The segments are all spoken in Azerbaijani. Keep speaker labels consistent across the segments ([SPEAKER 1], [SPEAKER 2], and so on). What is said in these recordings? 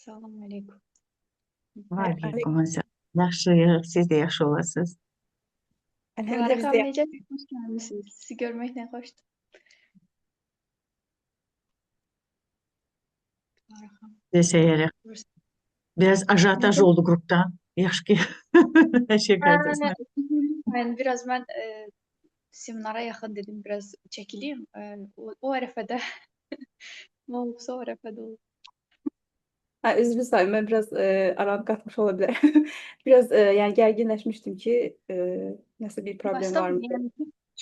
[SPEAKER 1] Salam əleykum.
[SPEAKER 2] Aleyküm əssalam. Yaxşıyıq, siz də yaxşı olasınız.
[SPEAKER 1] Əlhəmdülillah,
[SPEAKER 3] Dilarə
[SPEAKER 1] biz də
[SPEAKER 3] xanım, necəsiniz? Xoş gəlmisiniz. Sizi görmək nə xoşdur. Dilarə xanım.
[SPEAKER 2] Desəyərək. Biraz ajotaj
[SPEAKER 3] Necə?
[SPEAKER 2] oldu qrupda. Yaxşı ki, hər şey qaydasında.
[SPEAKER 3] Yəni biraz mən seminara yaxın dedim, biraz çəkilim. O ərəfədə nə olubsa o ərəfədə olub.
[SPEAKER 1] Ha, üzrlü sayım, mən biraz aran qatmış ola bilərəm. Biraz yəni gərginləşmişdim ki, nəsə bir problem var mı?
[SPEAKER 3] Estağfurullah, yəni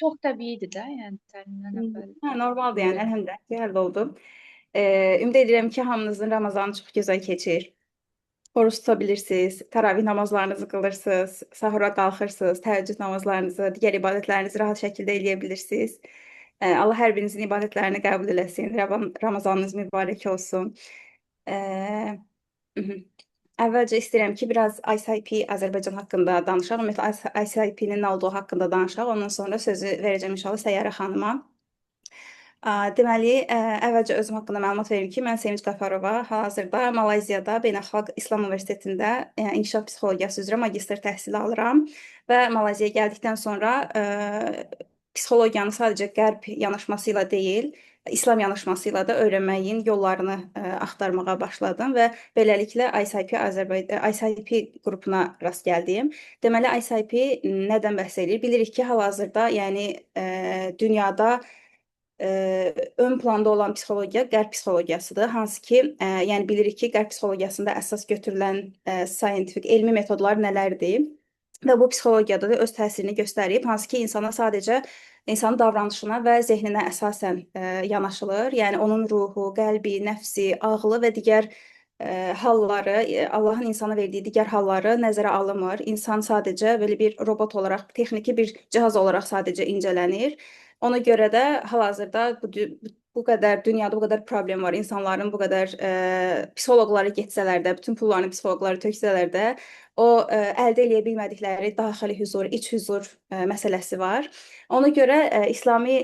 [SPEAKER 3] çox təbiidir də, yəni təlimdən əvvəl.
[SPEAKER 1] Hə, normaldır yəni, əlhəmdülillah ki, həll oldu. Ümid edirəm ki, hamınızın Ramazanı çox gözəl keçir. Oruç tuta bilirsiniz, təravih namazlarınızı qılırsınız, sahura qalxırsınız, təhəccüd namazlarınızı, digər ibadətlərinizi rahat şəkildə eləyə bilirsiniz. Allah hər birinizin ibadətlərini qəbul eləsin. Ramazanınız mübarək olsun. Əvvəlcə istəyirəm ki, biraz ICIP Azərbaycan haqqında danışaq. Ümumiyyətlə ICIP-nin nə olduğu haqqında danışaq. Ondan sonra sözü verəcəm inşallah Səyyarə xanıma. Deməli, əvvəlcə özüm haqqında məlumat verim ki, mən Sevinç Qafarova, hal-hazırda Malayziyada Beynəlxalq İslam Universitetində inkişaf psixologiyası üzrə magistr təhsili alıram və Malayziyaya gəldikdən sonra psixologiyanı sadəcə qərb yanaşması ilə deyil, İslam yanaşması ilə də öyrənməyin yollarını axtarmağa başladım və beləliklə ICIP Azərbaycan ICIP qrupuna rast gəldim. Deməli, ICIP nədən bəhs eləyir? Bilirik ki, hal-hazırda, yəni dünyada ön planda olan psixologiya qərb psixologiyasıdır. Hansı ki, yəni bilirik ki, qərb psixologiyasında əsas götürülən scientific, elmi metodlar nələrdir? Və bu psixologiyada da öz təsirini göstərib, hansı ki, insana sadəcə insanın davranışına və zehninə əsasən yanaşılır. Yəni onun ruhu, qəlbi, nəfsi, ağlı və digər halları, Allahın insana verdiyi digər halları nəzərə alınmır. İnsan sadəcə belə bir robot olaraq, texniki bir cihaz olaraq sadəcə incələnir. Ona görə də hal-hazırda bu qədər dünyada bu qədər problem var. İnsanların bu qədər psixoloqlara getsələr də, bütün pullarını psixoloqlara töksələr də, o əldə eləyə bilmədikləri daxili hüzur, iç hüzur məsələsi var. Ona görə İslami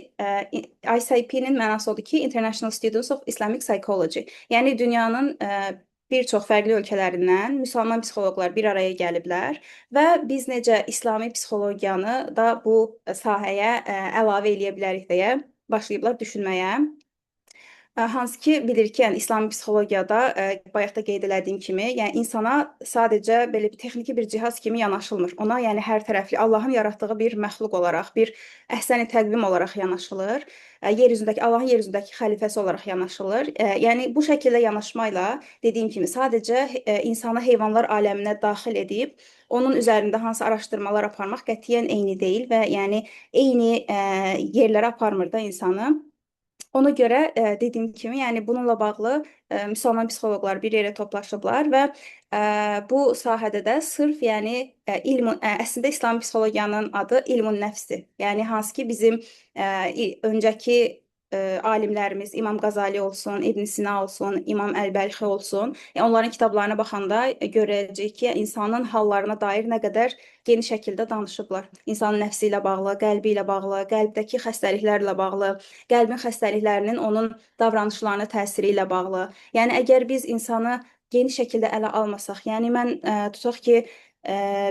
[SPEAKER 1] ICIP-nin mənası odur ki, International Students of Islamic Psychology. Yəni dünyanın bir çox fərqli ölkələrindən müsəlman psixoloqlar bir araya gəliblər və biz necə İslami psixologiyanı da bu sahəyə əlavə eləyə bilərik deyə başlayıblar düşünməyə. Hansı ki, bilirik ki, yəni İslami psixologiyada bayaq da qeyd elədiyim kimi, yəni insana sadəcə belə bir texniki bir cihaz kimi yanaşılmır. Ona yəni hər tərəfli Allahın yaratdığı bir məxluq olaraq, bir əhsəni təqvim olaraq yanaşılır. Yer üzündəki Allahın yer üzündəki xəlifəsi olaraq yanaşılır. Yəni bu şəkildə yanaşmayla dediyim kimi sadəcə insanı heyvanlar aləminə daxil edib onun üzərində hansı araşdırmalar aparmaq qətiyyən eyni deyil və yəni eyni yerlərə aparmır da insanı. Ona görə dediyim kimi, yəni bununla bağlı müsəlman psixoloqlar bir yerə toplaşıblar və bu sahədə də sırf yəni əslində İslami psixologiyanın adı ilmun nəfsdir. Yəni hansı ki bizim öncəki alimlərimiz İmam Qazali olsun, İbn Sina olsun, İmam Əl-Bəlxi olsun, yəni onların kitablarına baxanda görəcəyik ki, insanın hallarına dair nə qədər geniş şəkildə danışıblar. İnsanın nəfsi ilə bağlı, qəlbi ilə bağlı, qəlbdəki xəstəliklərlə bağlı, qəlbin xəstəliklərinin onun davranışlarına təsiri ilə bağlı. Yəni əgər biz insanı geniş şəkildə ələ almasaq, yəni mən tutaq ki,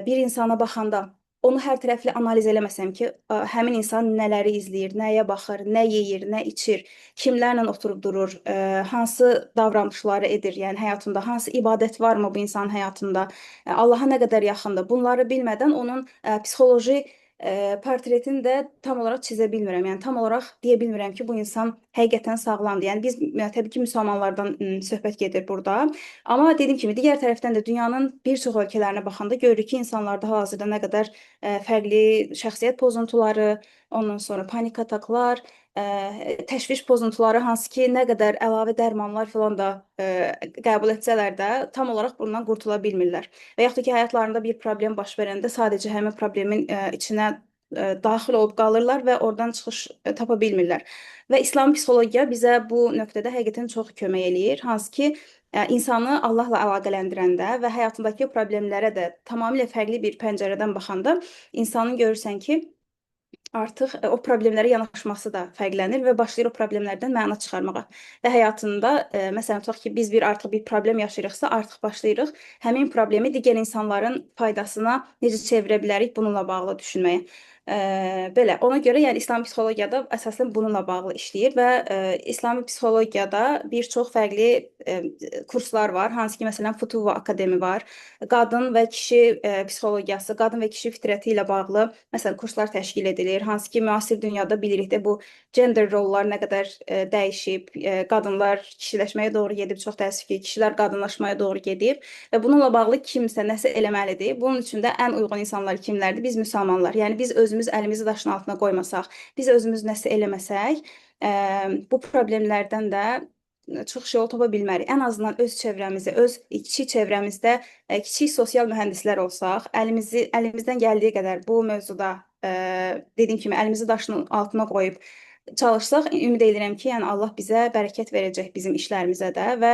[SPEAKER 1] bir insana baxanda onu hər tərəfli analiz eləməsəm ki, həmin insan nələri izləyir, nəyə baxır, nə yeyir, nə içir, kimlərlə oturub durur, hansı davranışları edir, yəni həyatında hansı ibadət varmı bu insanın həyatında, Allaha nə qədər yaxındır. Bunları bilmədən onun psixoloji portretini də tam olaraq çizə bilmirəm. Yəni tam olaraq deyə bilmirəm ki, bu insan həqiqətən sağlamdır. Yəni biz təbii ki, müsəlmanlardan söhbət gedir burada. Amma dediyim kimi digər tərəfdən də dünyanın bir çox ölkələrinə baxanda görürük ki, insanlarda hal-hazırda nə qədər fərqli şəxsiyyət pozuntuları, ondan sonra panik ataklar, təşviş pozuntuları, hansı ki, nə qədər əlavə dərmanlar filan da qəbul etsələr də tam olaraq bundan qurtula bilmirlər. Və yaxud da ki, həyatlarında bir problem baş verəndə sadəcə həmin problemin içinə daxil olub qalırlar və oradan çıxış tapa bilmirlər. Və İslam psixologiya bizə bu nöqtədə həqiqətən çox kömək eləyir. Hansı ki, insanı Allahla əlaqələndirəndə və həyatındakı problemlərə də tamamilə fərqli bir pəncərədən baxanda insanın görürsən ki, artıq o problemlərə yanaşması da fərqlənir və başlayır o problemlərdən məna çıxarmağa. Və həyatında, məsələn, tutaq ki, biz artıq bir problem yaşayırıqsa, artıq başlayırıq həmin problemi digər insanların faydasına necə çevirə bilərik bununla bağlı düşünməyə. Belə, ona görə yəni İslami psixologiyada əsasən bununla bağlı işləyir və İslami psixologiyada bir çox fərqli kurslar var. Hansı ki, məsələn, Futuva Akademi var. Qadın və kişi psixologiyası, qadın və kişi fitrəti ilə bağlı məsələn kurslar təşkil edilir. Hansı ki, müasir dünyada bilirik də bu gender rollar nə qədər dəyişib, qadınlar kişiləşməyə doğru gedib, çox təəssüf ki, kişilər qadınlaşmaya doğru gedib və bununla bağlı kimsə nəsə eləməlidir. Bunun üçün də ən uyğun insanlar kimlərdir? Biz müsəlmanlar. Yəni biz özümüz əlimizi daşın altına qoymasaq, biz özümüz nəsə eləməsək, bu problemlərdən də çıxış yolu tapa bilmərik. Ən azından öz çevrəmizi, öz kiçik çevrəmizdə kiçik sosial mühəndislər olsaq, əlimizdən gəldiyi qədər bu mövzuda dediyim kimi əlimizi daşın altına qoyub çalışsaq, ümid edirəm ki, yəni Allah bizə bərəkət verəcək bizim işlərimizə də və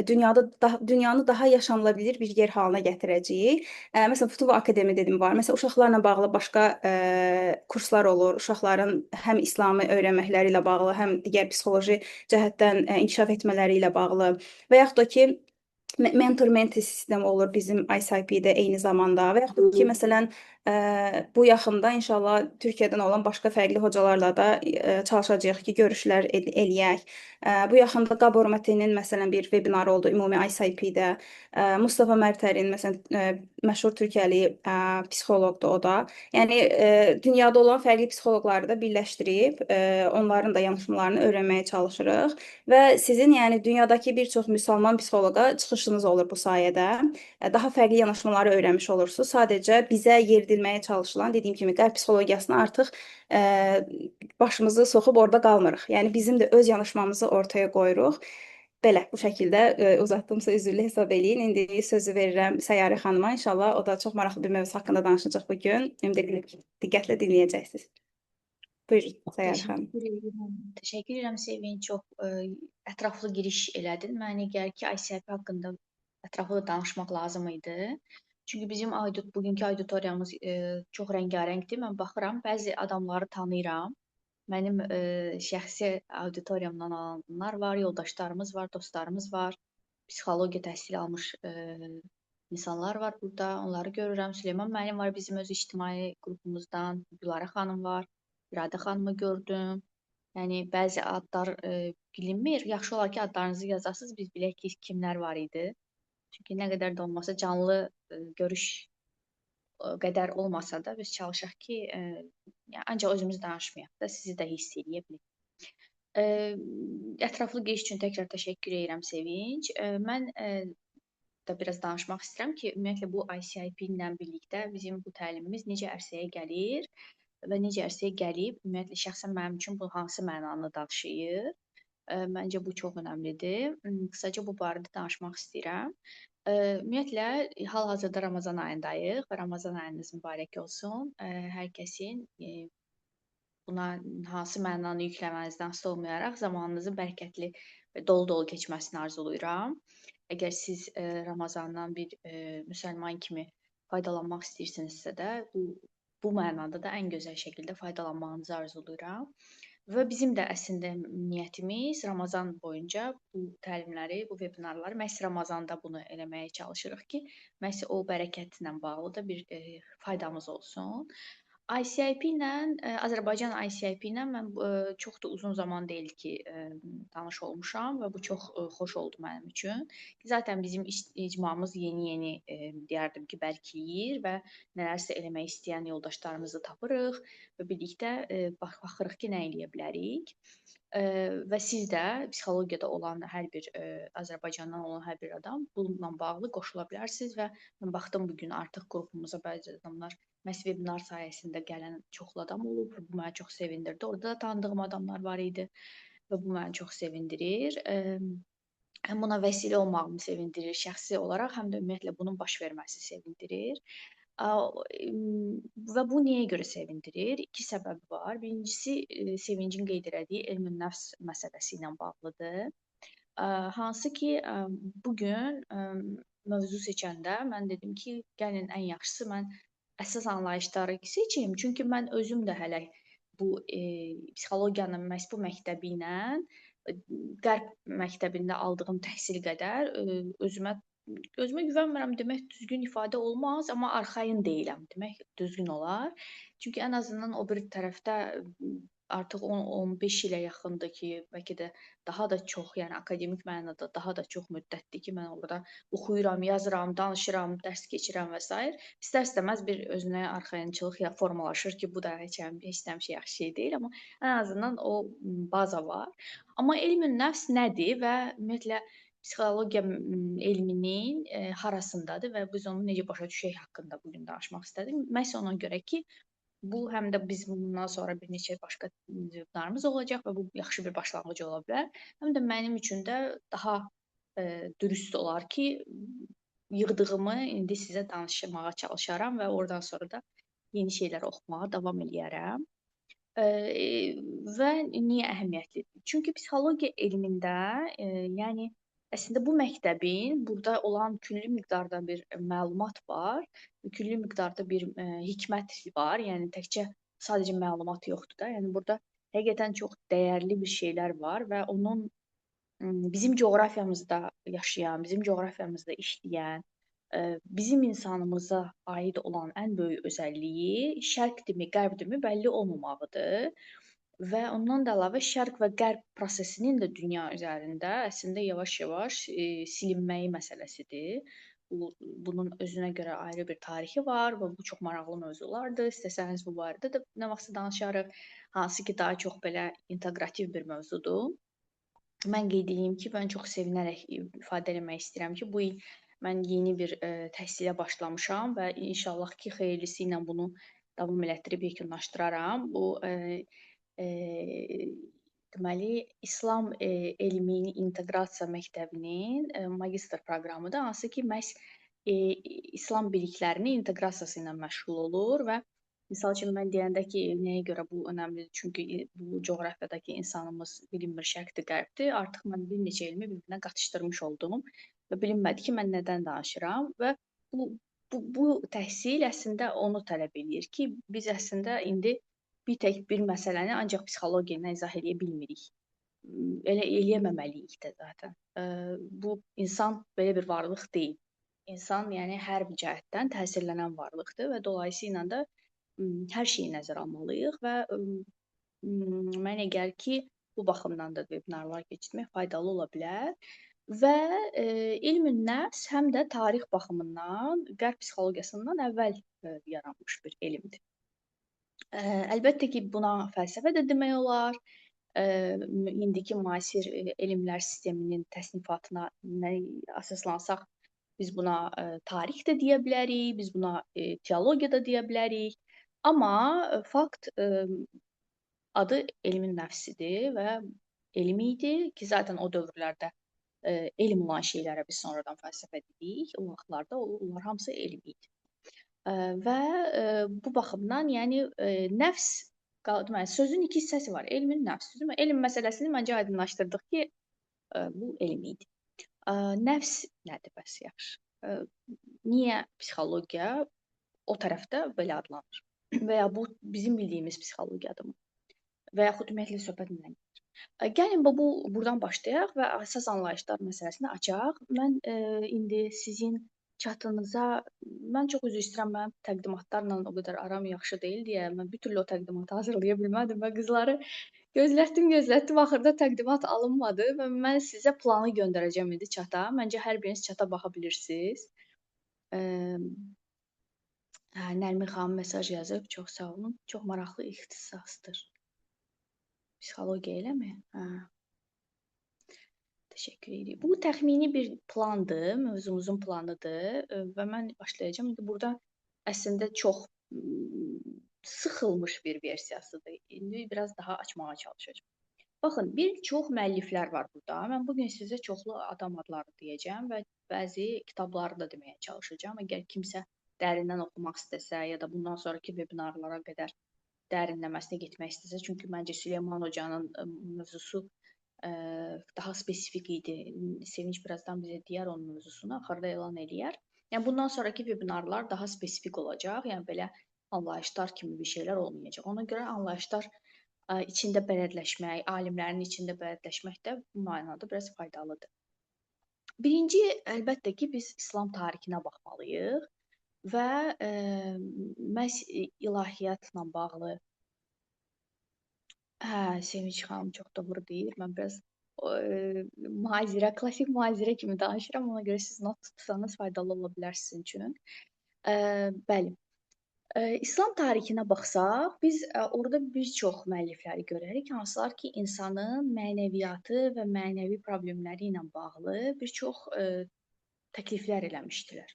[SPEAKER 1] dünyada dünyanı daha yaşanılabilir bir yer halına gətirəcəyik. Məsələn, Futuva Akademi dedim var. Məsələn, uşaqlarla bağlı başqa kurslar olur. Uşaqların həm İslamı öyrənməkləri ilə bağlı, həm digər psixoloji cəhətdən inkişaf etmələri ilə bağlı və yaxud da ki, mentor-mentee sistemi olur bizim ICIP-də eyni zamanda və yaxud da ki, məsələn, bu yaxında inşallah Türkiyədən olan başqa fərqli hocalarla da çalışacağıq ki, görüşlər eləyək. Bu yaxında Gabor Mate'nin məsələn bir webinarı oldu ümumi ICIP-də. Mustafa Mərtərin məsələn məşhur Türkiyəli psixoloqdur o da. Yəni dünyada olan fərqli psixoloqları da birləşdirib onların da yanaşmalarını öyrənməyə çalışırıq və sizin yəni dünyadakı bir çox müsəlman psixoloqa çıxışınız olur bu sayədə. Daha fərqli yanaşmaları öyrənmiş olursunuz. Sadəcə bizə yeridilməyə çalışılan, dediyim kimi, qərb psixologiyasına artıq başımızı soxub orada qalmırıq. Yəni bizim də öz yanaşmamızı ortaya qoyuruq. Belə, bu şəkildə uzatdımsa üzürlü hesab eləyin. İndi sözü verirəm Səyyarə xanıma. İnşallah o da çox maraqlı bir mövzu haqqında danışacaq bu gün. Ümid edirəm ki, diqqətlə dinləyəcəksiniz. Buyurun, Səyyarə xanım.
[SPEAKER 3] Təşəkkür edirəm Sevinç. Çox ətraflı giriş elədin. Mənə gəlir ki, ICIP haqqında ətraflı danışmaq lazım idi. Çünki bizim bugünkü auditoriyamız çox rəngarəngdir. Mən baxıram, bəzi adamları tanıyıram. Mənim şəxsi auditoriyamdan alanlar var, yoldaşlarımız var, dostlarımız var. Psixologiya təhsil almış insanlar var burada. Onları görürəm. Süleyman müəllim var bizim öz ictimai qrupumuzdan. Gülarə xanım var. İradə xanımı gördüm. Yəni bəzi adlar bilinmir. Yaxşı olar ki, adlarınızı yazasınız, biz bilək ki, kimlər var idi. Çünki nə qədər də olmasa canlı görüş qədər olmasa da biz çalışaq ki, yəni ancaq özümüz danışmayaq da, sizi də hiss eləyə bilək. Ətraflı giriş üçün təkrar təşəkkür edirəm Sevinç. Mən da biraz danışmaq istəyirəm ki, ümumiyyətlə bu ICIP ilə birlikdə bizim bu təlimimiz necə ərsəyə gəlir və necə ərsəyə gəlib, ümumiyyətlə şəxsən mənim üçün bu hansı mənanı daşıyır. Məncə bu çox önəmlidir. Qısaca bu barədə danışmaq istəyirəm. Ümumiyyətlə hal-hazırda Ramazan ayındayıq və Ramazan ayınız mübarək olsun. Hər kəsin buna hansı mənanı yükləmənizdən asılı olmayaraq zamanınızın bərəkətli və dolu-dolu keçməsini arzulayıram. Əgər siz Ramazandan bir müsəlman kimi faydalanmaq istəyirsinizsə də bu mənada da ən gözəl şəkildə faydalanmağınızı arzulayıram. Və bizim də əslində niyyətimiz Ramazan boyunca bu təlimləri, bu webinarları məhz Ramazanda bunu eləməyə çalışırıq ki, məhz o bərəkətlə bağlı da bir faydamız olsun. ICIP ilə, Azərbaycan ICIP ilə mən çox da uzun zaman deyil ki, tanış olmuşam və bu çox xoş oldu mənim üçün. Zaten bizim icmamız yeni-yeni deyərdim ki, bərkiyir və nələrsə eləmək istəyən yoldaşlarımızı tapırıq və birlikdə baxırıq ki, nə eləyə bilərik. Və siz də psixologiyada olan hər bir Azərbaycandan olan hər bir adam bununla bağlı qoşula bilərsiniz və mən baxdım bugün artıq qrupumuza bəzi adamlar məhz webinar sayəsində gələn çoxlu adam olub və bu məni çox sevindirdi. Orada da tanıdığım adamlar var idi və bu məni çox sevindirir. Həm buna vəsilə olmağımı sevindirir şəxsi olaraq, həm də ümumiyyətlə bunun baş verməsi sevindirir. Və bu niyə görə sevindirir? İki səbəbi var. Birincisi, Sevincin qeyd elədiyi elm-ü nəfs məsələsi ilə bağlıdır. Hansı ki, bugün mövzu seçəndə mən dedim ki, gəlin ən yaxşısı mən əsas anlayışları seçim. Çünki mən özüm də hələ bu psixologiyanın məhz bu məktəbi ilə Qərb məktəbində aldığım təhsil qədər özümə güvənmirəm demək düzgün ifadə olmaz, amma arxayın deyiləm demək düzgün olar. Çünki ən azından o bir tərəfdə artıq 10-15 ilə yaxındır ki, bəlkə də daha da çox, yəni akademik mənada daha da çox müddətdir ki, mən orada oxuyuram, yazıram, danışıram, dərs keçirəm və s. İstər-istəməz bir özünə arxayınçılıq ya formalaşır ki, bu da heç həmişə yaxşı şey deyil, amma ən azından o baza var. Amma elmin nəfs nədir və ümumiyyətlə psixologiya elminin harasındadır və biz onu necə başa düşək haqqında bugün danışmaq istədim. Məhz ona görə ki, bu həm də biz bundan sonra bir neçə başqa webinarımız olacaq və bu yaxşı bir başlanğıc ola bilər. Həm də mənim üçün də daha dürüst olar ki, yığdığımı indi sizə danışmağa çalışaram və oradan sonra da yeni şeylər oxumağa davam eləyərəm. Və niyə əhəmiyyətlidir? Çünki psixologiya elmində, yəni əslində bu məktəbin burada olan külli miqdarda bir məlumat var, külli miqdarda bir hikmət var. Yəni təkcə sadəcə məlumat yoxdur da. Yəni burada həqiqətən çox dəyərli bir şeylər var və onun bizim coğrafiyamızda yaşayan, bizim coğrafiyamızda işləyən, bizim insanımıza aid olan ən böyük özəlliyi şərqdimi, qərbdimi bəlli olmamağıdır. Və ondan da əlavə şərq və qərb prosesinin də dünya üzərində əslində yavaş-yavaş silinməyi məsələsidir. Bunun özünə görə ayrı bir tarixi var və bu çox maraqlı mövzulardır. İstəsəniz bu barədə də nə vaxtsa danışarıq. Hansı ki, daha çox belə inteqrativ bir mövzudur. Mən qeyd edeyim ki, mən çox sevinərək ifadə eləmək istəyirəm ki, bu il mən yeni bir təhsilə başlamışam və inşallah ki, xeyirlisi ilə bunu davam elətdirib yekunlaşdıraram. Bu deməli, İslam elmini inteqrasiya məktəbinin magistr proqramıdır, hansı ki, məhz İslam biliklərinin inteqrasiyası ilə məşğul olur və misal üçün, mən deyəndə ki, nəyə görə bu önəmlidir? Çünki bu coğrafiyadakı insanımız bilinmir şərqdir, qərbdir. Artıq mən bir neçə elmi bir-birinə qatışdırmış oldum və bilinmədi ki, mən nədən danışıram və bu təhsil əslində onu tələb eləyir ki, biz əslində indi bir tək bir məsələni ancaq psixologiya ilə izah eləyə bilmirik. Elə eləyəməməliyik də zaten. Bu insan belə bir varlıq deyil. İnsan yəni hər bir cəhətdən təsirlənən varlıqdır və dolayısıyla da hər şeyi nəzərə almalıyıq və mənə gəlir ki, bu baxımdan da webinarlar keçirmək faydalı ola bilər. Və elmin nəfs həm də tarix baxımından, qərb psixologiyasından əvvəl yaranmış bir elmdir. Əlbəttə ki, buna fəlsəfə də demək olar. İndiki müasir elmlər sisteminin təsnifatına əsaslansaq, biz buna tarix də deyə bilərik, biz buna teologiya da deyə bilərik. Amma fakt adı elmin nəfsidir və elm idi ki, zaten o dövrlərdə elm olan şeylərə biz sonradan fəlsəfə dedik. O vaxtlarda onlar hamısı elm idi. Və bu baxımdan, yəni nəfs, deməli, sözün iki hissəsi var, elmin nəfs. Elm məsələsini məncə aydınlaşdırdıq ki, bu elm idi. Nəfs nədir bəs yaxşı? Niyə psixologiya o tərəfdə belə adlanır? Və ya bu bizim bildiyimiz psixologiyadır mı? Və yaxud ümumiyyətlə söhbət nədən gedir? Gəlin buradan başlayaq və əsas anlayışlar məsələsini açaq. Mən indi sizin çatınıza, mən çox üzr istəyirəm, mənim təqdimatlarla o qədər aram yaxşı deyil deyə mən bir türlü o təqdimatı hazırlaya bilmədim və qızları gözlətdim, axırda təqdimat alınmadı və mən sizə planı göndərəcəm indi çata. Məncə hər biriniz çata baxa bilirsiniz. Nərmin xanım mesaj yazıb, çox sağ olun. Çox maraqlı ixtisasdır. Psixologiya eləmi? Hə. Təşəkkür edirik. Bu təxmini bir plandır, mövzumuzun planıdır və mən başlayacağım. İndi burada əslində çox sıxılmış bir versiyasıdır. İndi biraz daha açmağa çalışacağım. Baxın, bir çox müəlliflər var burada. Mən bugün sizə çoxlu adam adları deyəcəm və bəzi kitabları da deməyə çalışacağım. Əgər kimsə dərindən oxumaq istəsə ya da bundan sonraki webinarlara qədər dərinləməsinə getmək istəsə, çünki məncə Süleyman Hocanın mövzusu daha spesifik idi. Sevinç birazdan bizə deyər onun mövzusunu, axırda elan eləyər. Yəni bundan sonraki webinarlar daha spesifik olacaq. Yəni belə anlayışlar kimi bir şeylər olmayacaq. Ona görə anlayışlar içində bələdləşmək, alimlərin içində bələdləşmək də bu mənada biraz faydalıdır. Birinci, əlbəttə ki, biz İslam tarixinə baxmalıyıq və məhz ilahiyyatla bağlı. Hə, Sevinç xanım çox doğru deyir. Mən biraz mühazirə, klassik mühazirə kimi danışıram. Ona görə siz not tutsanız faydalı ola bilər sizin üçün. Bəli. İslam tarixinə baxsaq, biz orada bir çox müəllifləri görərik, hansılar ki, insanın mənəviyyatı və mənəvi problemləri ilə bağlı bir çox təkliflər eləmişdilər.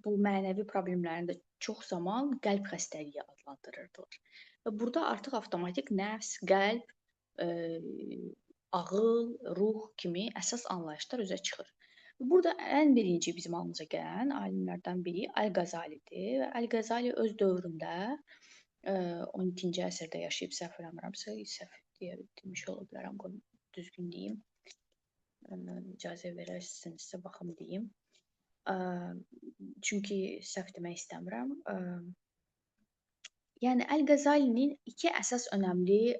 [SPEAKER 3] Bu mənəvi problemlərini də çox zaman qəlb xəstəliyi adlandırırdılar. Və burada artıq avtomatik nəfs, qəlb, ağıl, ruh kimi əsas anlayışlar üzə çıxır. Burada ən birinci bizim ağlımıza gələn alimlərdən biri Əl-Qəzalidir. Və Əl-Qəzali öz dövründə 12-ci əsrdə yaşayıb, səhv eləmirəmsə, səhv deyə demiş ola bilərəm, qoyun düzgün deyim. İcazə verərsinizsə baxım deyim. Çünki səhv demək istəmirəm. Yəni Əl-Qəzalinin iki əsas önəmli,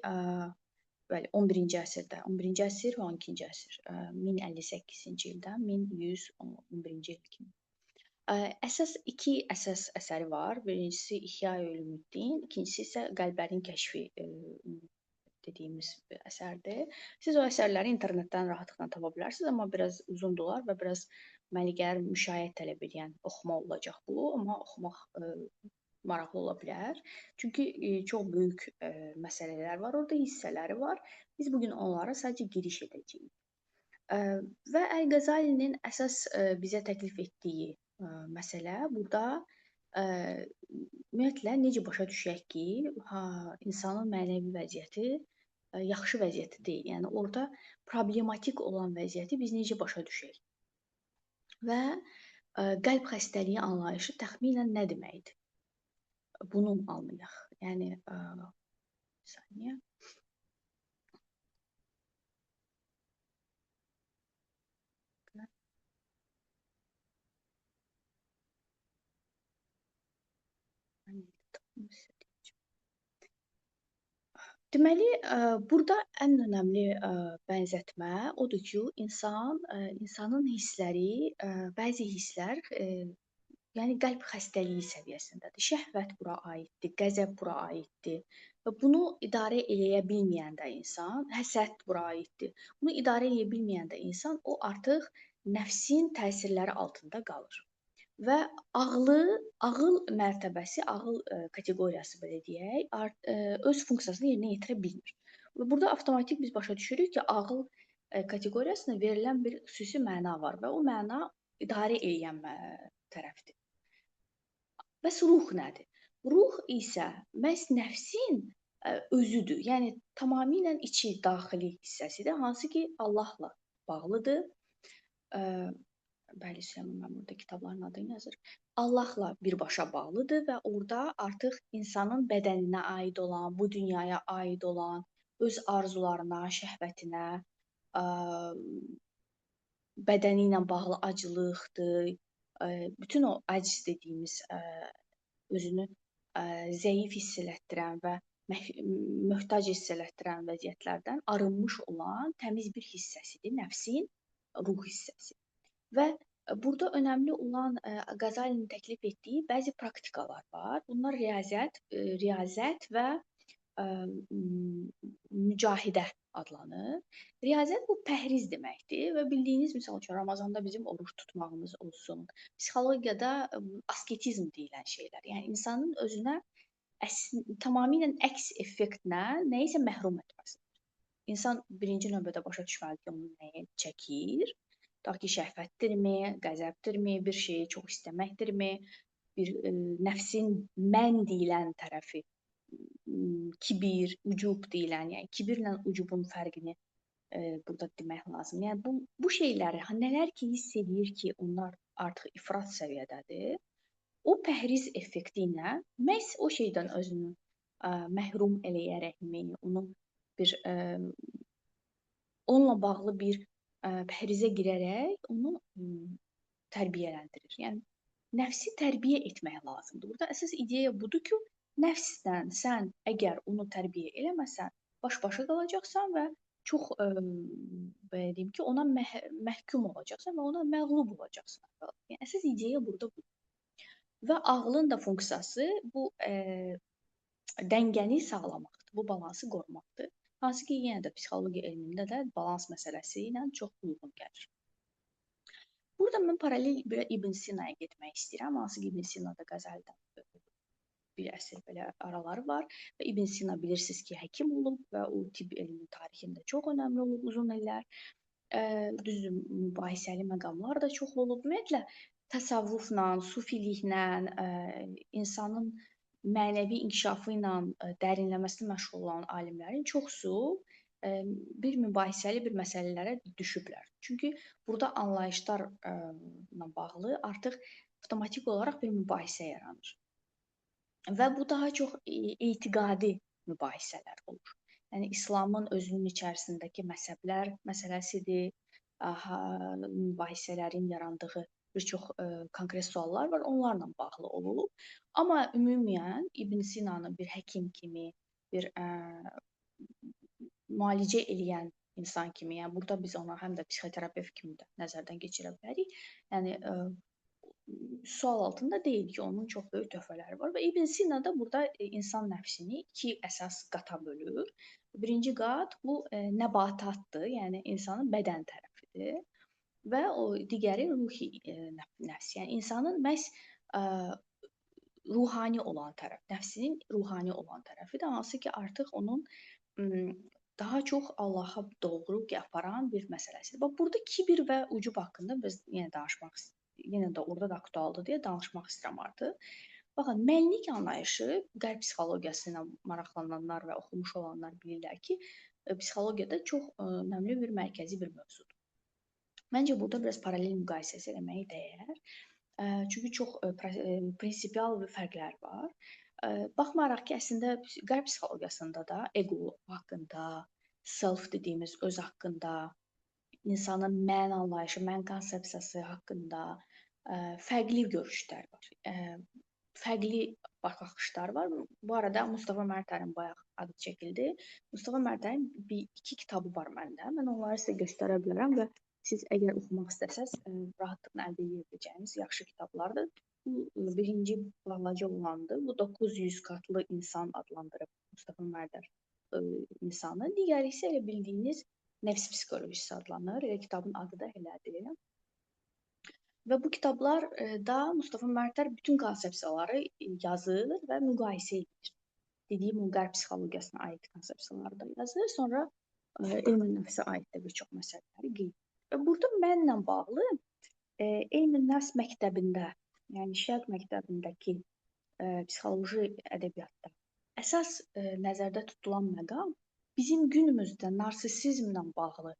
[SPEAKER 3] bəli, 11-ci əsrdə, 11-ci əsr və 12-ci əsr, 1058-ci ildən 1111-ci il kimi. Əsas iki əsas əsəri var. Birincisi İhya-i Ülümüddin, ikincisi isə Qəlblərin Kəşfi dediyimiz əsərdir. Siz o əsərləri internetdən rahatlıqla tapa bilərsiniz, amma biraz uzundurlar və biraz mənə gəlir müşayiət tələb edən oxuma olacaq bu, amma oxumaq maraqlı ola bilər. Çünki çox böyük məsələlər var, orada hissələri var. Biz bugün onlara sadəcə giriş edəcəyik. Və Əl-Qəzalinin əsas bizə təklif etdiyi məsələ burada ümumiyyətlə necə başa düşək ki, insanın mənəvi vəziyyəti yaxşı vəziyyəti deyil. Yəni orada problematik olan vəziyyəti biz necə başa düşək? Və qəlb xəstəliyi anlayışı təxminən nə deməkdir? Bunu anlayaq. Yəni, bir saniyə. Deməli, burada ən önəmli bənzətmə odur ki, insanın hissləri, bəzi hisslər, yəni qəlb xəstəliyi səviyyəsindədir. Şəhvət bura aiddir, qəzəb bura aiddir. Və bunu idarə eləyə bilməyəndə insan, həsəd bura aiddir. Bunu idarə eləyə bilməyəndə insan, o artıq nəfsin təsirləri altında qalır. Və ağıl mərtəbəsi, ağıl kateqoriyası belə deyək, öz funksiyasını yerinə yetirə bilmir. Və burada avtomatik biz başa düşürük ki, ağıl kateqoriyasına verilən bir xüsusi məna var və o məna idarə eləyən tərəfdir. Bəs ruh nədir? Ruh isə məhz nəfsin özüdür. Yəni tamamilə içi, daxili hissəsidir, hansı ki Allahla bağlıdır. Bəli, Süleyman mən burada kitabların adını yazır. Allahla birbaşa bağlıdır və orada artıq insanın bədəninə aid olan, bu dünyaya aid olan, öz arzularına, şəhvətinə, bədəni ilə bağlı acılıqdır, bütün o aciz dediyimiz özünü zəif hiss elətdirən və möhtac hiss elətdirən vəziyyətlərdən arınmış olan təmiz bir hissəsidir, nəfsin ruh hissəsi. Və burada önəmli olan Qəzalinin təklif etdiyi bəzi praktikalar var. Bunlar riyazət və mücahidə adlanır. Riyazət bu pəhriz deməkdir və bildiyiniz, misal üçün, Ramazanda bizim oruç tutmağımız olsun. Psixologiyada asketizm deyilən şeylər. Yəni insanın özünə tamamilə əks effektlə nəyisə məhrum etməsidir. İnsan birinci növbədə başa düşməlidir ki, onu nəyə çəkir. Tutaq ki, şəhvətdirmi, qəzəbdirmi, bir şeyi çox istəməkdirmi, bir nəfsin mən deyilən tərəfi, kibir, ucub deyilən, yəni kibirlə ucubun fərqini burada demək lazım. Yəni bu şeyləri, nələr ki hiss edir ki, onlar artıq ifrat səviyyədədir, o pəhriz effekti ilə məhz o şeydən özünü məhrum eləyərəkmi, onu bir onunla bağlı bir pəhrizə girərək onu tərbiyələndirir. Yəni nəfsi tərbiyə etmək lazımdır. Burada əsas ideya budur ki, Nəfsdən sən əgər onu tərbiyə eləməsən, baş-başa qalacaqsan və çox belə deyim ki, ona məhkum olacaqsan və ona məğlub olacaqsan. Yəni əsas ideya burada budur. Və ağlın da funksiyası bu dəngəni sağlamaqdır, bu balansı qorumaqdır. Hansı ki, yenə də psixologiya elmində də balans məsələsi ilə çox uyğun gəlir. Burada mən paralel bir İbn Sinaya getmək istəyirəm. Hansı ki, İbn Sina da Qəzəlidən bir əsr belə araları var və İbn Sina bilirsiniz ki, həkim olub və o tibb elminin tarixində çox önəmli olub uzun illər. Düzdür, mübahisəli məqamlar da çox olub. Ümumiyyətlə, təsəvvüflə, sufiliklə, insanın mənəvi inkişafı ilə dərinləməsinə məşğul olan alimlərin çoxsu bir mübahisəli bir məsələlərə düşüblər. Çünki burada anlayışlarla bağlı artıq avtomatik olaraq bir mübahisə yaranır. Və bu daha çox etiqadi mübahisələr olur. Yəni İslamın özünün içərisindəki məzhəblər məsələsidir, mübahisələrin yarandığı bir çox konkret suallar var, onlarla bağlı olub. Amma ümumən İbn Sinanı bir həkim kimi, bir müalicə eləyən insan kimi, yəni burada biz ona həm də psixoterapevt kimi də nəzərdən keçirə bilərik. Yəni sual altında deyil ki, onun çox böyük töhfələri var və İbn Sina da burada insan nəfsini iki əsas qata bölür. Birinci qat bu nəbatatdır, yəni insanın bədən tərəfidir və o digəri ruhi nəfs, yəni insanın məhz ruhani olan tərəf, nəfsinin ruhani olan tərəfidir, hansı ki artıq onun daha çox Allaha doğru aparan bir məsələsidir. Bax, burada kibir və ucub haqqında biz yenə danışmaq istəyirik. Yenə də orada da aktualdır deyə danışmaq istəyirəm artıq. Baxın, mənlik anlayışı qərb psixologiyası ilə maraqlananlar və oxumuş olanlar bilirlər ki, psixologiyada çox önəmli bir mərkəzi bir mövzudur. Məncə burada biraz paralel müqayisəsi eləməyə dəyər. Çünki çox prinsipial bir fərqlər var. Baxmayaraq ki, əslində qərb psixologiyasında da ego haqqında, self dediyimiz öz haqqında, insanın mən anlayışı, mən konsepsiyası haqqında fərqli görüşlər var. Fərqli baxışlar var. Bu arada Mustafa Mərtərin bayaq adı çəkildi. Mustafa Mərtərin bir-iki kitabı var məndə. Mən onları sizə göstərə bilərəm və siz əgər oxumaq istəsəz, rahatlıqla əldə edə biləcəyiniz yaxşı kitablardır. Bu birinci balaca olandır. Bu 900 qatlı insan adlandırıb Mustafa Mərtər insanı. Digəri isə elə bildiyiniz Nəfs psixologisi adlanır. Elə kitabın adı da elədir. Və bu kitablarda Mustafa Mərtər bütün konsepsiyaları yazır və müqayisə edir. Dediyim o qərb psixologiyasına aid konsepsiyaları da yazır. Sonra elm-i nəfsə aid də bir çox məsələləri qeyd edir. Və burada mənlə bağlı elm-i nəfs məktəbində, yəni Şərq məktəbindəki psixoloji ədəbiyyatda əsas nəzərdə tutulan məqam bizim günümüzdə narsisizmlə bağlı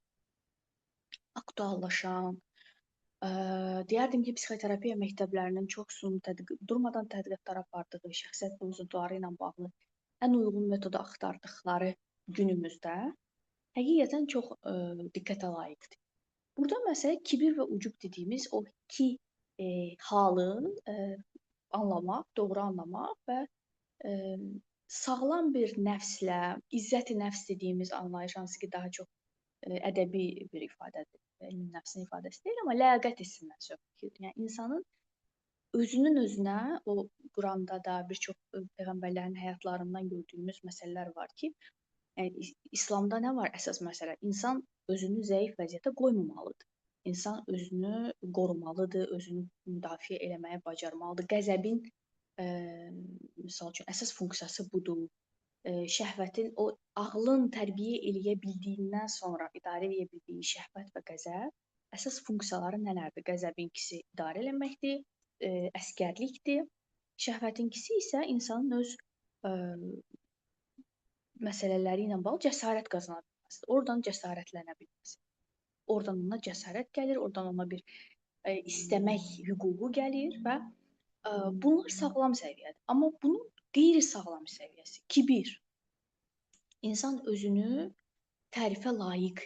[SPEAKER 3] aktuallaşan, deyərdim ki, psixoterapiya məktəblərinin çoxsunun durmadan tədqiqatlar apardığı, şəxsiyyət pozuntuları ilə bağlı ən uyğun metodu axtardıqları günümüzdə həqiqətən çox diqqətə layiqdir. Burada məsələ kibir və ucub dediyimiz o iki halı anlamaq, doğru anlamaq və sağlam bir nəfslə, izzət-i nəfs dediyimiz anlayış, hansı ki daha çox ədəbi bir ifadədir, elmin nəfsin ifadəsi deyil, amma ləyaqət hissindən söhbət gedir. Yəni insanın özünün özünə, o Quranda da bir çox peyğəmbərlərin həyatlarından gördüyümüz məsələlər var ki, yəni İslamda nə var əsas məsələ? İnsan özünü zəif vəziyyətə qoymamalıdır. İnsan özünü qorumalıdır, özünü müdafiə eləməyi bacarmalıdır. Qəzəbin misal üçün əsas funksiyası budur. Şəhvətin, o ağlın tərbiyə eləyə bildiyindən sonra idarə eləyə bildiyi şəhvət və qəzəb əsas funksiyaları nələrdir? Qəzəbinkisi idarə eləməkdir, əskərlikdir. Şəhvətinkisi isə insanın öz məsələləri ilə bağlı cəsarət qazana bilməsidir. Oradan cəsarətlənə bilməsi. Oradan ona cəsarət gəlir, oradan ona bir istəmək hüququ gəlir və bunlar sağlam səviyyədir. Amma bunun qeyri-sağlam səviyyəsi, kibir. İnsan özünü tərifə layiq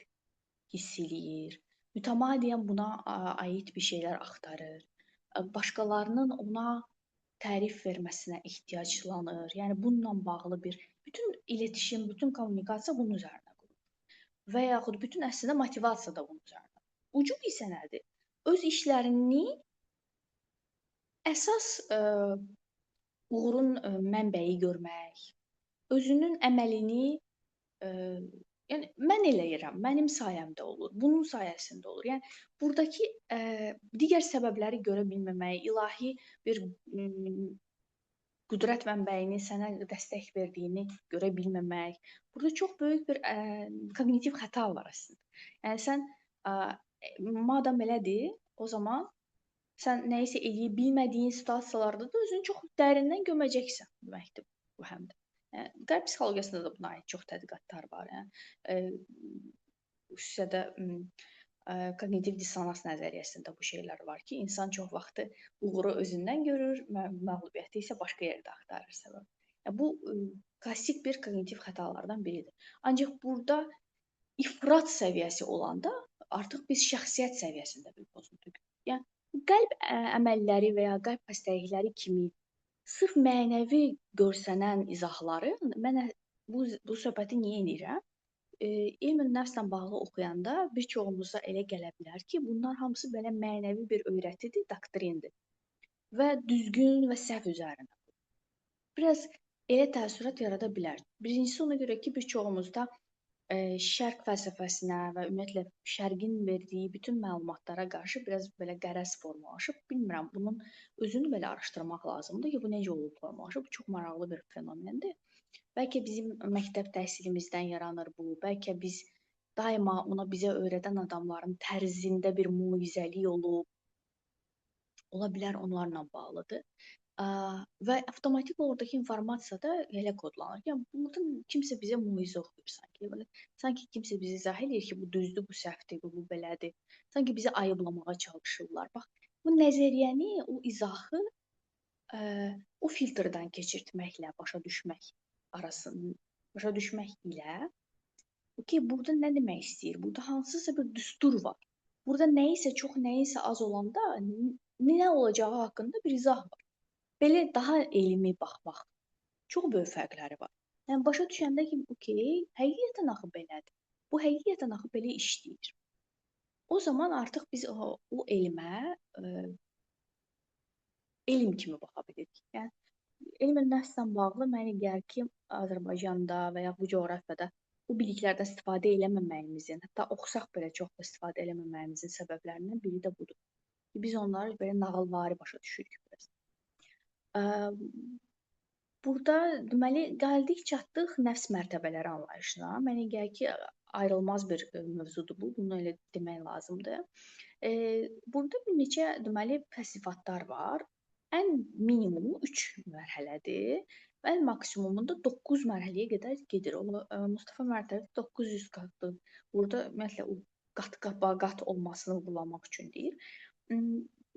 [SPEAKER 3] hiss eləyir. Mütəmadiyyən buna aid bir şeylər axtarır. Başqalarının ona tərif verməsinə ehtiyaclanır. Yəni bununla bağlı bir bütün iletişim, bütün kommunikasiya bunun üzərinə qurulur. Və yaxud bütün əslində motivasiya da bunun üzərinə. Ucub isə nədir? Öz işlərini əsas uğurun mənbəyi görmək, özünün əməlini, yəni mən eləyirəm, mənim sayəmdə olur, bunun sayəsində olur. Yəni buradakı digər səbəbləri görə bilməmək, ilahi bir qüdrət mənbəyinin sənə dəstək verdiyini görə bilməmək. Burada çox böyük bir koqnitiv xəta var əslində. Yəni sən madam elədir, o zaman sən nəyisə eləyə bilmədiyin situasiyalarda da özünü çox dərindən göməcəksən deməkdir bu həm də. Yəni, qərb psixologiyasında da buna aid çox tədqiqatlar var. Yəni, xüsusilə də koqnitiv dissonans nəzəriyyəsində bu şeylər var ki, insan çox vaxtı uğuru özündən görür, məğlubiyyəti isə başqa yerdə axtarır səbəb. Yəni, bu klassik bir koqnitiv xətalardan biridir. Ancaq burada ifrat səviyyəsi olanda artıq biz şəxsiyyət səviyyəsində bir pozuntu görürük. Yəni, qəlb əməlləri və ya qəlb xəstəlikləri kimi sırf mənəvi görsənən izahları, mən bu söhbəti niyə edirəm? Elm-i nəfslə bağlı oxuyanda bir çoxumuza elə gələ bilər ki, bunlar hamısı belə mənəvi bir öyrətidir, doktrindir və düzgün və səhv üzərinə. Biraz elə təəssürat yarada bilər. Birincisi ona görə ki, bir çoxumuzda şərq fəlsəfəsinə və ümumiyyətlə şərqin verdiyi bütün məlumatlara qarşı biraz belə qərəz formalaşıb. Bilmirəm, bunun özünü belə araşdırmaq lazımdır ki, bu necə olub formalaşıb. Bu çox maraqlı bir fenomendir. Bəlkə bizim məktəb təhsilimizdən yaranır bu, bəlkə biz daima ona bizə öyrədən adamların tərzində bir moizəlik olub, ola bilər onlarla bağlıdır. Və avtomatik oradakı informasiya da elə kodlanır. Yəni, burada kimsə bizə moizə oxuyur sanki. Belə, sanki kimsə bizi izah eləyir ki, bu düzdür, bu səhvdir, bu belədir. Sanki bizi ayıblamağa çalışırlar. Bax, bu nəzəriyyəni, o izahı o filtrdən keçirtməklə, başa düşmək arasında, başa düşmək ilə, okey, burada nə demək istəyir? Burada hansısa bir düstur var. Burada nəyisə çox, nəyisə az olanda nə olacağı haqqında bir izah var. Belə daha elmi baxmaq, çox böyük fərqləri var. Yəni, başa düşəndə ki, okey, həqiqətən axı belədir. Bu, həqiqətən axı belə işləyir. O zaman artıq biz o elmə elm kimi baxa bilirik. Yəni, elm-i nəfslə bağlı mənə gəlir ki, Azərbaycanda və ya bu coğrafiyada bu biliklərdən istifadə eləməməyimizin, hətta oxusaq belə çox da istifadə eləməməyimizin səbəblərindən biri də budur. Biz onları belə nağılvari başa düşürük biraz. Burada deməli, gəldik, çatdıq nəfs mərtəbələri anlayışına. Mənə gəlir ki, ayrılmaz bir mövzudur bu, bunu elə demək lazımdır. Burada bir neçə deməli, təsnifatlar var. Ən minimumu 3 mərhələdir və ən maksimumunda 9 mərhələyə qədər gedir. Mustafa Mərtəvi 900 qatdır. Burada ümumiyyətlə o qat-qat olmasını vurğulamaq üçün deyir.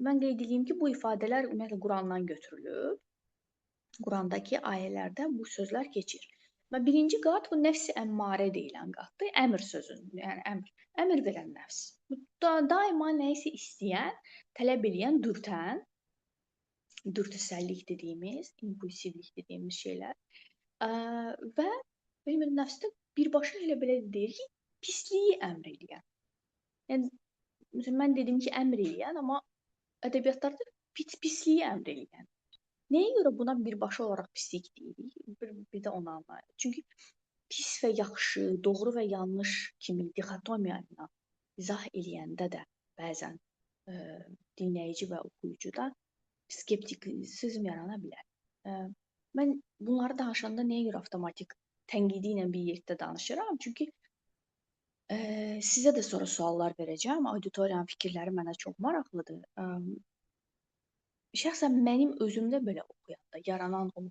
[SPEAKER 3] Mən qeyd edeyim ki, bu ifadələr ümumiyyətlə Qurandan götürülüb. Qurandakı ayələrdə bu sözlər keçir. Və birinci qat bu nəfs-i əmmarə deyilən qatdır. Əmr sözün, yəni əmr, əmr verən nəfs. Bu daima nəyisə istəyən, tələb eləyən, dürtən, dürtüsəllik dediyimiz, impulsivlik dediyimiz şeylər. Və benim nəfsdə birbaşa elə belə deyir ki, pisliyi əmr eləyən. Yəni, məsələn, mən dedim ki, əmr eləyən, amma ədəbiyyatlarda pisliyi əmr eləyən. Nəyə görə buna birbaşa olaraq pislik deyirik? Bir də onu anlayırıq. Çünki pis və yaxşı, doğru və yanlış kimi dixotomiya ilə izah eləyəndə də bəzən dinləyici və oxuyucuda skeptisizm yarana bilər. Mən bunları danışanda nəyə görə avtomatik tənqidi ilə bir yerdə danışıram? Çünki sizə də sonra suallar verəcəm. Auditoriyanın fikirləri mənə çox maraqlıdır. Şəxsən mənim özümdə belə oxuyanda yaranan o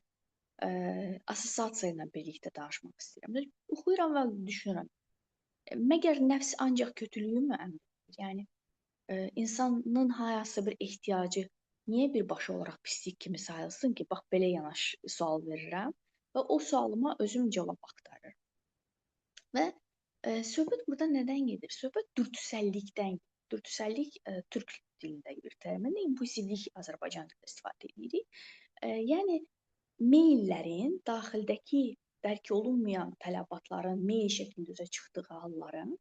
[SPEAKER 3] assosiasiya ilə birlikdə danışmaq istəyirəm. Oxuyuram və düşünürəm. Məgər nəfs ancaq kötülüyü mü əmr edir? Yəni, insanın hansısa bir ehtiyacı niyə birbaşa olaraq pislik kimi sayılsın ki? Bax, belə yanaş sual verirəm və o sualıma özüm cavab axtarıram. Və söhbət burada nədən gedir? Söhbət dürtüsəllikdən gedir. Dürtüsəllik türk dilində bir termindir. İmpulsivlik Azərbaycan dilində istifadə edirik. Yəni meyllərin daxildəki dərk olunmayan tələbatların meyl şəklində üzə çıxdığı halların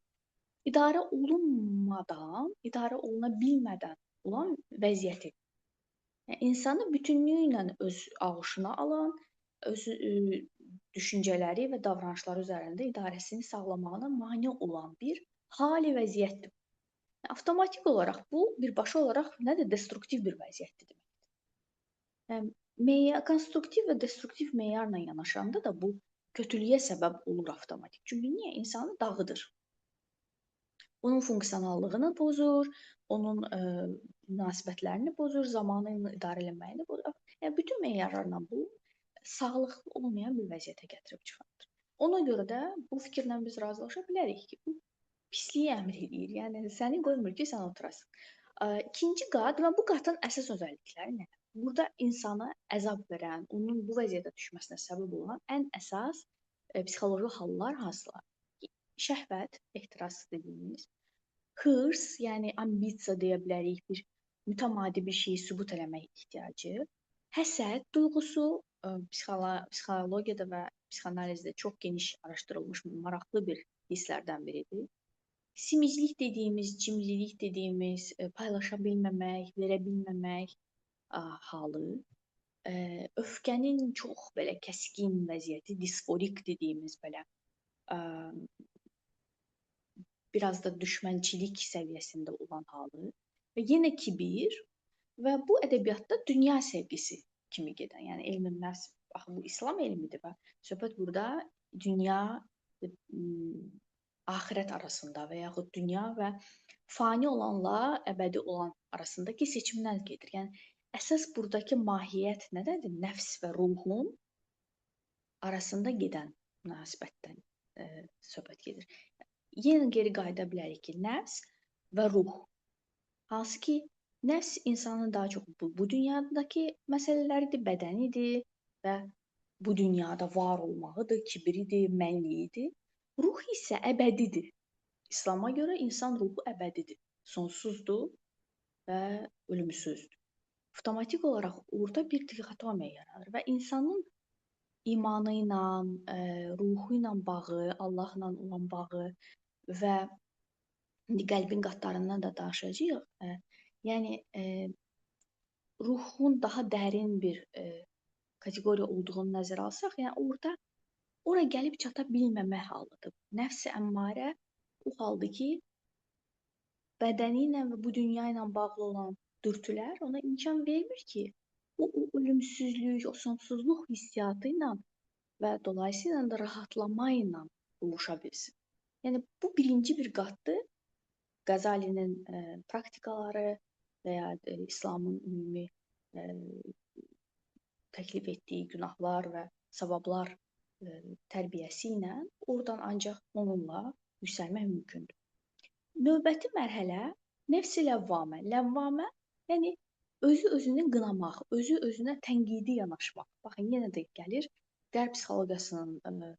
[SPEAKER 3] idarə olunmadan, idarə oluna bilmədən olan vəziyyəti. Yəni, insanı bütünlüyü ilə öz ağuşuna alan, öz düşüncələri və davranışları üzərində idarəsini sağlamağına mane olan bir hali vəziyyətdir. Yəni, avtomatik olaraq bu birbaşa olaraq nədir? Destruktiv bir vəziyyətdir deməkdir. Yəni, konstruktiv və destruktiv meyarla yanaşanda da bu kötülüyə səbəb olur avtomatik. Çünki niyə? İnsanı dağıdır. Onun funksionallığını pozur, onun münasibətlərini pozur, zamanı ilə idarə eləməyini pozur. Yəni, bütün meyarlarla bu sağlıqlı olmayan bir vəziyyətə gətirib çıxardır. Ona görə də bu fikirlə biz razılaşa bilərik ki, bu pisliyi əmr eləyir. Yəni, səni qoymur ki, sən oturasan. İkinci qat və bu qatın əsas özəllikləri nədir? Burada insana əzab verən, onun bu vəziyyətə düşməsinə səbəb olan ən əsas psixoloji hallar hansılar? Şəhvət, ehtiras dediyimiz, hırs, yəni ambisiya deyə bilərik, bir mütəmadi bir şeyi sübut eləmək ehtiyacı, həsəd duyğusu, psixologiyada və psixoanalizdə çox geniş araşdırılmış maraqlı bir hisslərdən biridir. Simiclik dediyimiz, cimrilik dediyimiz, paylaşa bilməmək, verə bilməmək halı, öfkənin çox belə kəskin vəziyyəti, disforik dediyimiz belə, biraz da düşmənçilik səviyyəsində olan halı və yenə kibir və bu ədəbiyyatda dünya sevgisi kimi gedən, yəni elmin nəfs, axı bu İslam elmidir və söhbət burada dünya, axirət arasında və yaxud dünya və fani olanla əbədi olan arasındakı seçimdən gedir. Yəni, əsas buradakı mahiyyət nədəndir? Nəfs və ruhun arasında gedən münasibətdən söhbət gedir. Yenə geri qayıda bilərik ki, nəfs və ruh. Hansı ki, nəfs insanın daha çox bu dünyadakı məsələləridir, bədənidir və bu dünyada var olmağıdır, kibiridir, mənliyidir. Ruh isə əbədidir. İslama görə insan ruhu əbədidir, sonsuzdur və ölümsüzdür. Avtomatik olaraq orada bir dixotomiya yaranır və insanın imanı ilə, ruhu ilə bağı, Allahla olan bağı və indi qəlbin qatlarından da danışacağıq. Yəni, ruhun daha dərin bir kateqoriya olduğunu nəzərə alsaq, yəni orada ora gəlib çata bilməmə halıdır. Nəfs-i əmmarə o haldır ki, bədəni ilə və bu dünya ilə bağlı olan dürtülər ona imkan vermir ki, o ölümsüzlük, o sonsuzluq hissiyatı ilə və dolayısıyla da rahatlama ilə buluşa bilsin. Yəni, bu birinci bir qatdır. Qəzalinin praktikaları və ya İslamın ümumi təklif etdiyi günahlar və savablar tərbiyəsi ilə oradan ancaq onunla yüksəlmək mümkündür. Növbəti mərhələ nəfs-i ləvvamə. Ləvvamə, yəni özü özünü qınamaq, özü özünə tənqidi yanaşmaq. Baxın, yenə də gəlir qərb psixologiyasının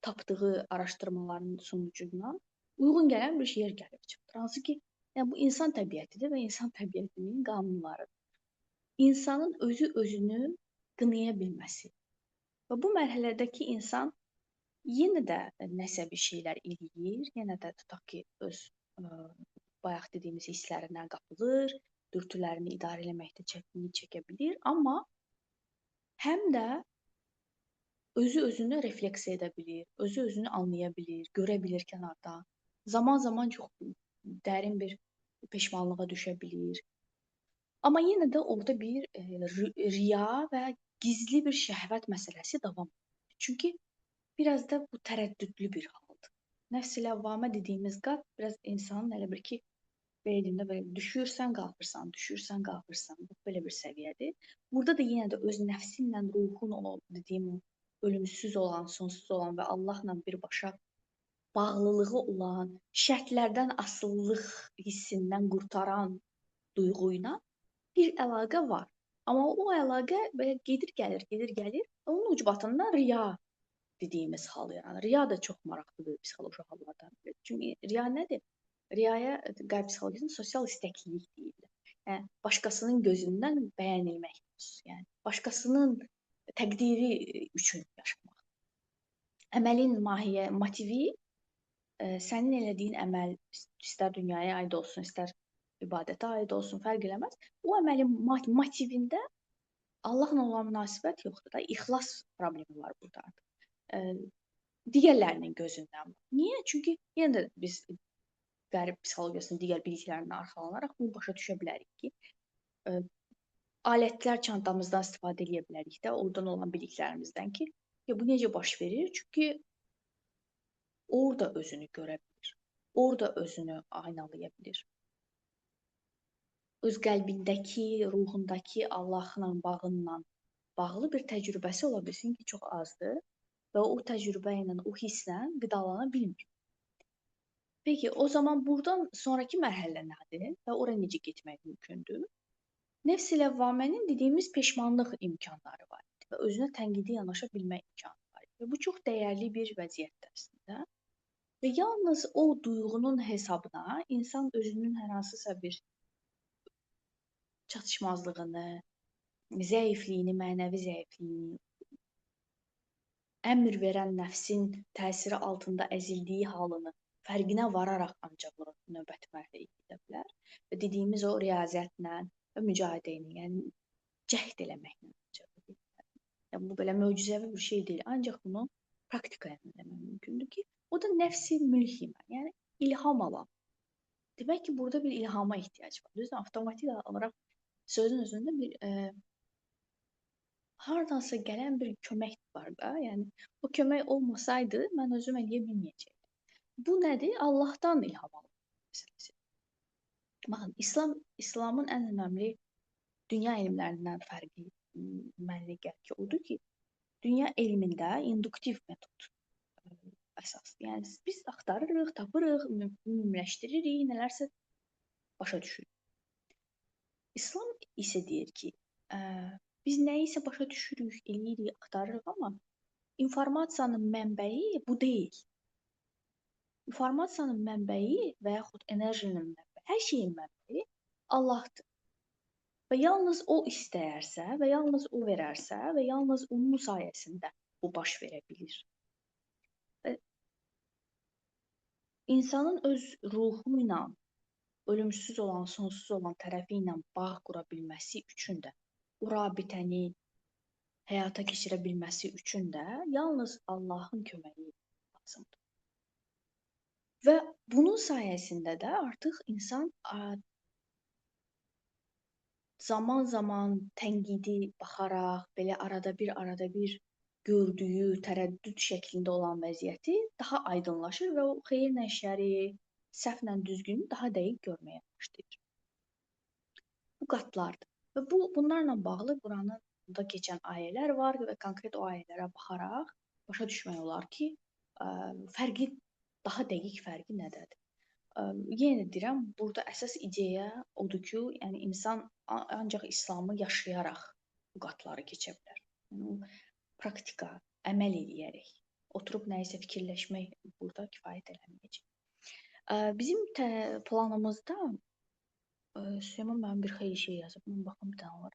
[SPEAKER 3] tapdığı araşdırmaların sonucundan uyğun gələn bir yer gəlib çıxır. Hansı ki, yəni bu insan təbiətidir və insan təbiətinin qanunlarıdır. İnsanın özü özünü qınaya bilməsi. Və bu mərhələdəki insan yenə də nəsə bir şeylər eləyir, yenə də tutaq ki, öz bayaq dediyimiz hisslərinə qapılır, dürtülərini idarə eləməkdə çətinlik çəkə bilir, amma həm də özü özünü refleksiya edə bilir, özü özünü anlaya bilir, görə bilir kənardan. Zaman-zaman çox dərin bir peşmanlığa düşə bilir. Amma yenə də orada bir riya və gizli bir şəhvət məsələsi davam edir. Çünki biraz da bu tərəddüdlü bir haldır. Nəfs-i ləvvamə dediyimiz qat biraz insanın elə bir ki, belə deyim də, belə düşürsən, qalxırsan, düşürsən, qalxırsan. Bu belə bir səviyyədir. Burada da yenə də öz nəfsinlə ruhun o dediyim o ölümsüz olan, sonsuz olan və Allahla birbaşa bağlılığı olan, şərtlərdən asılılıq hissindən qurtaran duyğu ilə bir əlaqə var. Amma o əlaqə belə gedir, gəlir, gedir, gəlir. Onun ucbatından riya dediyimiz hal yaranır. Riya da çox maraqlı bir psixoloji hallardan biridir. Çünki riya nədir? Riyaya qərb psixologiyasında sosial istəklilik deyilir. Yəni, başqasının gözündən bəyənilmək arzusu, yəni başqasının təqdiri üçün yaşamaq. Əməlin mahiyə, motivi sənin elədiyin əməl istər dünyaya aid olsun, istər ibadətə aid olsun, fərq eləməz. O əməlin motivində Allahla olan münasibət yoxdur da, ixlas problemi var burada artıq. Digərlərinin gözündən. Niyə? Çünki yenə də biz qərb psixologiyasının digər biliklərindən arxalanaraq bunu başa düşə bilərik ki, alətlər çantamızdan istifadə edə bilərik də, oradan olan biliklərimizdən ki, ya bu necə baş verir? Çünki orada özünü görə bilir, orada özünü aynalaya bilir. Öz qəlbindəki, ruhundakı Allahla bağınla bağlı bir təcrübəsi ola bilsin ki, çox azdır və o təcrübə ilə, o hisslə qidalana bilmir. Peki, o zaman buradan sonraki mərhələ nədir və oraya necə getmək mümkündür? Nəfs-i ləvvamənin dediyimiz peşmanlıq imkanları var idi və özünə tənqidi yanaşa bilmək imkanı var idi. Və bu çox dəyərli bir vəziyyətdir əslində. Və yalnız o duyğunun hesabına insan özünün hər hansısa bir çatışmazlığını, zəifliyini, mənəvi zəifliyini, əmr verən nəfsin təsiri altında əzildiyi halını fərqinə vararaq ancaq növbəti mərhələyə gedə bilər. Və dediyimiz o riyaziyyətlə və mücahidə ilə, yəni cəhd eləməklə ancaq gedə bilər. Yəni, bu belə möcüzəvi bir şey deyil. Ancaq bunu praktikaya eləmək mümkündür ki, o da nəfsi mülhimə, yəni ilham alan. Demək ki, burada bir ilhama ehtiyac var. Düzdür, avtomatik olaraq sözün özündə bir hardansa gələn bir kömək var da. Yəni, o kömək olmasaydı, mən özüm eləyə bilməyəcəkdim. Bu nədir? Allahdan ilham almaq məsələsi. Baxın, İslamın ən önəmli dünya elmlərindən fərqi mənə gəlir ki, odur ki, dünya elmində induktiv metod əsasdır. Yəni, biz axtarırıq, tapırıq, ümumiləşdiririk, nələrsə başa düşürük. İslam isə deyir ki, biz nəyisə başa düşürük, eləyirik, axtarırıq, amma informasiyanın mənbəyi bu deyil. İnformasiyanın mənbəyi və yaxud enerjinin mənbəyi, hər şeyin mənbəyi Allahdır. Və yalnız o istəyərsə və yalnız o verərsə və yalnız onun sayəsində bu baş verə bilir. Və insanın öz ruhu ilə, ölümsüz olan, sonsuz olan tərəfi ilə bağ qura bilməsi üçün də, o rabitəni həyata keçirə bilməsi üçün də yalnız Allahın köməyi lazımdır. Və bunun sayəsində də artıq insan zaman-zaman tənqidi baxaraq, belə arada bir gördüyü tərəddüd şəklində olan vəziyyəti daha aydınlaşır və o xeyirlə şəri, səhvlə düzgünü daha dəqiq görməyə başlayır. Bu qatlardır. Və bunlarla bağlı Quranın da keçən ayələr var və konkret o ayələrə baxaraq başa düşmək olar ki, fərqi, daha dəqiq fərqi nədədir? Yenə deyirəm, burada əsas ideya odur ki, yəni insan ancaq İslamı yaşayaraq bu qatları keçə bilər. Yəni, o praktika, əməl eləyərək, oturub nəyisə fikirləşmək burada kifayət eləməyəcək. Bizim planımızda Süleyman mənim bir xeyli şey yazıb. Mən baxım bir dənə var.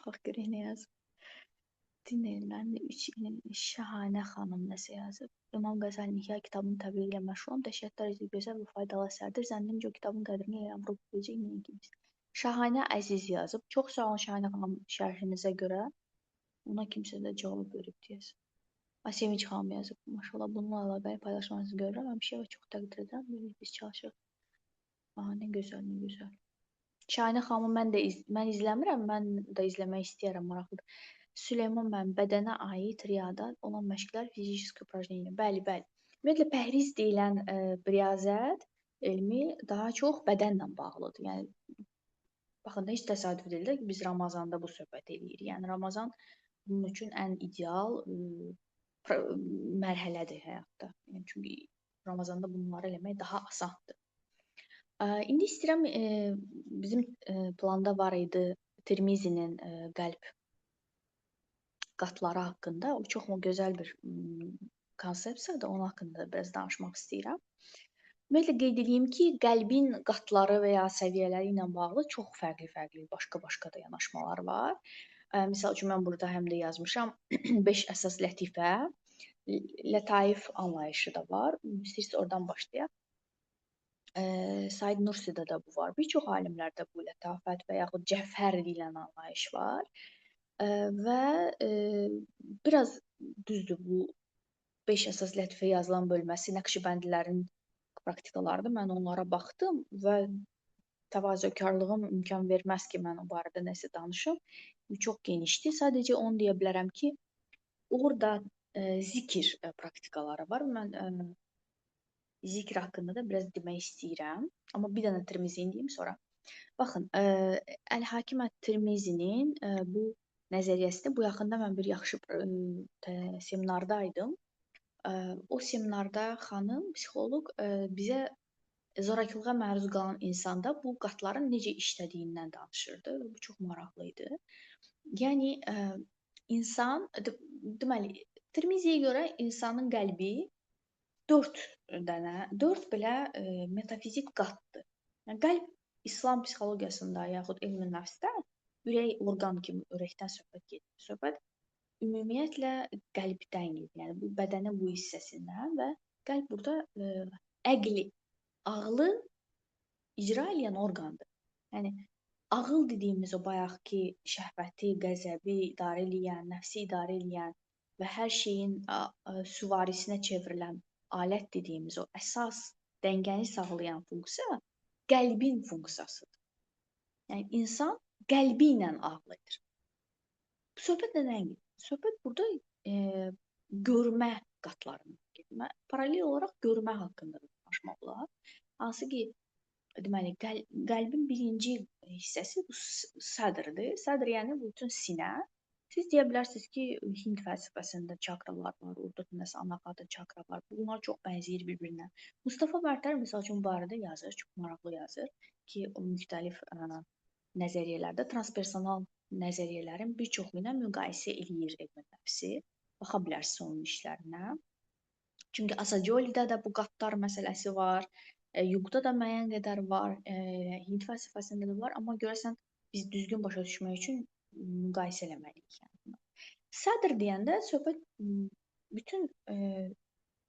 [SPEAKER 3] Bax görək nə yazıb. Din elmlərinin 3 Şahanə xanım nəsə yazıb. İmam Qəzəlinin İhya kitabının təbliği ilə məşğulam. Dəhşət dərəcədə gözəl və faydalı əsərdir. Zənnimcə o kitabın qədrini elə Avropa biləcək, nəinki biz. Şahanə Əziz yazıb. Çox sağ olun Şahanə xanım şərhinizə görə. Ona kimsə də cavab verib deyəsən. Sevinç xanım yazıb. Maşallah bununla əlaqəli paylaşmanızı görürəm. Mən bir şey çox təqdir edirəm. Böyle biz çalışırıq. Aha, nə gözəl, nə gözəl. Şahinə xanımı mən izləmirəm. Mən də izləmək istəyirəm, maraqlıdır. Süleyman müəllim, bədənə aid riyada olan məşqlər fiziki упражнение. Bəli, bəli. Ümumiyyətlə pəhriz deyilən riyazət elmi daha çox bədənlə bağlıdır. Yəni baxın da heç təsadüf deyil də ki, biz Ramazanda bu söhbət eləyirik. Yəni Ramazan bunun üçün ən ideal mərhələdir həyatda. Yəni çünki Ramazanda bunları eləmək daha asandır. İndi istəyirəm bizim planda var idi Tirmizinin qəlb qatları haqqında. O çox gözəl bir konsepsiyadır. Onun haqqında biraz danışmaq istəyirəm. Ümumiyyətlə qeyd edeyim ki, qəlbin qatları və ya səviyyələri ilə bağlı çox fərqli-fərqli, başqa-başqa da yanaşmalar var. Misal üçün, mən burada həm də yazmışam 5 əsas lətifə, lətaif anlayışı da var. İstəyirsə oradan başlayaq. Said Nursi'də də bu var. Bir çox alimlərdə bu lətafət və yaxud cəvhər deyilən anlayış var. Və biraz düzdür, bu 5 əsas lətifə yazılan bölməsi Nəqşibəndilərin praktikalardır. Mən onlara baxdım və təvazökarlığım imkan verməz ki, mən o barədə nəsə danışım. Bu çox genişdir. Sadəcə onu deyə bilərəm ki, orada zikir praktikaları var. Mən zikr haqqında da biraz demək istəyirəm. Amma bir dənə Tirmizini deyim sonra. Baxın, Əl-Hakim Ət-Tirmizinin bu nəzəriyyəsini bu yaxında mən bir yaxşı seminardaydım. O seminarda xanım, psixoloq bizə zorakılığa məruz qalan insanda bu qatların necə işlədiyindən danışırdı. Bu çox maraqlı idi. Yəni, insan, deməli, Tirmiziyə görə insanın qəlbi 4 belə metafizik qatdır. Yəni, qəlb İslam psixologiyasında yaxud elm-i nəfsdə ürək orqan kimi ürəkdən söhbət gedir. Söhbət ümumiyyətlə qəlbdən gedir. Yəni, bu bədənin bu hissəsindən və qəlb burada əqli, ağlı icra eləyən orqandır. Yəni, ağıl dediyimiz o bayaq ki, şəhvəti, qəzəbi idarə eləyən, nəfsi idarə eləyən və hər şeyin süvarisinə çevrilən alət dediyimiz o əsas dəngəni sağlayan funksiya qəlbin funksiyasıdır. Yəni, insan qəlbi ilə ağıl edir. Söhbət nədən gedir? Söhbət burada görmə qatlarından gedir. Paralel olaraq görmə haqqında da danışmaq olar. Hansı ki, deməli, qəlbin birinci hissəsi bu sədrdir. Sədr yəni bütün sinə. Siz deyə bilərsiniz ki, Hind fəlsəfəsində çakralar var, orada nəsə anahata çakra var. Bunlar çox bənzəyir bir-birinə. Mustafa Mərtər, misal üçün, bu barədə yazır, çox maraqlı yazır ki, o müxtəlif nəzəriyyələrdə transpersonal nəzəriyyələrin bir çoxu ilə müqayisə eləyir elm-i nəfsi. Baxa bilərsiniz onun işlərinə. Çünki Asacoli'də də bu qatlar məsələsi var, Jungda da müəyyən qədər var, Hind fəlsəfəsində də var, amma görəsən biz düzgün başa düşmək üçün müqayisə eləməliyik. Yəni. Sədr deyəndə söhbət bütün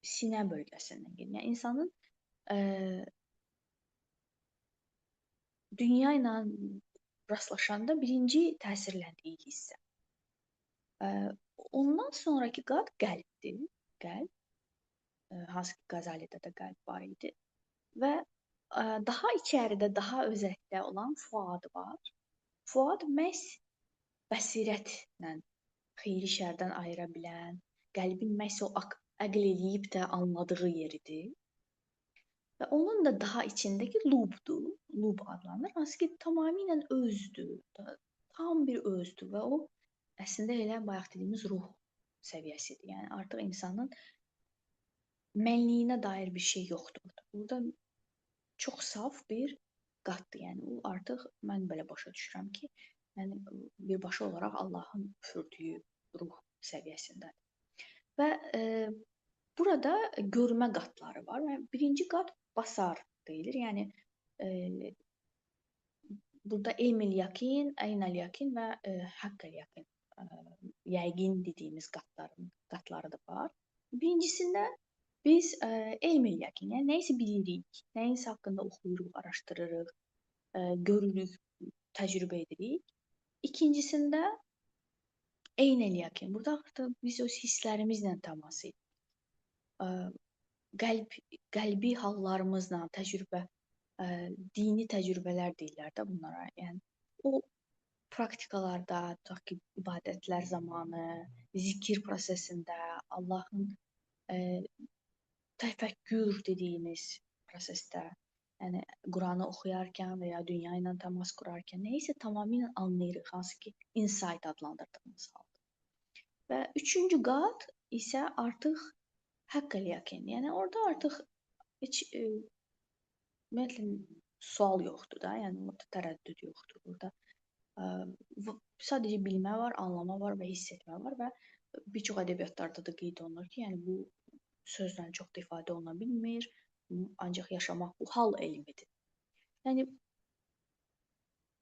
[SPEAKER 3] sinə bölgəsindən gedir. Yəni, insanın dünya ilə rastlaşanda birinci təsirləndiyi hissə. Ondan sonraki qat qəlbdir. Qəlb, hansı ki Qəzalidə də qəlb var idi. Və daha içəridə, daha özəkdə olan fuad var. Fuad məhz bəsirətlə xeyri şərdən ayıra bilən, qəlbin məhz o əql eləyib də anladığı yeridir. Və onun da daha içindəki lubdur, lub adlanır, hansı ki tamamilə özdür, tam bir özdür və o əslində elə bayaq dediyimiz ruh səviyyəsidir. Yəni artıq insanın mənliyinə dair bir şey yoxdur orada. Burada çox saf bir qatdır. Yəni o artıq mən belə başa düşürəm ki, yəni birbaşa olaraq Allahın üfürdüyü ruh səviyyəsindədir. Və burada görmə qatları var. Yəni, birinci qat basar deyilir. Yəni burada elmil yakin, eynəl yakin və haqqəl yakin, yəqin dediyimiz qatları da var. Birincisində biz elmil yakin, yəni nəyisə bilirik, nəyinsə haqqında oxuyuruq, araşdırırıq, görürük, təcrübə edirik. İkincisində eynəl yakin. Burada artıq biz öz hisslərimizlə təmas edirik. Qəlbi hallarımızla təcrübə, dini təcrübələr deyirlər də bunlara. Yəni o praktikalarda, tutaq ki, ibadətlər zamanı, zikir prosesində, Allahın təfəkkür dediyimiz prosesdə, yəni Quranı oxuyarkən və ya dünya ilə təmas qurarkən nəyisə tamamilə anlayırıq, hansı ki, insight adlandırdığımız haldır. Və üçüncü qat isə artıq həqqəl yakin. Yəni orada artıq heç ümumiyyətlə sual yoxdur da, yəni orada tərəddüd yoxdur. Orada sadəcə bilmə var, anlama var və hiss etmə var və bir çox ədəbiyyatlarda da qeyd olunur ki, yəni bu sözlə çox da ifadə oluna bilmir. Bunu ancaq yaşamaq, bu hal elmidir. Yəni,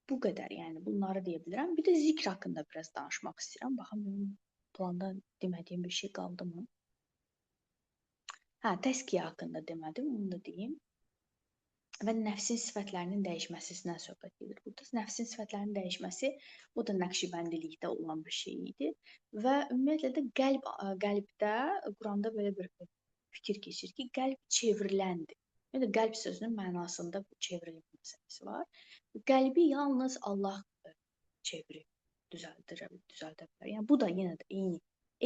[SPEAKER 3] bu qədər, yəni bunları deyə bilərəm. Bir də zikr haqqında biraz danışmaq istəyirəm. Baxın, mənim planda demədiyim bir şey qaldı mı? Hə, təzkiyə haqqında demədim, onu da deyim. Və nəfsin sifətlərinin dəyişməsindən söhbət gedir. Burada nəfsin sifətlərinin dəyişməsi, o da nəqşibəndilikdə olan bir şey idi. Və ümumiyyətlə də qəlbdə, Quranda belə bir fikir keçir ki, qəlb çevriləndir. Yəni, qəlb sözünün mənasında bu çevrilmə məsələsi var. Qəlbi yalnız Allah çevirib, düzəldə bilər. Yəni, bu da yenə də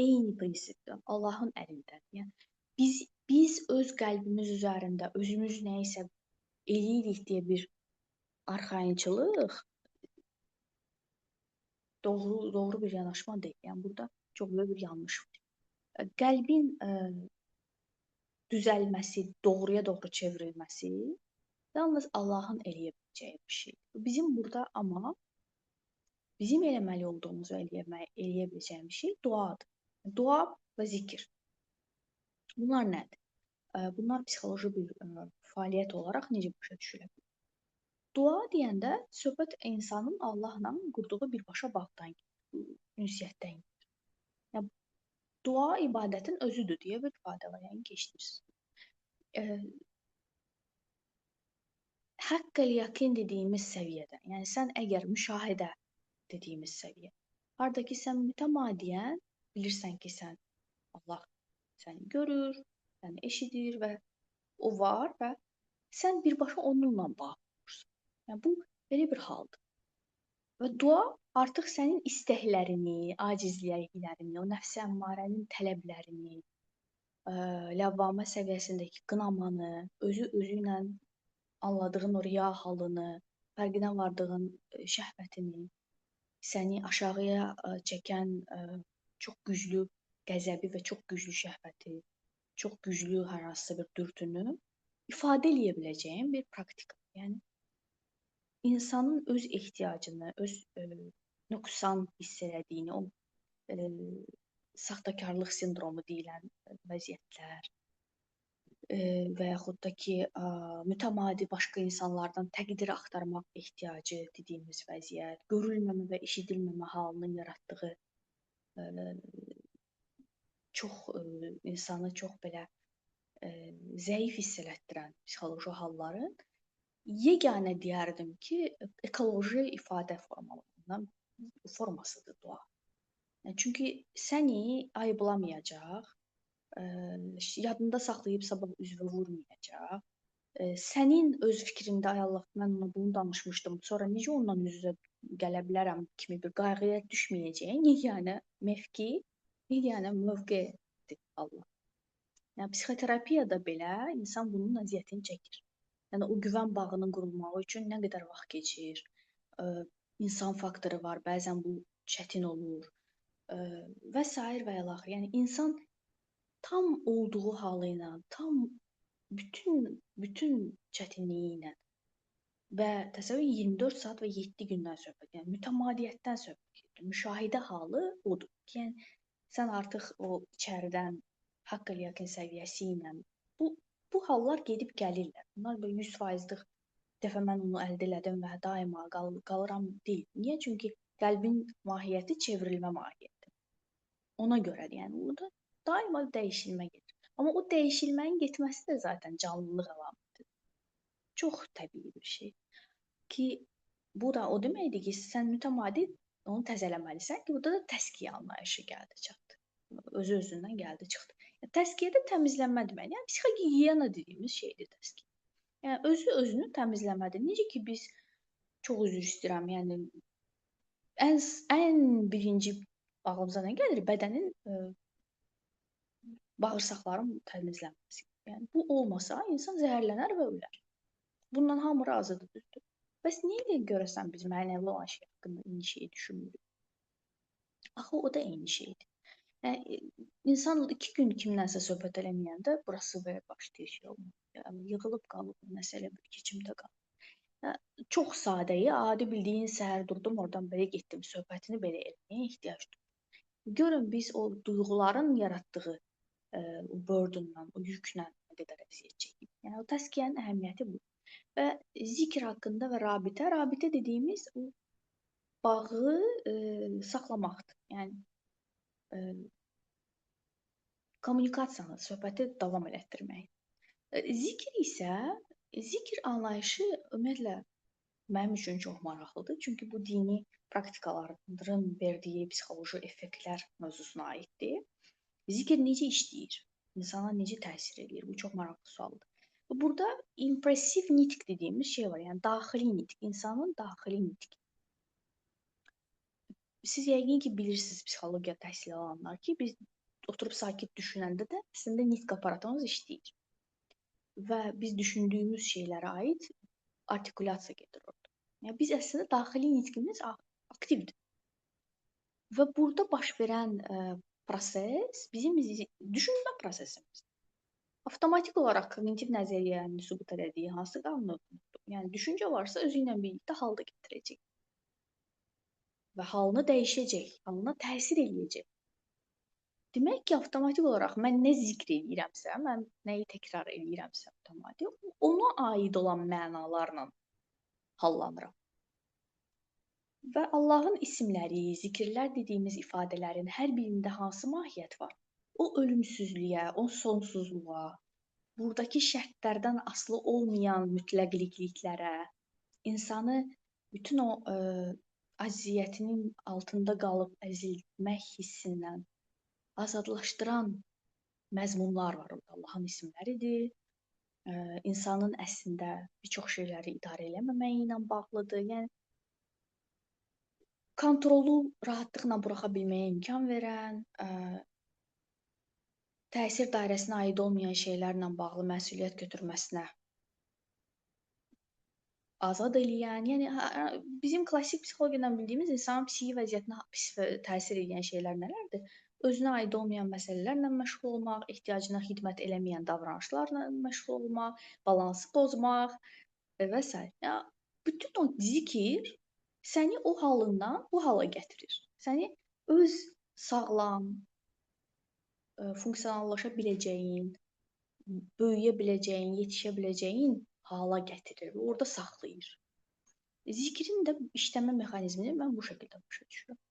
[SPEAKER 3] eyni prinsipdir. Allahın əlindədir. Yəni, biz öz qəlbimiz üzərində özümüz nəyisə eləyirik deyə bir arxayınçılıq doğru bir yanaşma deyil. Yəni, burada çox böyük bir yanlış var. Qəlbin düzəlməsi, doğruya doğru çevrilməsi yalnız Allahın eləyə biləcəyi bir şeydir. Bizim burada amma bizim eləməli olduğumuz və eləyə biləcəyimiz şey duadır. Dua və zikir. Bunlar nədir? Bunlar psixoloji bir fəaliyyət olaraq necə başa düşülə bilər? Dua deyəndə söhbət insanın Allahla qurduğu birbaşa bağdan gedir, ünsiyyətdən gedir. Yəni, dua ibadətin özüdür deyə bir ifadə var, yəni keçdiniz. Həqqəl yəqin dediyimiz səviyyədə, yəni sən əgər müşahidə dediyimiz səviyyə, harada ki sən mütəmadiyyən bilirsən ki, sən Allah səni görür, səni eşidir və o var və sən birbaşa onunla bağ qurursan. Yəni, bu belə bir haldır. Və dua artıq sənin istəklərini, acizliklərini, o nəfs-i əmmarənin tələblərini, ləvvamə səviyyəsindəki qınamanı, özü özü ilə anladığın o riya halını, fərqinə vardığın şəhvətini, səni aşağıya çəkən çox güclü qəzəbi və çox güclü şəhvəti, çox güclü hər hansısa bir dürtünü ifadə eləyə biləcəyin bir praktika. Yəni, insanın öz ehtiyacını, öz nöqsan hiss elədiyini, o saxtakarlıq sindromu deyilən vəziyyətlər və yaxud da ki, mütəmadi başqa insanlardan təqdir axtarmaq ehtiyacı dediyimiz vəziyyət, görülməmə və eşidilməmə halının yaratdığı çox insanı çox belə zəif hiss elətdirən psixoloji halların yeganə deyərdim ki, ekoloji ifadə formalarından formasıdır dua. Yəni, çünki səni ayıblamayacaq, yadında saxlayıb sabah üzvə vurmayacaq, sənin öz fikrində, ay Allah, mən ona bunu danışmışdım, sonra necə ondan üz-üzə gələ bilərəm kimi bir qayğıya düşməyəcəyin yeganə mevki, yeganə mövqedir Allah. Yəni, psixoterapiyada belə insan bunun əziyyətini çəkir. Yəni, o güvən bağının qurulmağı üçün nə qədər vaxt keçir, insan faktoru var, bəzən bu çətin olur və sair və ilaxır. Yəni, insan tam olduğu halı ilə, tam bütün çətinliyi ilə və təsəvvür 24 saat və 7 gündən söhbət, yəni mütəmadiyyətdən söhbət gedir. Müşahidə halı odur ki, yəni, sən artıq o içəridən haqq-ül yəqin səviyyəsi ilə bu hallar gedib gəlirlər. Bunlar böyle 100%lıq dəfə mən onu əldə elədim və daima qalıram deyil. Niyə? Çünki qəlbin mahiyyəti çevrilmə mahiyyəti. Ona görədir. Yəni, orada daima dəyişilmə gedir. Amma o dəyişilmənin getməsi də zaten canlılıq əlamətidir. Çox təbii bir şey. Ki, bu da o deməkdir ki, sən mütəmadi onu təzələməlisən ki, burada da təzkiyə anlayışı gəldi, çatdı. Özü özündən gəldi, çıxdı. Yəni, təzkiyə də təmizlənmə deməkdir. Yəni, psixogigiyena dediyimiz şeydir təzkiyə. Yəni, özü özünü təmizləmədir. Necə ki, biz, çox üzr istəyirəm, yəni, ən birinci ağlımıza nə gəlir? Bədənin bağırsaqların təmizlənməsi. Yəni, bu olmasa insan zəhərlənər və ölər. Bundan hamı razıdır, düzdür. Bəs niyə görəsən biz mənəvi olan şey haqqında eyni şeyi düşünmürük? Axı, o da eyni şeydir. Yəni, insan 2 gün kimdənsə söhbət eləməyəndə burası belə başlayır şey olmaq. Yəni, yığılıb qalıb, nəsə elə bir keçimdə qalıb. Yəni, çox sadəyi, adi bildiyin səhər durdum, oradan belə getdim, söhbətini belə eləməyə ehtiyac duyuram. Görün, biz o duyğuların yaratdığı o burdenla, o yüklə nə qədər əziyyət çəkib. Yəni o təzkiyənin əhəmiyyəti bu. Və zikr haqqında və rabitə, rabitə dediyimiz o bağı saxlamaqdır. Yəni kommunikasiyanı, söhbəti davam elətdirmək. Zikr isə, zikr anlayışı ümumiyyətlə mənim üçün çox maraqlıdır. Çünki bu dini praktikaların verdiyi psixoloji effektlər mövzusuna aiddir. Zikr necə işləyir? İnsana necə təsir eləyir? Bu çox maraqlı sualdır. Burada impressiv nitq dediyimiz şey var. Yəni daxili nitq, insanın daxili nitqi. Siz yəqin ki bilirsiniz psixologiya təhsil alanlar ki, biz oturub sakit düşünəndə də əslində nitq aparatımız işləyir. Və biz düşündüyümüz şeylərə aid artikulyasiya gedir orada. Yəni biz əslində daxili nitqimiz aktivdir. Və burada baş verən proses bizim düşünmə prosesimizdir. Avtomatik olaraq kognitiv nəzəriyyənin sübut elədiyi hansı qanundur? Yəni düşüncə varsa özü ilə birlikdə hal da gətirəcək. Və halını dəyişəcək, halına təsir eləyəcək. Demək ki, avtomatik olaraq mən nə zikr eləyirəmsə, mən nəyi təkrar eləyirəmsə avtomatik, ona aid olan mənalarla hallanıram. Və Allahın isimləri, zikirlər dediyimiz ifadələrin hər birində hansı mahiyyət var? O ölümsüzlüyə, o sonsuzluğa, buradakı şərtlərdən asılı olmayan mütləqliklərə, insanı bütün o əziyyətinin altında qalıb əzilmək hissindən azadlaşdıran məzmunlar var orada. Allahın isimləridir. İnsanın əslində bir çox şeyləri idarə eləməməyi ilə bağlıdır. Yəni kontrolu rahatlıqla buraxa bilməyə imkan verən, təsir dairəsinə aid olmayan şeylərlə bağlı məsuliyyət götürməsinə azad eləyən, yəni bizim klassik psixologiyadan bildiyimiz insanın psixi vəziyyətinə pis təsir edən şeylər nələrdir? Özünə aid olmayan məsələlərlə məşğul olmaq, ehtiyacına xidmət eləməyən davranışlarla məşğul olmaq, balansı pozmaq və s. Yəni, bütün o zikir səni o halından bu hala gətirir. Səni öz sağlam, funksionallaşa biləcəyin, böyüyə biləcəyin, yetişə biləcəyin hala gətirir və orada saxlayır. Zikrin də işləmə mexanizmini mən bu şəkildə başa düşürəm.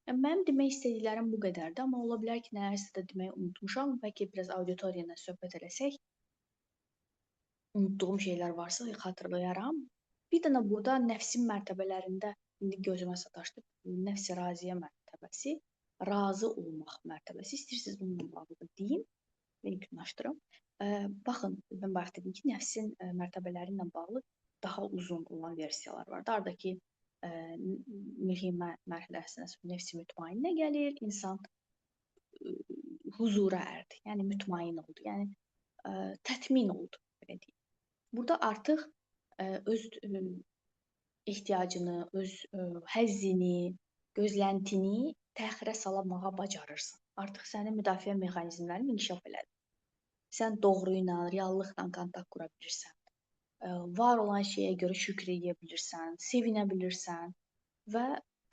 [SPEAKER 3] Yəni, mənim demək istədiklərim bu qədərdir, amma ola bilər ki, nələrsə də deməyi unutmuşam. Bəlkə biraz auditoriya ilə söhbət eləsək, unutduğum şeylər varsa xatırlayaram. Bir dənə burada nəfsin mərtəbələrində, indi gözümə sataşdı, nəfs-i raziyə mərtəbəsi, razı olmaq mərtəbəsi. İstəyirsiniz bununla bağlı da deyim və yekunlaşdırım. Baxın, mən bayaq dedim ki, nəfsin mərtəbələri ilə bağlı daha uzun olan versiyalar var. Oradakı mülhimə mərhələsinə nefs-i mütmainnə gəlir, insan huzura ərdi, yəni mütmain oldu, yəni tətmin oldu, belə deyim. Burada artıq öz ehtiyacını, öz həzzini, gözləntini təxirə salamağa bacarırsan. Artıq sənin müdafiə mexanizmlərin inkişaf elədi. Sən doğru ilə, reallıqla kontakt qura bilirsən. Var olan şeyə görə şükr edə bilirsən, sevinə bilirsən və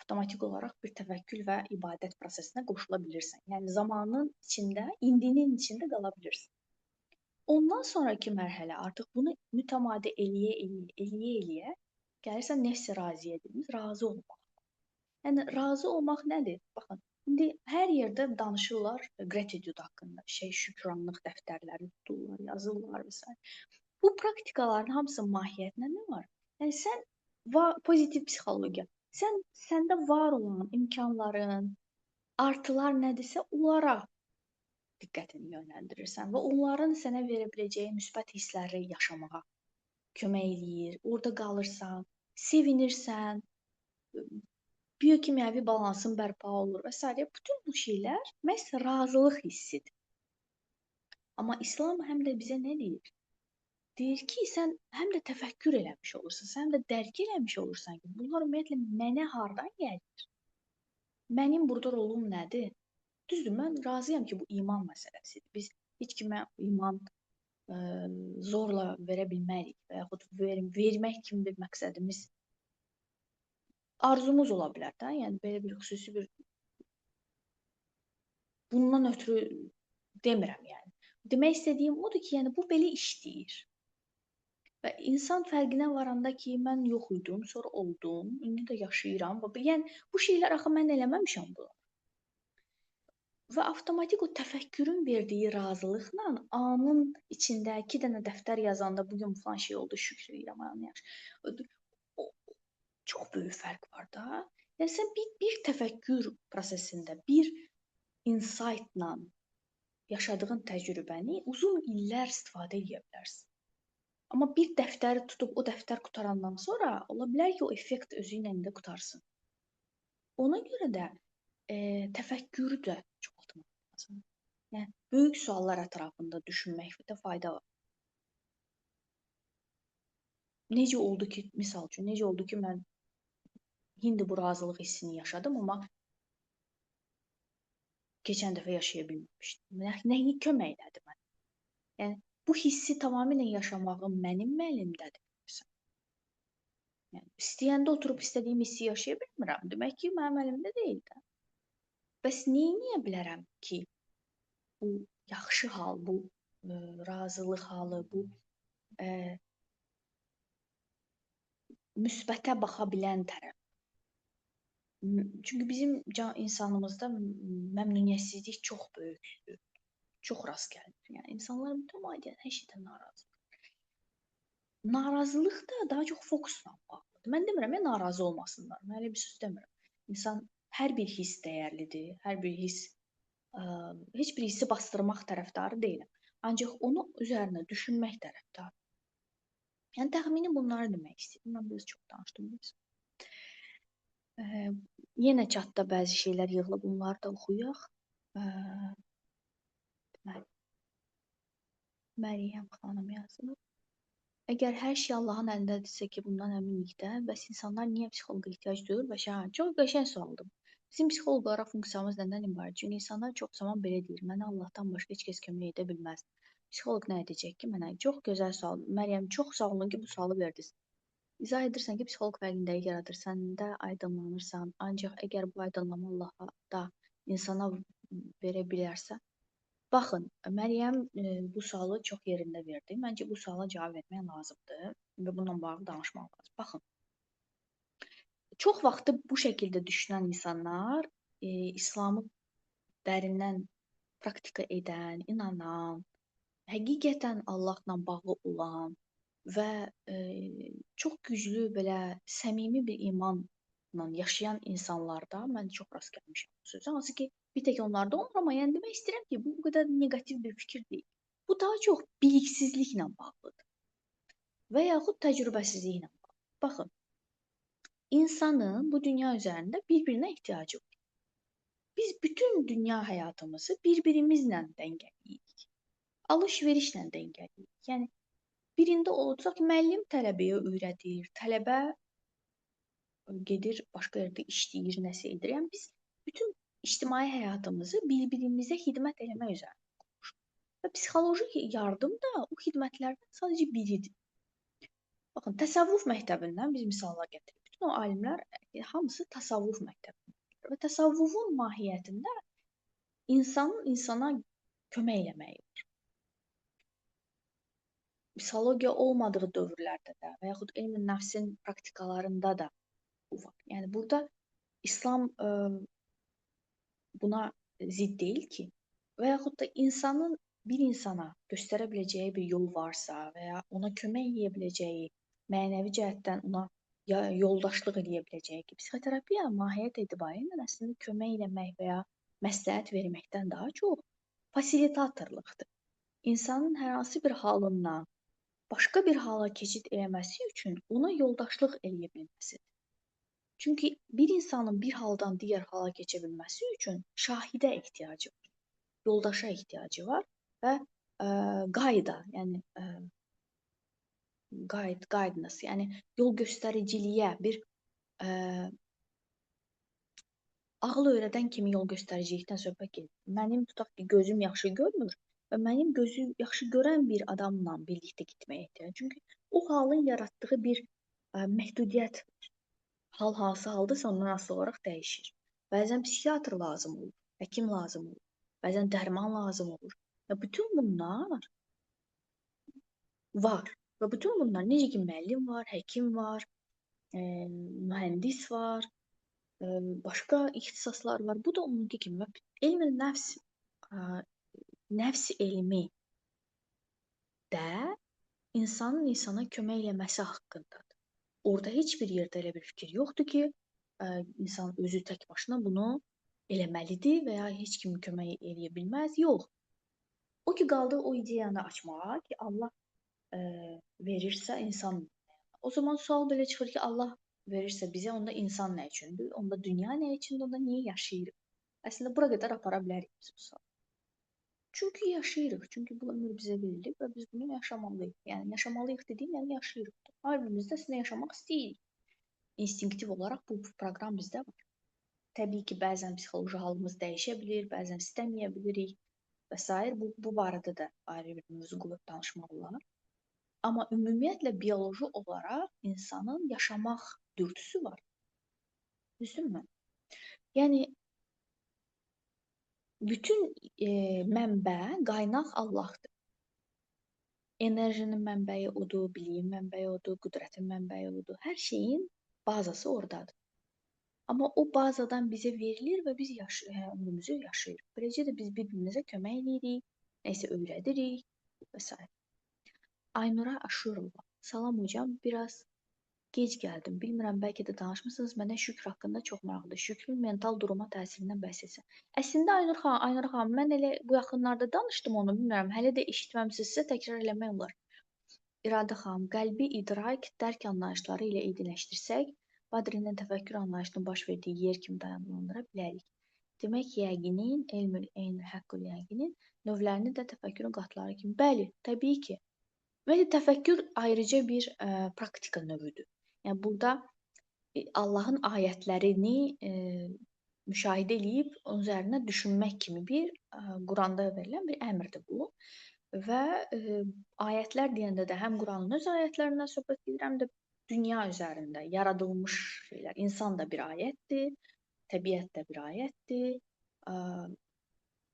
[SPEAKER 3] avtomatik olaraq bir təfəkkür və ibadət prosesinə qoşula bilirsən. Yəni zamanın içində, indinin içində qala bilirsən. Ondan sonraki mərhələ artıq bunu mütəmadi eləyə gəlirsən nefs-i raziyə dediyimiz razı olmaq. Yəni razı olmaq nədir? Baxın, indi hər yerdə danışırlar gratitude haqqında, şükranlıq dəftərləri tuturlar, yazırlar və s. Bu praktikaların hamısının mahiyyətində nə var? Yəni sən pozitiv psixologiya, sən səndə var olan imkanların, artılar nədirsə onlara diqqətini yönləndirirsən və onların sənə verə biləcəyi müsbət hissləri yaşamağa kömək eləyir. Orada qalırsan, sevinirsən, biokimyəvi balansın bərpa olur və s. Bütün bu şeylər məhz razılıq hissidir. Amma İslam həm də bizə nə deyir? Deyir ki, sən həm də təfəkkür eləmiş olursan, sən həm də dərk eləmiş olursan ki, bunlar ümumiyyətlə mənə hardan gəlir? Mənim burada rolum nədir? Düzdür, mən razıyam ki, bu iman məsələsidir. Biz heç kimə iman zorla verə bilmərik və yaxud vermək kimi bir məqsədimiz, arzumuz ola bilər də. Yəni belə bir xüsusi bir bundan ötürü demirəm yəni. Demək istədiyim odur ki, yəni bu belə işləyir. Və insan fərqinə varanda ki, mən yox idim, sonra oldum, indi də yaşayıram. Yəni bu şeylər axı mən eləməmişəm bunu. Və avtomatik o təfəkkürün verdiyi razılıqla anın içində 2 dənə dəftər yazanda bugün falan şey oldu, şükür edirəm, ayağını yaxşı. Çox böyük fərq var da. Yəni sən bir təfəkkür prosesində, bir insightla yaşadığın təcrübəni uzun illər istifadə edə bilərsən. Amma bir dəftəri tutub o dəftər qutarandan sonra ola bilər ki, o effekt özü ilə də qutarsın. Ona görə də təfəkkürü də çoxaltmaq lazımdır. Yəni böyük suallar ətrafında düşünməkdə fayda var. Necə oldu ki, misal üçün, necə oldu ki, mən indi bu razılıq hissini yaşadım, amma keçən dəfə yaşaya bilməmişdim. Nəyi kömək elədi mənə? Yəni bu hissi tamamilə yaşamağım mənim əlimdədir. Yəni istəyəndə oturub istədiyim hissi yaşaya bilmirəm. Demək ki, mənim əlimdə deyil də. Bəs nə edə bilərəm ki, bu yaxşı hal, bu razılıq halı, bu müsbətə baxa bilən tərəf. Çünki bizim insanımızda məmnuniyyətsizlik çox böyükdür. Çox rast gəlir. Yəni insanlar mütəmadiyyən hər şeydən narazıdır. Narazılıq da daha çox fokusla bağlıdır. Mən demirəm, narazı olmasınlar. Mən elə bir söz demirəm. İnsan hər bir hiss dəyərlidir. Hər bir hiss, heç bir hissi bastırmaq tərəfdarı deyiləm. Ancaq onu üzərinə düşünmək tərəfdarı. Yəni təxmini bunları demək istəyirəm. Mən biraz çox danışdım. Yenə chatda bəzi şeylər yığılıb, bunları da oxuyaq. Deməli, Məryəm xanım yazıb. Əgər hər şey Allahın əlindədirsə ki, bundan əminik də, bəs insanlar niyə psixoloqa ehtiyac duyur? Və çox qəşəng sualdır. Bizim psixoloqlara funksiyamız nədən ibarət? Çünki insanlar çox zaman belə deyir, mənə Allahdan başqa heç kəs kömək edə bilməz. Psixoloq nə edəcək ki, mənə? Çox gözəl sual. Məryəm, çox sağ olun ki, bu sualı verdiniz. İzah edirsən ki, psixoloq fərqindəlik yaradır, sən də aydınlanırsan. Ancaq əgər bu aydınlama Allaha da insana verə bilərsə. Baxın, Məryəm bu sualı çox yerində verdi. Məncə bu suala cavab vermək lazımdır və bununla bağlı danışmaq lazımdır. Baxın, çox vaxtı bu şəkildə düşünən insanlar İslamı dərindən praktika edən, inanan, həqiqətən Allahla bağlı olan və çox güclü, belə səmimi bir imanla yaşayan insanlarda mən çox rast gəlmişəm bu sözə. Hansı ki, bir tək onlarda olmur, amma yəni demək istəyirəm ki, bu qədər neqativ bir fikir deyil. Bu daha çox biliksizliklə bağlıdır və yaxud təcrübəsizliklə bağlıdır. Baxın, insanın bu dünya üzərində bir-birinə ehtiyacı var. Biz bütün dünya həyatımızı bir-birimizlə dəngələyirik. Alış-verişlə dəngələyirik. Yəni, birində olacaq ki, müəllim tələbəyə öyrədir, tələbə gedir, başqa yerdə işləyir, nəsə edir. Yəni, biz bütün ictimai həyatımızı bir-birimizə xidmət eləmək üzərində qurmuşuq. Və psixoloji yardım da o xidmətlərdən sadəcə biridir. Baxın, təsəvvüf məktəbindən biz misallar gətiririk. Bütün o alimlər hamısı təsəvvüf məktəbindən. Və təsəvvüfün mahiyyətində insanın insana kömək eləməyi var. Psixologiya olmadığı dövrlərdə də və yaxud elm-i nəfsin praktikalarında da bu var. Yəni burada İslam buna zidd deyil ki, və yaxud da insanın bir insana göstərə biləcəyi bir yol varsa və ya ona kömək edə biləcəyi, mənəvi cəhətdən ona yoldaşlıq edə biləcəyi ki, psixoterapiya mahiyyət etibarıyla əslində kömək eləmək və ya məsləhət verməkdən daha çox fasilitatorluqdur. İnsanın hər hansı bir halından başqa bir hala keçid eləməsi üçün ona yoldaşlıq eləyə bilməsidir. Çünki bir insanın bir haldan digər hala keçə bilməsi üçün şahidə ehtiyacı var, yoldaşa ehtiyacı var və qayda, yəni guidance, yəni yol göstəriciliyə, bir ağıl öyrədən kimi yol göstəricilikdən söhbət gedir. Mənim tutaq ki, gözüm yaxşı görmür və mənim gözü yaxşı görən bir adamla birlikdə getməyə ehtiyac. Çünki o halın yaratdığı bir məhdudiyyət var. Hal hansı haldırsa ondan asılı olaraq dəyişir. Bəzən psixiatr lazım olur, həkim lazım olur, bəzən dərman lazım olur. Və bütün bunlar var. Və bütün bunlar necə ki müəllim var, həkim var, mühəndis var, başqa ixtisaslar var. Bu da onunki kimi. Elm-i nəfs, nəfs elmi də insanın insana kömək eləməsi haqqındadır. Orada heç bir yerdə elə bir fikir yoxdur ki, insan özü tək başına bunu eləməlidir və ya heç kim kömək eləyə bilməz. Yox. O ki qaldı o ideyanı açmağa ki, Allah verirsə insan. O zaman sual belə çıxır ki, Allah verirsə bizə, onda insan nə üçündür? Onda dünya nə üçündür? Onda niyə yaşayırıq? Əslində bura qədər apara bilərik biz bu sualı. Çünki yaşayırıq. Çünki bu ömür bizə verilib və biz bunu yaşamalıyıq. Yəni yaşamalıyıq dediyim, yəni yaşayırıq. Hər birimiz də əslində yaşamaq istəyirik. İnstinktiv olaraq bu proqram bizdə var. Təbii ki, bəzən psixoloji halımız dəyişə bilir, bəzən istəməyə bilirik və s. Bu barədə də ayrı bir mövzu qoyub danışmaq olar. Amma ümumiyyətlə bioloji olaraq insanın yaşamaq dürtüsü var. Düzdürmü? Yəni bütün mənbə, qaynaq Allahdır. Enerjinin mənbəyi odur, biliyin mənbəyi odur, qüdrətin mənbəyi odur. Hər şeyin bazası oradadır. Amma o bazadan bizə verilir və biz ömrümüzü yaşayırıq. Beləcə də biz bir-birimizə kömək eləyirik, nəyisə öyrədirik və s. Aynura Aşurova. Salam hocam, biraz gec gəldim. Bilmirəm, bəlkə də danışmısınız. Mənə şükr haqqında çox maraqlıdır. Şükrün mental duruma təsirindən bəhs etsə. Əslində Aynur xanım, mən elə bu yaxınlarda danışdım onu, bilmirəm. Hələ də eşitməmisinizsə təkrar eləmək olar. İradə xanım, qəlbi idrak, dərk anlayışları ilə aydınlaşdırsaq, Badrinin təfəkkür anlayışının baş verdiyi yer kimi dayandıra bilərik. Demək, yəqinin, elmül eynül həqqül yəqinin növlərini də təfəkkürün qatları kimi. Bəli, təbii ki. Ümumiyyətlə, təfəkkür ayrıca bir praktika növüdür. Yəni, burada Allahın ayətlərini müşahidə eləyib, onun üzərinə düşünmək kimi bir Quranda verilən bir əmrdir bu. Və ayətlər deyəndə də həm Quranın öz ayətlərindən söhbət gedir, həm də dünya üzərində yaradılmış şeylər. İnsan da bir ayətdir, təbiət də bir ayətdir,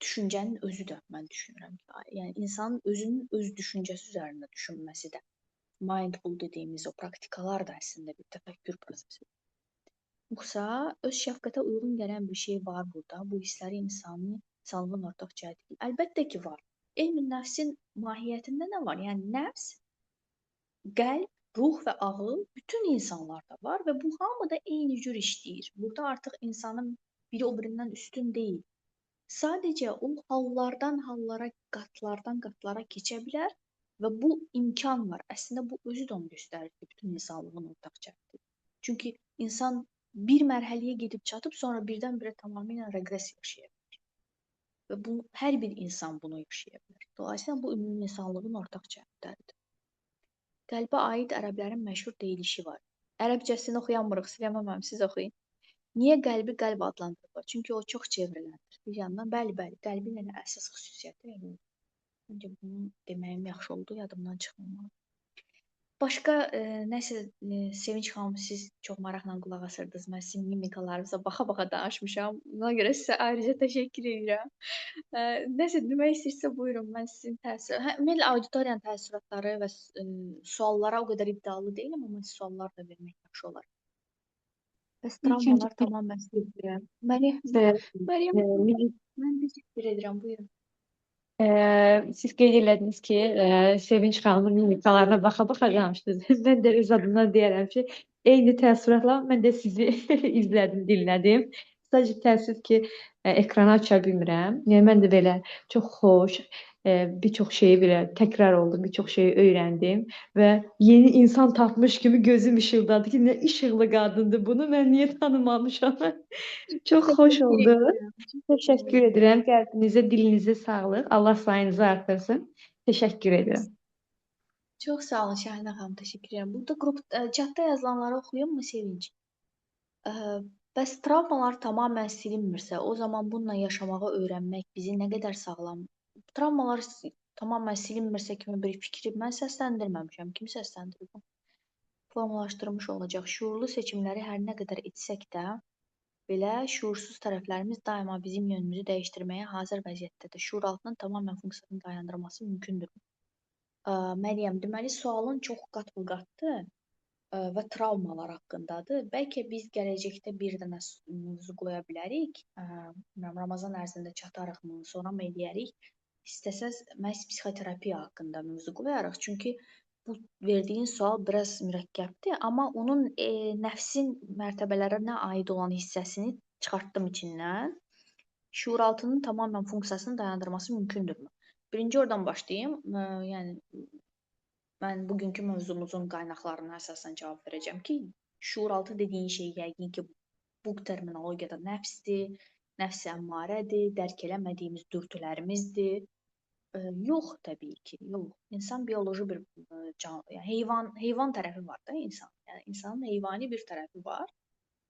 [SPEAKER 3] düşüncənin özü də, mən düşünürəm ki, yəni insanın özünün öz düşüncəsi üzərində düşünməsi də, mindful dediyimiz o praktikalar da əslində bir təfəkkür prosesidir. Yoxsa öz şəfqətə uyğun gələn bir şey var burada. Bu hissləri insanlığın ortaq cəhəti. Əlbəttə ki var. Elm-i nəfsin mahiyyətində nə var? Yəni nəfs, qəlb, ruh və ağıl bütün insanlarda var və bu hamı da eyni cür işləyir. Burada artıq insanın biri o birindən üstün deyil. Sadəcə o hallardan hallara, qatlardan qatlara keçə bilər və bu imkan var. Əslində bu özü də onu göstərir ki, bütün insanlığın ortaq cəhətidir. Çünki insan bir mərhələyə gedib çatıb, sonra birdən-birə tamamilə reqres yaşaya bilər. Və bu, hər bir insan bunu yaşaya bilər. Dolayısıyla bu ümumi insanlığın ortaq cəhətləridir. Qəlbə aid ərəblərin məşhur deyilişi var. Ərəbcəsini oxuyanmırıq, Süleyman müəllim, siz oxuyun. Niyə qəlbi qəlb adlandırırlar? Çünki o çox çevriləndir. Bir yandan, bəli, bəli, qəlbin elə əsas xüsusiyyəti elə odur. Məncə bunu deməyim yaxşı oldu, yadımdan çıxmamalı. Başqa nəsə, Sevinç xanım, siz çox maraqla qulaq asırdınız. Mən sizin mimikalarınıza baxa-baxa danışmışam. Buna görə sizə ayrıca təşəkkür edirəm. Nəsə demək istəyirsə buyurun, mən sizin təəssür... Hə, ümumiyyətlə, auditoriyanın təəssüratları və suallara o qədər iddialı deyiləm, amma suallar da vermək yaxşı olar. Bəs travmalar tamamən
[SPEAKER 4] istəyirəm.
[SPEAKER 3] Məryəm, mən təşəkkür edirəm, buyurun.
[SPEAKER 4] Siz qeyd elədiniz ki, Sevinç xanımın mimikalarına baxa-baxa danışdınız. Mən də öz adımdan deyərəm ki, eyni təəssüratla mən də sizi izlədim, dinlədim. Sadəcə təəssüf ki, ekranı aça bilmirəm. Yəni, mən də belə çox xoş, bir çox şeyi belə təkrar oldum, bir çox şeyi öyrəndim və yeni insan tapmış kimi gözüm işıldadı ki, nə işıqlı qadındır bunu, mən niyə tanımamışam? Çox xoş oldu. Təşəkkür edirəm. Qəlbinizə, dilinizə sağlıq. Allah sayınızı artırsın. Təşəkkür edirəm.
[SPEAKER 3] Çox sağ olun Şahinə xanım, təşəkkür edirəm. Burada qrup chatda yazılanları oxuyum mu Sevinç? Bəs travmalar tamamilə silinmirsə, o zaman bununla yaşamağı öyrənmək bizi nə qədər sağlam... Travmalar tamamilə silinmirsə kimi bir fikri mən səsləndirməmişəm. Kim səsləndirib bunu? Formalaşdırmış olacaq. Şuurlu seçimləri hər nə qədər etsək də, Belə şüursuz tərəflərimiz daima bizim yönümüzü dəyişdirməyə hazır vəziyyətdədir. Şuuraltının tamamilə funksiyasını dayandırması mümkündür. Məryəm, deməli sualın çox qatbaqatdır və travmalar haqqındadır. Bəlkə biz gələcəkdə bir dənə mövzu qoya bilərik. Ramazan ərzində çatarıqmı, sonra mı eləyərik? İstəsəz məhz psixoterapiya haqqında mövzu qoyarıq. Çünki bu verdiyin sual biraz mürəkkəbdir, amma onun nəfsin mərtəbələrinə aid olan hissəsini çıxartdım içindən. Şuuraltının tamamilə funksiyasını dayandırması mümkündürmü? Birinci oradan başlayım. Yəni mən bugünkü mövzumuzun qaynaqlarına əsasən cavab verəcəm ki, şuuraltı dediyin şey yəqin ki, bu terminologiyada nəfsdir, nəfs-i əmmarədir, dərk eləmədiyimiz dürtülərimizdir. Yox, təbii ki, yox. İnsan bioloji bir can, yəni heyvan tərəfi var da insan. Yəni insanın heyvani bir tərəfi var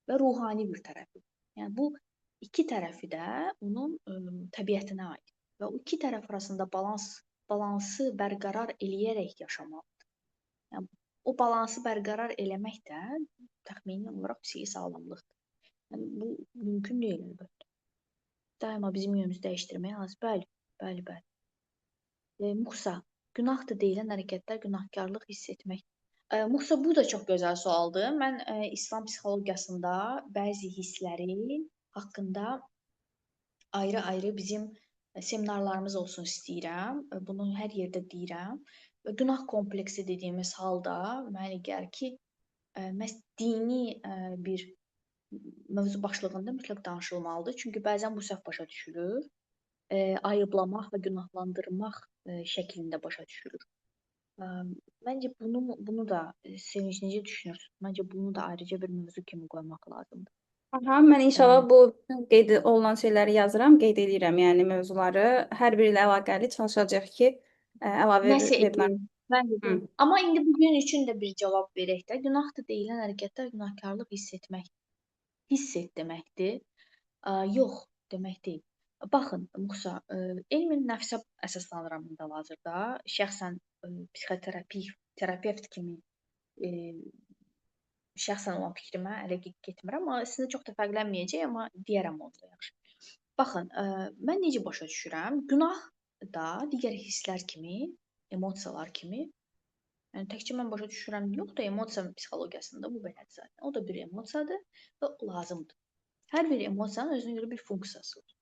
[SPEAKER 3] və ruhani bir tərəfi. Yəni bu iki tərəfi də onun təbiətinə aid. Və o iki tərəf arasında balansı bərqərar eləyərək yaşamalıdır. Yəni o balansı bərqərar eləmək də təxmini olaraq psixi sağlamlıqdır. Yəni bu mümkün deyil əlbəttə. Daima bizim yönümüzü dəyişdirməyə az. Bəli, bəli, bəli. Musa, günahdır deyilən hərəkətlər günahkarlıq hiss etmək. Musa, bu da çox gözəl sualdır. Mən İslam psixologiyasında bəzi hisslərin haqqında ayrı-ayrı bizim seminarlarımız olsun istəyirəm. Bunu hər yerdə deyirəm. Və günah kompleksi dediyimiz halda mənə gəlir ki, məhz dini bir mövzu başlığında mütləq danışılmalıdır. Çünki bəzən bu səhv başa düşülür. Ayıblamaq və günahlandırmaq şəklində başa düşülür. Məncə bunu da Sevinç necə düşünürsünüz? Məncə bunu da ayrıca bir mövzu kimi qoymaq lazımdır.
[SPEAKER 1] Aha, mən inşallah bu qeyd olunan şeyləri yazıram, qeyd eləyirəm, yəni mövzuları. Hər biri ilə əlaqəli çalışacağıq ki, əlavə
[SPEAKER 3] Nəsə
[SPEAKER 1] webinar.
[SPEAKER 3] Bəli. Amma indi bugün üçün də bir cavab verək də. Günahdır deyilən hərəkətlər günahkarlıq hiss etmək, hiss et deməkdir. Yox demək deyil. Baxın, Musa, elmin nəfsə əsaslanıram indi hal-hazırda. Şəxsən psixoterapevt kimi şəxsən olan fikrimə hələ getmirəm, amma əslində çox da fərqlənməyəcək, amma deyərəm onu da yaxşı. Baxın, mən necə başa düşürəm? Günah da digər hisslər kimi, emosiyalar kimi, yəni təkcə mən başa düşürəm, yox da emosiya psixologiyasında bu belədir zaten. O da bir emosiyadır və lazımdır. Hər bir emosiyanın özünə görə bir funksiyası var.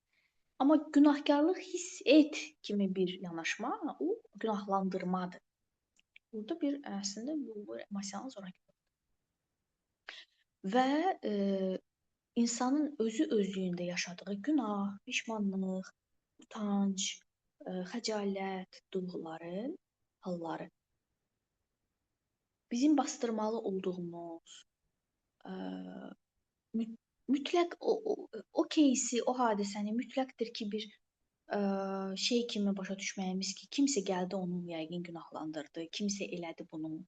[SPEAKER 3] Amma günahkarlıq hiss et kimi bir yanaşma, o günahlandırmadır. Burada bir əslində bu emosiyanın zoraki. Və insanın özü özlüyündə yaşadığı günah, pişmanlıq, utanc, xəcalət duyğuları, halları bizim bastırmalı olduğumuz mütləq o кейsi, o hadisəni mütləqdir ki, bir şey kimi başa düşməyimiz ki, kimsə gəldi onu yəqin günahlandırdı, kimsə elədi bunu.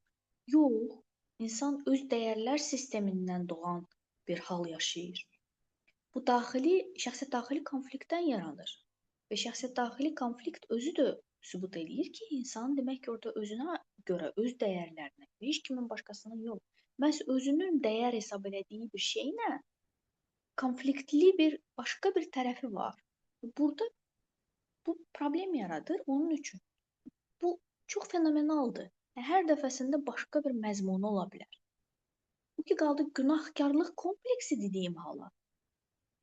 [SPEAKER 3] Yox, insan öz dəyərlər sistemindən doğan bir hal yaşayır. Bu daxili, şəxsiyyət daxili konfliktdən yaranır. Və şəxsiyyət daxili konflikt özü də sübut eləyir ki, insan demək ki, orada özünə görə, öz dəyərlərinə, heç kimin başqasının yox, məhz özünün dəyər hesab elədiyi bir şeylə konfliktli bir başqa bir tərəfi var. Burada bu problem yaradır onun üçün. Bu çox fenomenaldır. Hər dəfəsində başqa bir məzmunu ola bilər. Bu ki, qaldı günahkarlıq kompleksi dediyim hala.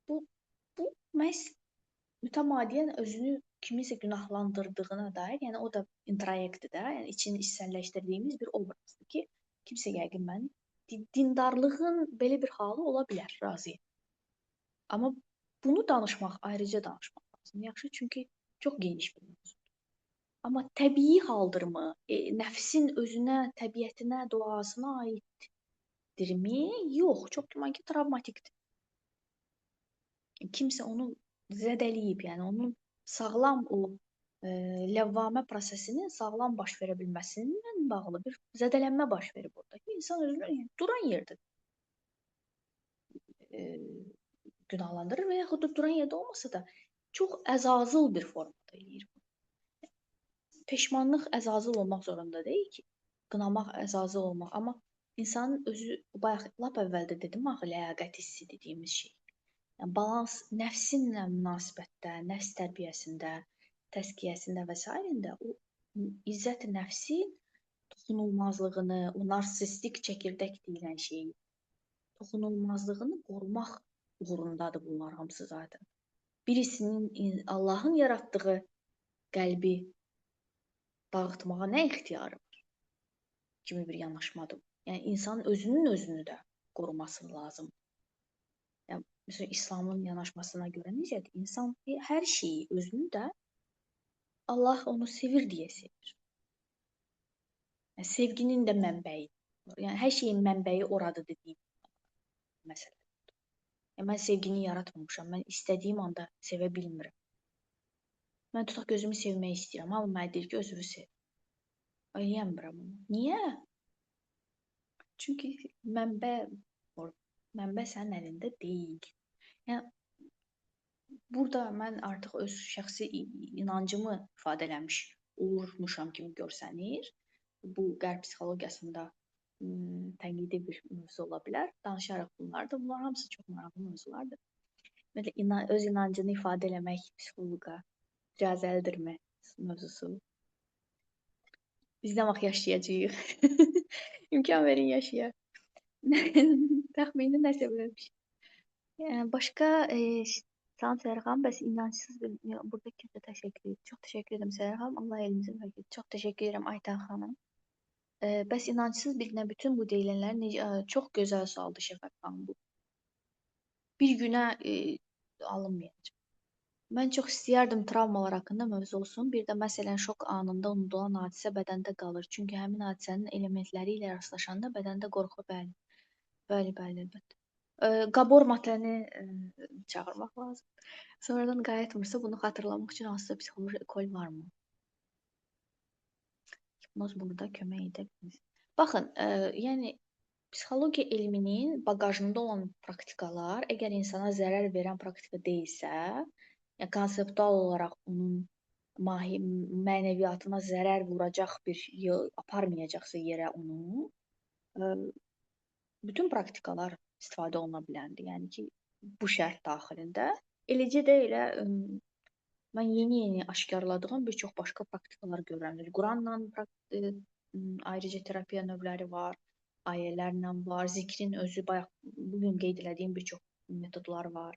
[SPEAKER 3] Bu məhz mütəmadiyyən özünü kiminsə günahlandırdığına dair, yəni o da introyektdir də, yəni içini içsəlləşdirdiyimiz bir obrazdır ki, kimsə yəqin məni dindarlığın belə bir halı ola bilər, razıyam. Amma bunu danışmaq, ayrıca danışmaq lazım. Yaxşı, çünki çox geniş bir mövzudur. Amma təbii haldırmı, nəfsin özünə, təbiətinə, doğasına aiddirmi? Yox, çox güman ki, travmatikdir. Kimsə onu zədələyib, yəni onun sağlam o ləvvamə prosesinin sağlam baş verə bilməsindən bağlı bir zədələnmə baş verib orada. İnsan özünü duran yerdə günahlandırır və yaxud da duran yerdə olmasa da çox əzazıl bir formada eləyir bunu. Peşmanlıq əzazıl olmaq zorunda deyil ki, qınamaq əzazıl olmaq. Amma insanın özü, bayaq lap əvvəldə dedim axı, ləyaqət hissi dediyimiz şey. Yəni balans nəfsinlə münasibətdə, nəfs tərbiyəsində, təzkiyəsində və sairəndə o izzət nəfsin toxunulmazlığını, o narsistik çəkirdək deyilən şeyi toxunulmazlığını qorumaq uğrundadır bunlar hamısı zaten. Birisinin Allahın yaratdığı qəlbi dağıtmağa nə ixtiyarı var? Kimi bir yanaşmadır. Yəni insanın özünün özünü də qoruması lazımdır. Yəni məsələn İslamın yanaşmasına görə necədir? İnsan hər şeyi, özünü də Allah onu sevir deyə sevir. Yəni sevginin də mənbəyi. Yəni hər şeyin mənbəyi oradır dediyim məsələ. Yəni mən sevgini yaratmamışam. Mən istədiyim anda sevə bilmirəm. Mən tutaq ki, özümü sevmək istəyirəm. Hamı mənə deyir ki, özünü sev. Eləyəmirəm onu. Niyə? Çünki mənbə mənbə sənin əlində deyil. Yəni burada mən artıq öz şəxsi inancımı ifadə eləmiş olurmuşam kimi görsənir. Bu qərb psixologiyasında tənqidi bir mövzu ola bilər. Danışarıq bunlarda. Bunlar hamısı çox maraqlı mövzulardır. Ümumiyyətlə öz inancını ifadə eləmək psixoloqa icazəlidirmi mövzusu. Biz nə vaxt yaşayacağıq? İmkan verin yaşayaq. Təxmini nəsə belə bir şey. Yəni başqa salam Səhər xanım, bəs inancsız bir burada kimsə təşəkkür edir. Çox təşəkkür edirəm Səhər xanım. Allah elinizin bərəkət. Çox təşəkkür edirəm Aytan xanım. Bəs inancsız birinə bütün bu deyilənlər necə çox gözəl sualdır Şəfəq xanım bu. Bir günə alınmayacaq. Mən çox istəyərdim travmalar haqqında mövzu olsun. Bir də məsələn şok anında unudulan hadisə bədəndə qalır. Çünki həmin hadisənin elementləri ilə rastlaşanda bədəndə qorxu, bəli. Bəli, bəli, əlbəttə. Gabor Mateni çağırmaq lazım. Sonradan qayıtmırsa bunu xatırlamaq üçün hansısa psixoloji ekol varmı? Hipnoz burada kömək edə bilər. Baxın, yəni psixologiya elminin baqajında olan praktikalar, əgər insana zərər verən praktika deyilsə, yəni konseptual olaraq onun mənəviyyatına zərər vuracaq bir aparmayacaqsa yerə onu, bütün praktikalar istifadə oluna biləndir. Yəni ki, bu şərt daxilində. Eləcə də elə mən yeni-yeni aşkarladığım bir çox başqa praktikalar görürəm. Quranla ayrıca terapiya növləri var, ayələrlə var, zikrin özü, bayaq bu gün qeyd elədiyim bir çox metodlar var.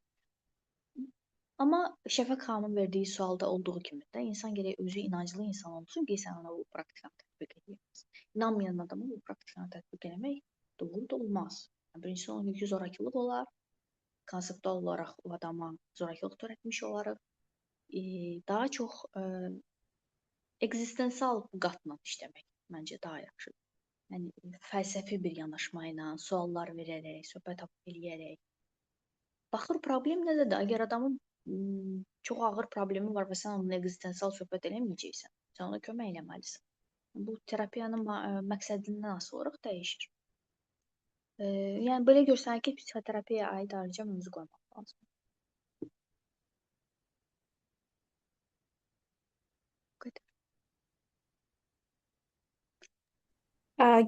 [SPEAKER 3] Amma Şəfəq xanımın verdiyi sualda olduğu kimi də insan gərək özü inanclı insan olsun ki, sən ona bu praktikanı tətbiq edəsən. İnanmayan adama bu praktikanı tətbiq eləmək doğru da olmaz. Yəni, birincisi onun ki, zorakılıq olar. Konseptual olaraq o adama zorakılıq törətmiş olarıq. Daha çox ekzistensial qatla işləmək məncə daha yaxşıdır. Yəni fəlsəfi bir yanaşma ilə, suallar verərək, söhbət eləyərək. Baxır problem nədədir? Əgər adamın çox ağır problemi var və sən onunla ekzistensial söhbət eləməyəcəksən, sən ona kömək eləməlisən. Bu terapiyanın məqsədindən asılı olaraq dəyişir. Yəni belə görsənir ki, psixoterapiyaya aid ayrıca mövzu qoymaq lazımdır. Bu qədər.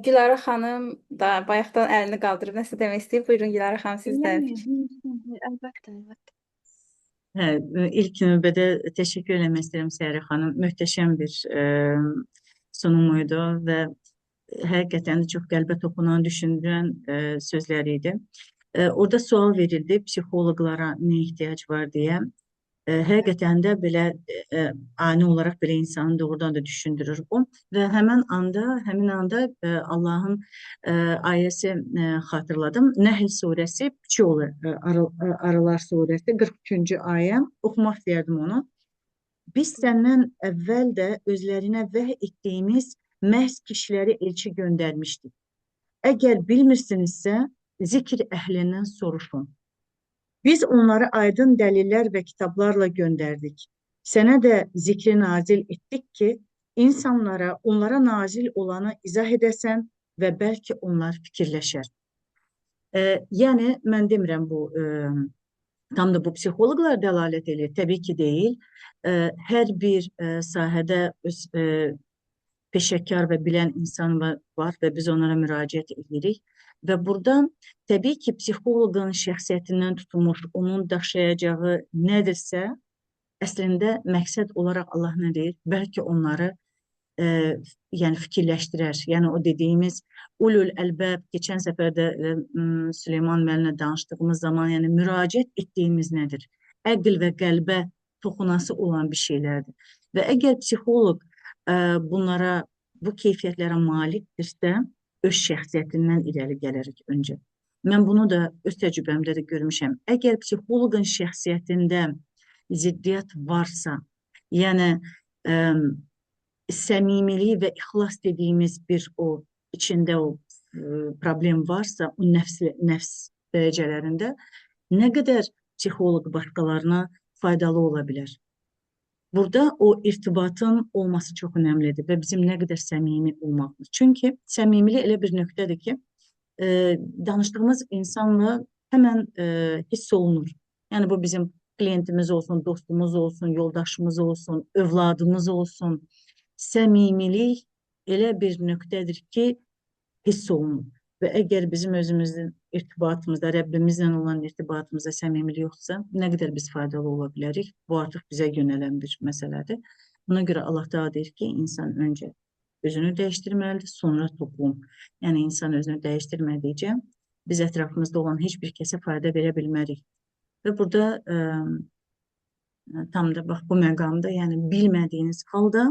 [SPEAKER 1] Gülarə xanım da bayaqdan əlini qaldırıb nəsə demək istəyir. Buyurun Gülarə xanım, siz də.
[SPEAKER 3] Yəni, əlbəttə, əlbəttə.
[SPEAKER 2] Hə, ilk növbədə təşəkkür eləmək istəyirəm Səhərə xanım. Möhtəşəm bir sunumuydu və həqiqətən də çox qəlbə toxunan, düşündürən sözlər idi. Orada sual verildi psixoloqlara nə ehtiyac var deyə. Həqiqətən də belə ani olaraq belə insanı doğrudan da düşündürür bu. Və həmin anda Allahın ayəsi xatırladım. Nəhl surəsi, Piçi olur, Arılar surəsi 43-cü ayə. Oxumaq istəyərdim onu. Biz səndən əvvəl də özlərinə vəhy etdiyimiz məhz kişiləri elçi göndərmişdik. Əgər bilmirsinizsə, zikr əhlindən soruşun. Biz onları aydın dəlillər və kitablarla göndərdik. Sənə də zikri nazil etdik ki, insanlara onlara nazil olanı izah edəsən və bəlkə onlar fikirləşər. Yəni mən demirəm bu tam da bu psixoloqlar dəlalət eləyir. Təbii ki, deyil. Hər bir sahədə öz peşəkar və bilən insan var və biz onlara müraciət edirik. Və burada təbii ki, psixoloqun şəxsiyyətindən tutmuş, onun daşıyacağı nədirsə, əslində məqsəd olaraq Allah nə deyir? Bəlkə onları yəni fikirləşdirər. Yəni o dediyimiz ulul əlbəb, keçən səfər də Süleyman müəllimlə danışdığımız zaman, yəni müraciət etdiyimiz nədir? Əql və qəlbə toxunası olan bir şeylərdir. Və əgər psixoloq bunlara, bu keyfiyyətlərə malikdirsə, öz şəxsiyyətindən irəli gələrək öncə. Mən bunu da öz təcrübəmdə də görmüşəm. Əgər psixoloqun şəxsiyyətində ziddiyyət varsa, yəni səmimilik və ixlas dediyimiz bir o içində o problem varsa, o nəfs dərəcələrində nə qədər psixoloq başqalarına faydalı ola bilər? Burada o irtibatın olması çox önəmlidir və bizim nə qədər səmimi olmağımız. Çünki səmimilik elə bir nöqtədir ki, danışdığımız insanla həmən hiss olunur. Yəni bu bizim klientimiz olsun, dostumuz olsun, yoldaşımız olsun, övladımız olsun. Səmimilik elə bir nöqtədir ki, hiss olunur. Və əgər bizim özümüzün irtibatımızda, Rəbbimizlə olan irtibatımızda səmimilik yoxdursa, nə qədər biz faydalı ola bilərik? Bu artıq bizə yönələn bir məsələdir. Buna görə Allah Taala deyir ki, insan öncə özünü dəyişdirməlidir, sonra toplum. Yəni insan özünü dəyişdirmədikcə biz ətrafımızda olan heç bir kəsə fayda verə bilmərik. Və burada tam da bax bu məqamda, yəni bilmədiyiniz halda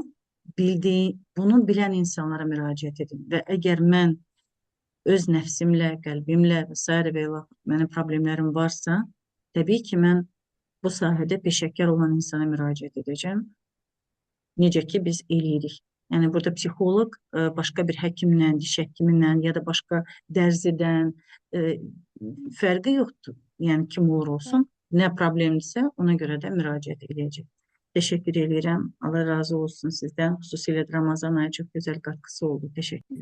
[SPEAKER 2] bunu bilən insanlara müraciət edin. Və əgər mən öz nəfsimlə, qəlbimlə və sairə və ilə mənim problemlərim varsa, təbii ki, mən bu sahədə peşəkar olan insana müraciət edəcəm. Necə ki, biz eləyirik. Yəni burada psixoloq başqa bir həkimlə, diş həkimindən ya da başqa dərzidən fərqi yoxdur. Yəni kim olur olsun, nə problemdirsə ona görə də müraciət eləyəcək. Təşəkkür eləyirəm. Allah razı olsun sizdən. Xüsusilə də Ramazan ayı çox gözəl qatqısı oldu. Təşəkkür.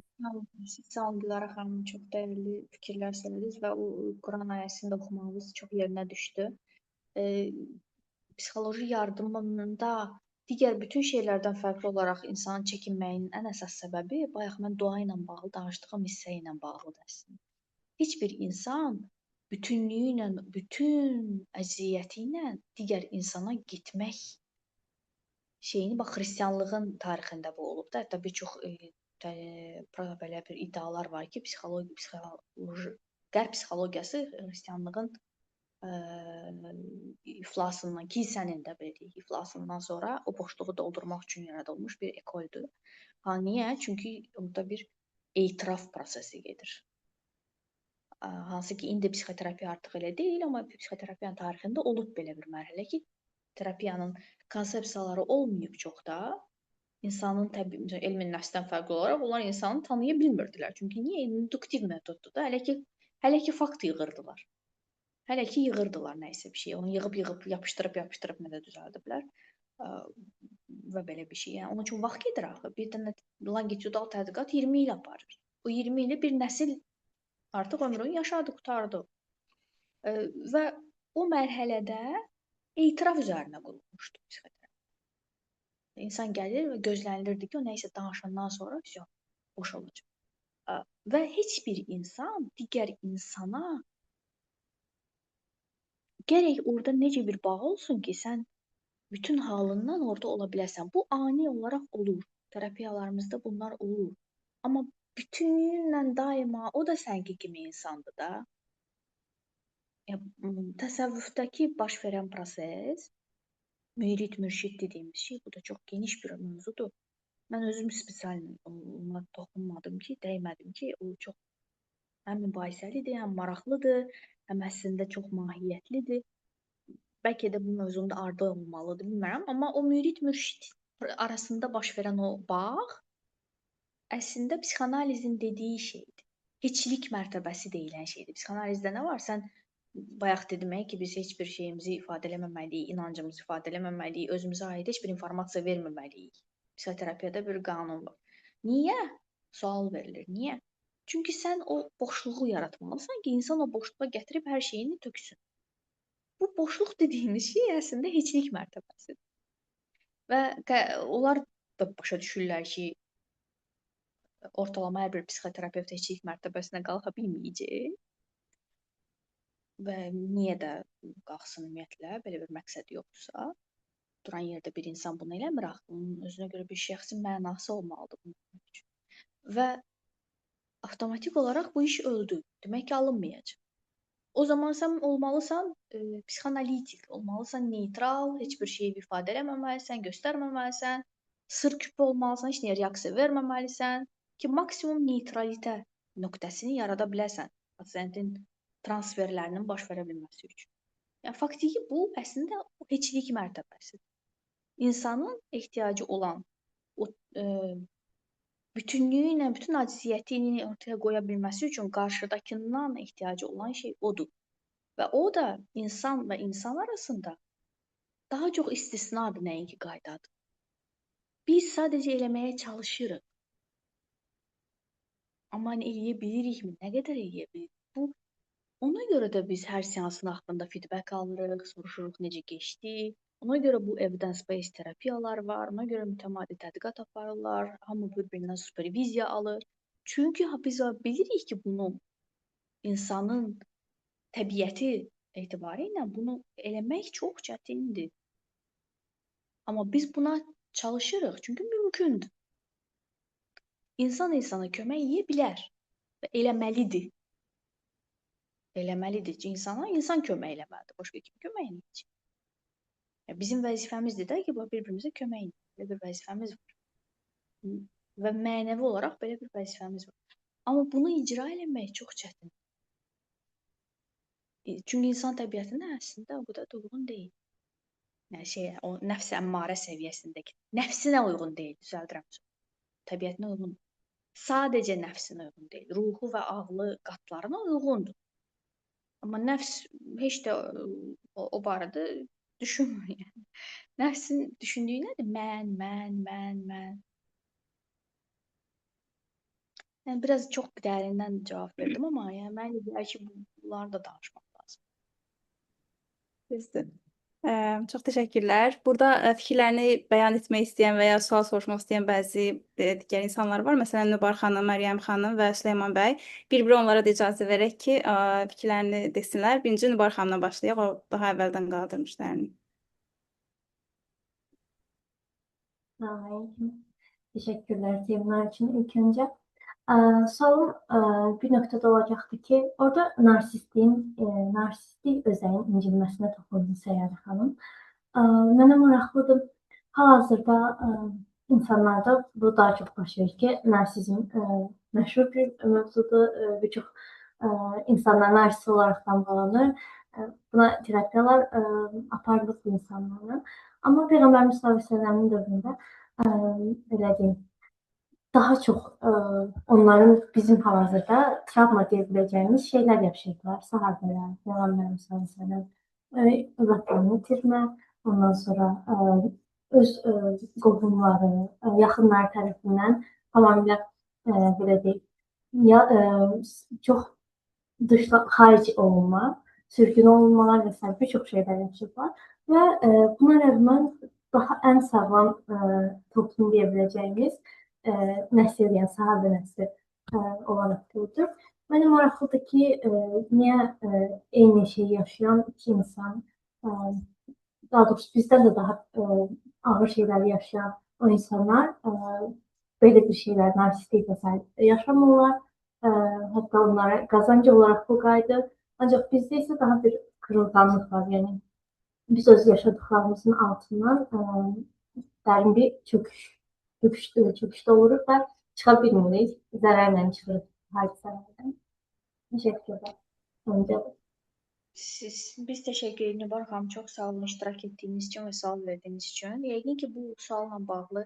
[SPEAKER 3] Siz sağ olun Dilara xanım, çox dəyərli fikirlər söylədiniz və o Quran ayəsini də oxumağınız çox yerinə düşdü. Psixoloji yardımında digər bütün şeylərdən fərqli olaraq insanın çəkinməyinin ən əsas səbəbi bayaq mən dua ilə bağlı danışdığım hissə ilə bağlıdır əslində. Heç bir insan bütünlüyü ilə, bütün əziyyəti ilə digər insana getmək şeyini, bax xristianlığın tarixində bu olub da, hətta bir çox belə bir iddialar var ki, psixoloji, qərb psixologiyası xristianlığın iflasından, kilsənin də belə deyək, iflasından sonra o boşluğu doldurmaq üçün yaradılmış bir ekoldür. Ha, niyə? Çünki orada bir etiraf prosesi gedir. Hansı ki, indi psixoterapiya artıq elə deyil, amma psixoterapiyanın tarixində olub belə bir mərhələ ki, terapiyanın konsepsiyaları olmayıb çox da, insanın təbii, elmin nəfsdən fərqli olaraq onlar insanı tanıya bilmirdilər. Çünki niyə? İnduktiv metoddur da. Hələ ki fakt yığırdılar. Hələ ki yığırdılar nə isə bir şey. Onu yığıb yapışdırıb nə də düzəldiblər. Və belə bir şey. Yəni onun üçün vaxt gedir axı. Bir dənə longitudinal tədqiqat 20 il aparır. O 20 ili bir nəsil artıq ömrünü yaşadı, qurtardı. Və o mərhələdə etiraf üzərinə qurulmuşdu psixoterapiya. İnsan gəlir və gözlənilirdi ki, o nə isə danışandan sonra vəsyo, boş olacaq. Və heç bir insan digər insana gərək orada necə bir bağ olsun ki, sən bütün halından orada ola biləsən. Bu ani olaraq olur. Terapiyalarımızda bunlar olur. Amma bütünlüyünlə daima o da sənki kimi insandır da. Ya, təsəvvüfdəki baş verən proses, mürid, mürşid dediyimiz şey, bu da çox geniş bir mövzudur. Mən özüm spesial ona toxunmadım ki, dəymədim ki, o çox həm mübahisəlidir, həm maraqlıdır, həm əslində çox mahiyyətlidir. Bəlkə də bu mövzunun da ardı olmalıdır, bilmirəm. Amma o mürid, mürşid arasında baş verən o bağ əslində psixoanalizin dediyi şeydir. Heçlik mərtəbəsi deyilən şeydir. Psixoanalizdə nə var? Sən bayaq dedim ki, biz heç bir şeyimizi ifadə eləməməliyik, inancımızı ifadə eləməməliyik, özümüzə aid heç bir informasiya verməməliyik. Psixoterapiyada bir qanun var. Niyə? Sual verilir. Niyə? Çünki sən o boşluğu yaratmalısan ki, insan o boşluğa gətirib hər şeyini töksün. Bu boşluq dediyimiz şey əslində heçlik mərtəbəsidir. Və onlar da başa düşürlər ki, Ortalama hər bir psixoterapevt heçlik mərtəbəsinə qalxa bilməyəcək. Və niyə də qalxsın ümumiyyətlə, belə bir məqsədi yoxdursa, duran yerdə bir insan bunu eləmir axı, bunun özünə görə bir şəxsi mənası olmalıdır bunu etmək üçün. Və avtomatik olaraq bu iş öldü. Demək ki, alınmayacaq. O zaman sən olmalısan psixoanalitik, olmalısan neytral, heç bir şeyi ifadə eləməməlisən, göstərməməlisən, sır küpü olmalısan, heç nəyə reaksiya verməməlisən ki, maksimum neytralitə nöqtəsini yarada biləsən pasientin transferlərinin baş verə bilməsi üçün. Yəni faktiki bu əslində heçlik mərtəbəsidir. İnsanın ehtiyacı olan o bütünlüyü ilə, bütün aciziyyətini ortaya qoya bilməsi üçün qarşıdakından ehtiyacı olan şey odur. Və o da insan və insan arasında daha çox istisnadır, nəinki qaydadır. Biz sadəcə eləməyə çalışırıq. Amma eləyə bilirikmi? Nə qədər eləyə bilirik? Bu, ona görə də biz hər seansın axırında feedback alırıq, soruşuruq necə keçdi. Ona görə bu evidence-based terapiyalar var, ona görə mütəmadi tədqiqat aparırlar, hamı bir-birindən superviziya alır. Çünki biz bilirik ki, bunu insanın təbiəti etibarı ilə bunu eləmək çox çətindir. Amma biz buna çalışırıq, çünki mümkündür. İnsan insana kömək eləyə bilər və eləməlidir. Eləməlidir. İnsana insan kömək eləməlidir. Başqa kim kömək eləyəcək? Yəni, bizim vəzifəmizdir də ki, bir-birimizə kömək eləyək. Belə bir vəzifəmiz var. Və mənəvi olaraq belə bir vəzifəmiz var. Amma bunu icra eləmək çox çətindir. Çünki insan təbiətinə əslində o qədər də uyğun deyil. Yəni o nəfs əmmarə səviyyəsindəki, nəfsinə uyğun deyil, düzəldirəm. Təbiətinə uyğun. Sadəcə nəfsinə uyğun deyil. Ruhu və ağlı qatlarına uyğundur. Amma nəfs heç də o barədə düşünmür. Yəni. Nəfsin düşündüyü nədir? Mən, mən, mən, mən. Yəni, biraz çox dərindən cavab verdim, amma yəni, mən gəlir ki, bunları da danışmaq lazım.
[SPEAKER 1] Düzdür. Çox təşəkkürlər. Burada fikirlərini bəyan etmək istəyən və ya sual soruşmaq istəyən bəzi digər insanlar var. Məsələn, Nübar xanım, Məryəm xanım və Süleyman bəy. Bir-bir onlara da icazə verək ki, fikirlərini desinlər. Birinci Nübar xanımla başlayaq. O daha əvvəldən qaldırmışdı əlini.
[SPEAKER 5] Selamünaleyküm. Teşekkürler seminar için ilk önce. Sorum bir noktada olacaktı ki orada narsistliğin, narsistlik özelliğin incinmesine toxundu Səyyarə xanım. Mənə maraqlıdır. Hal-hazırda insanlarda bu daha çox baş verir ki, narsizm məşhur bir mövzudur. Bir çox insanlar narsist olaraq damğalanır. Buna terapiyalar aparılır bu insanlarla. Amma Peyğəmbərimiz sallallahu əleyhi və səlləmin dövründə belə deyim, daha çox onların bizim hal-hazırda travma deyə biləcəyimiz şeylər yaşayırdılar. Sahabələr, Peyğəmbərimiz sallallahu əleyhi və səlləm övladlarını itirmə, ondan sonra öz qohumları, yaxınları tərəfindən tamamilə belə deyək, ya çox dışla, xaric olunma, sürgün olunmalar və sair bir çox şeylər yaşayıblar və buna rəğmən daha ən sağlam toplum deyə biləcəyimiz nəsil, yəni sahabə nəsli olaraq görülür. Mənə maraqlıdır ki, niyə eyni şeyi yaşayan iki insan, daha doğrusu bizdən də daha ağır şeyləri yaşayan o insanlar belə bir şeylər, narsistlik və sair yaşamırlar. Hətta onlara qazancı olaraq bu qayıdır. Ancaq bizdə isə daha bir kırılganlıq var. Yəni biz öz yaşadıklarımızın altından dərin bir çöküşdə oluruq və çıxa bilmirik. Zərərlə çıxırıq hadisələrdən. Təşəkkürlər. Öncə.
[SPEAKER 3] Biz təşəkkür edirik Nübar xanım. Çox sağ olun iştirak etdiyiniz üçün və sual verdiyiniz üçün. Yəqin ki, bu sualla bağlı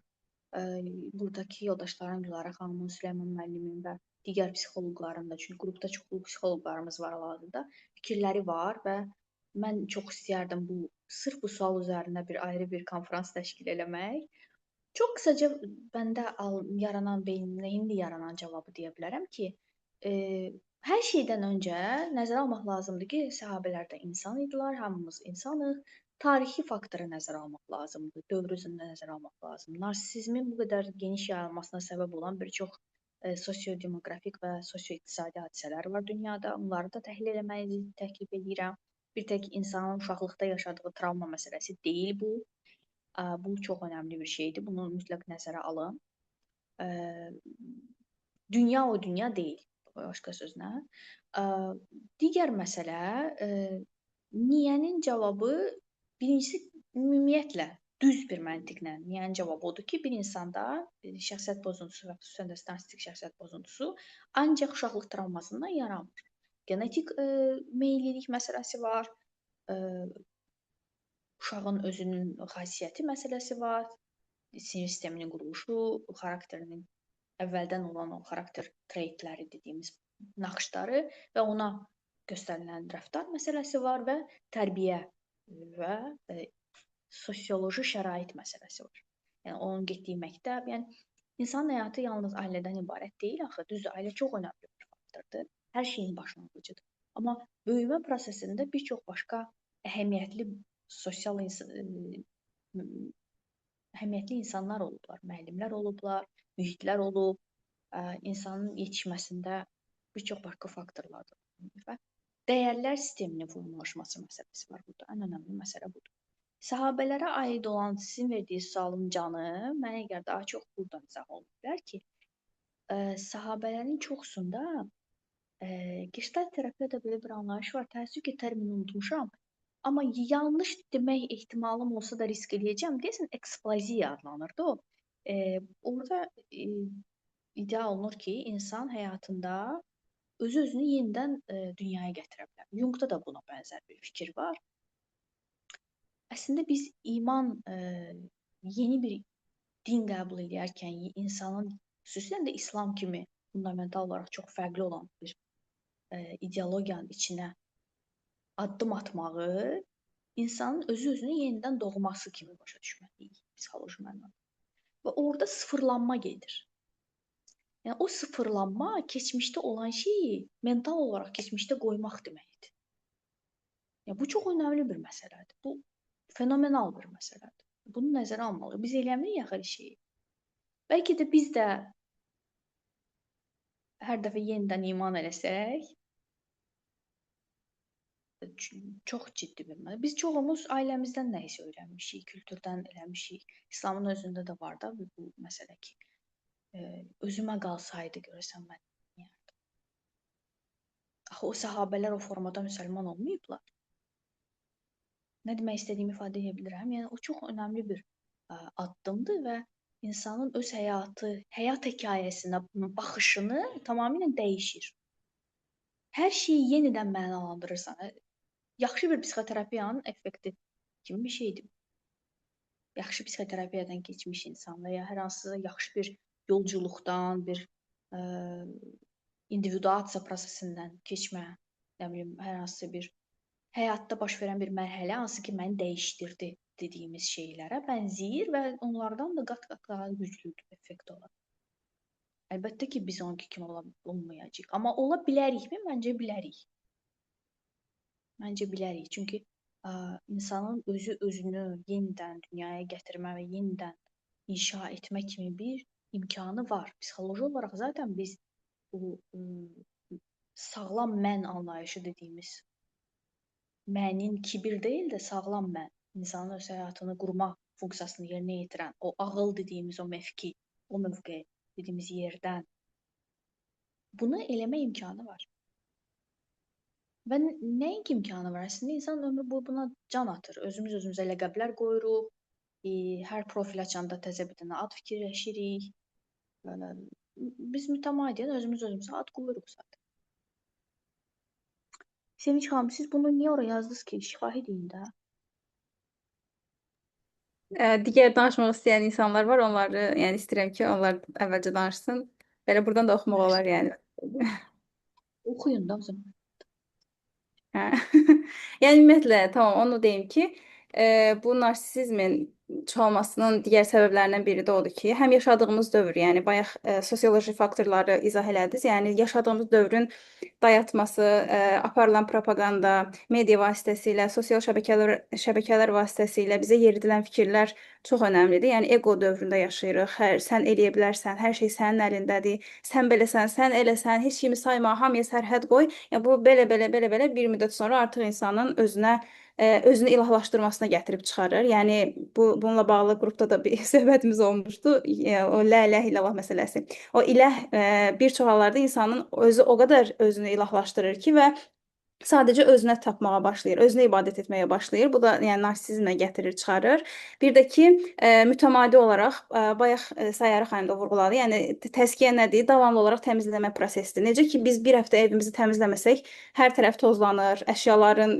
[SPEAKER 3] buradakı yoldaşların Gülarə xanımın, Süleyman müəllimin və digər psixoloqların da, çünki qrupda çoxlu psixoloqlarımız var hal-hazırda, fikirləri var və mən çox istəyərdim bu sırf bu sual üzərində bir ayrı bir konfrans təşkil eləmək. Çox qısaca məndə yaranan, beynimdə indi yaranan cavabı deyə bilərəm ki, hər şeydən öncə nəzərə almaq lazımdır ki, səhabələr də insan idilər, hamımız insanıq. Tarixi faktoru nəzərə almaq lazımdır, dövrü nəzərə almaq lazımdır. Narsizmin bu qədər geniş yayılmasına səbəb olan bir çox sosio-demoqrafik və sosio-iqtisadi hadisələr var dünyada. Onları da təhlil eləməyi təklif edirəm. Bir tək insanın uşaqlıqda yaşadığı travma məsələsi deyil bu. Bu çox önəmli bir şeydir. Bunu mütləq nəzərə alın. Dünya o dünya deyil, başqa sözlə. Digər məsələ, niyənin cavabı birincisi ümumiyyətlə düz bir məntiqlə niyənin cavabı odur ki, bir insanda şəxsiyyət pozuntusu və xüsusən də narsistik şəxsiyyət pozuntusu ancaq uşaqlıq travmasından yaranmır. Genetik meyillilik məsələsi var, uşağın özünün xasiyyəti məsələsi var, sinir sisteminin quruluşu, xarakterinin əvvəldən olan o xarakter treytləri dediyimiz naxışları və ona göstərilən rəftar məsələsi var və tərbiyə və sosioloji şərait məsələsi var. Yəni onun getdiyi məktəb, yəni insanın həyatı yalnız ailədən ibarət deyil axı. Düzdür, ailə çox önəmli bir faktordur. Hər şeyin başlanğıcıdır. Amma böyümə prosesində bir çox başqa əhəmiyyətli sosial əhəmiyyətli insanlar olublar, müəllimlər olublar, mühitlər olub, insanın yetişməsində bir çox başqa faktorlar da var. Və dəyərlər sisteminin formalaşması məsələsi var burada. Ən önəmli məsələ budur. Səhabələrə aid olan sizin verdiyiniz sualın canı mənə görə daha çox buradan izah oluna bilər ki, səhabələrin çoxsunda Gestalt terapiyada belə bir anlayış var. Təəssüf ki, termini unutmuşam. Amma yanlış demək ehtimalım olsa da risk eləyəcəm. Deyəsən eksploziya adlanırdı o. Orada iddia olunur ki, insan həyatında özü-özünü yenidən dünyaya gətirə bilər. Jungda da buna bənzər bir fikir var. Əslində biz iman yeni bir din qəbul edərkən insanın, xüsusilə də İslam kimi fundamental olaraq çox fərqli olan bir ideologiyanın içinə addım atmağı insanın özü-özünü yenidən doğması kimi başa düşməliyik psixoloji mənada. Və orada sıfırlanma gedir. Yəni o sıfırlanma keçmişdə olan şeyi mental olaraq keçmişdə qoymaq deməkdir. Yəni bu çox önəmli bir məsələdir. Bu fenomenal bir məsələdir. Bunu nəzərə almalıyıq. Biz eləmirik axı hər şeyi. Bəlkə də biz də hər dəfə yenidən iman eləsək, çox ciddi bir məsələ. Biz çoxumuz ailəmizdən nəyisə öyrənmişik, kültürdən eləmişik. İslamın özündə də var da bu məsələ ki, özümə qalsaydı görəsən mən neyərdim? Axı o səhabələr o formada müsəlman olmayıblar. Nə demək istədiyimi ifadə edə bilirəm. Yəni o çox önəmli bir addımdır və insanın öz həyatı, həyat hekayəsinə baxışını tamamilə dəyişir. Hər şeyi yenidən mənalandırırsan. Yaxşı bir psixoterapiyanın effekti kimi bir şeydir. Yaxşı psixoterapiyadan keçmiş insan və ya hər hansısa yaxşı bir yolculuqdan, bir individuasiya prosesindən keçmə, nə bilim, hər hansısa bir həyatda baş verən bir mərhələ, hansı ki məni dəyişdirdi dediyimiz şeylərə bənzəyir və onlardan da qat-qat daha güclüdür effekt olaraq. Əlbəttə ki, biz onunki kimi olmayacağıq. Amma ola bilərikmi? Məncə bilərik. Məncə bilərik. Çünki insanın özü özünü yenidən dünyaya gətirmə və yenidən inşa etmə kimi bir imkanı var. Psixoloji olaraq zaten biz bu sağlam mən anlayışı dediyimiz mənin kibir deyil də sağlam mən, insanın öz həyatını qurma funksiyasını yerinə yetirən, o ağıl dediyimiz o mövqe, o mövqe dediyimiz yerdən bunu eləmə imkanı var. Və nəinki imkanı var? Əslində insan ömrü boyu buna can atır. Özümüz özümüzə ləqəblər qoyuruq, hər profil açanda təzə bir dənə ad fikirləşirik. Biz mütəmadiyyən özümüz özümüzə ad qoyuruq zaten. Sevinç xanım, siz bunu niyə ora yazdınız ki? Şifahi deyin də.
[SPEAKER 1] Digər danışmaq istəyən insanlar var. Onları, yəni istəyirəm ki, onlar əvvəlcə danışsın. Belə buradan da oxumaq olar yəni.
[SPEAKER 3] Oxuyun da o zaman.
[SPEAKER 1] Hə. Yəni ümumiyyətlə, tamam, onu deyim ki, bu narsisizmin çoxalmasının digər səbəblərindən biri də odur ki, həm yaşadığımız dövr, yəni bayaq sosioloji faktorları izah elədiniz, yəni yaşadığımız dövrün dayatması, aparılan propaganda, media vasitəsilə, sosial şəbəkələr vasitəsilə bizə yeridilən fikirlər çox önəmlidir. Yəni ego dövründə yaşayırıq. Sən eləyə bilərsən, hər şey sənin əlindədir. Sən beləsən, sən eləsən, heç kimi sayma, hamıya sərhəd qoy. Yəni bu belə belə belə belə bir müddət sonra artıq insanın özünə özünü ilahlaşdırmasına gətirib çıxarır. Yəni bununla bağlı qrupda da bir söhbətimiz olmuşdu. O la ilahe illallah məsələsi. O ilah bir çox hallarda insanın özü o qədər özünü ilahlaşdırır ki və sadəcə özünə tapmağa başlayır, özünə ibadət etməyə başlayır. Bu da yəni narsizmə gətirir, çıxarır. Bir də ki, mütəmadi olaraq bayaq Sayyarə xanım da vurğuladı. Yəni təzkiyə nədir? Davamlı olaraq təmizləmə prosesidir. Necə ki biz bir həftə evimizi təmizləməsək, hər tərəf tozlanır, əşyaların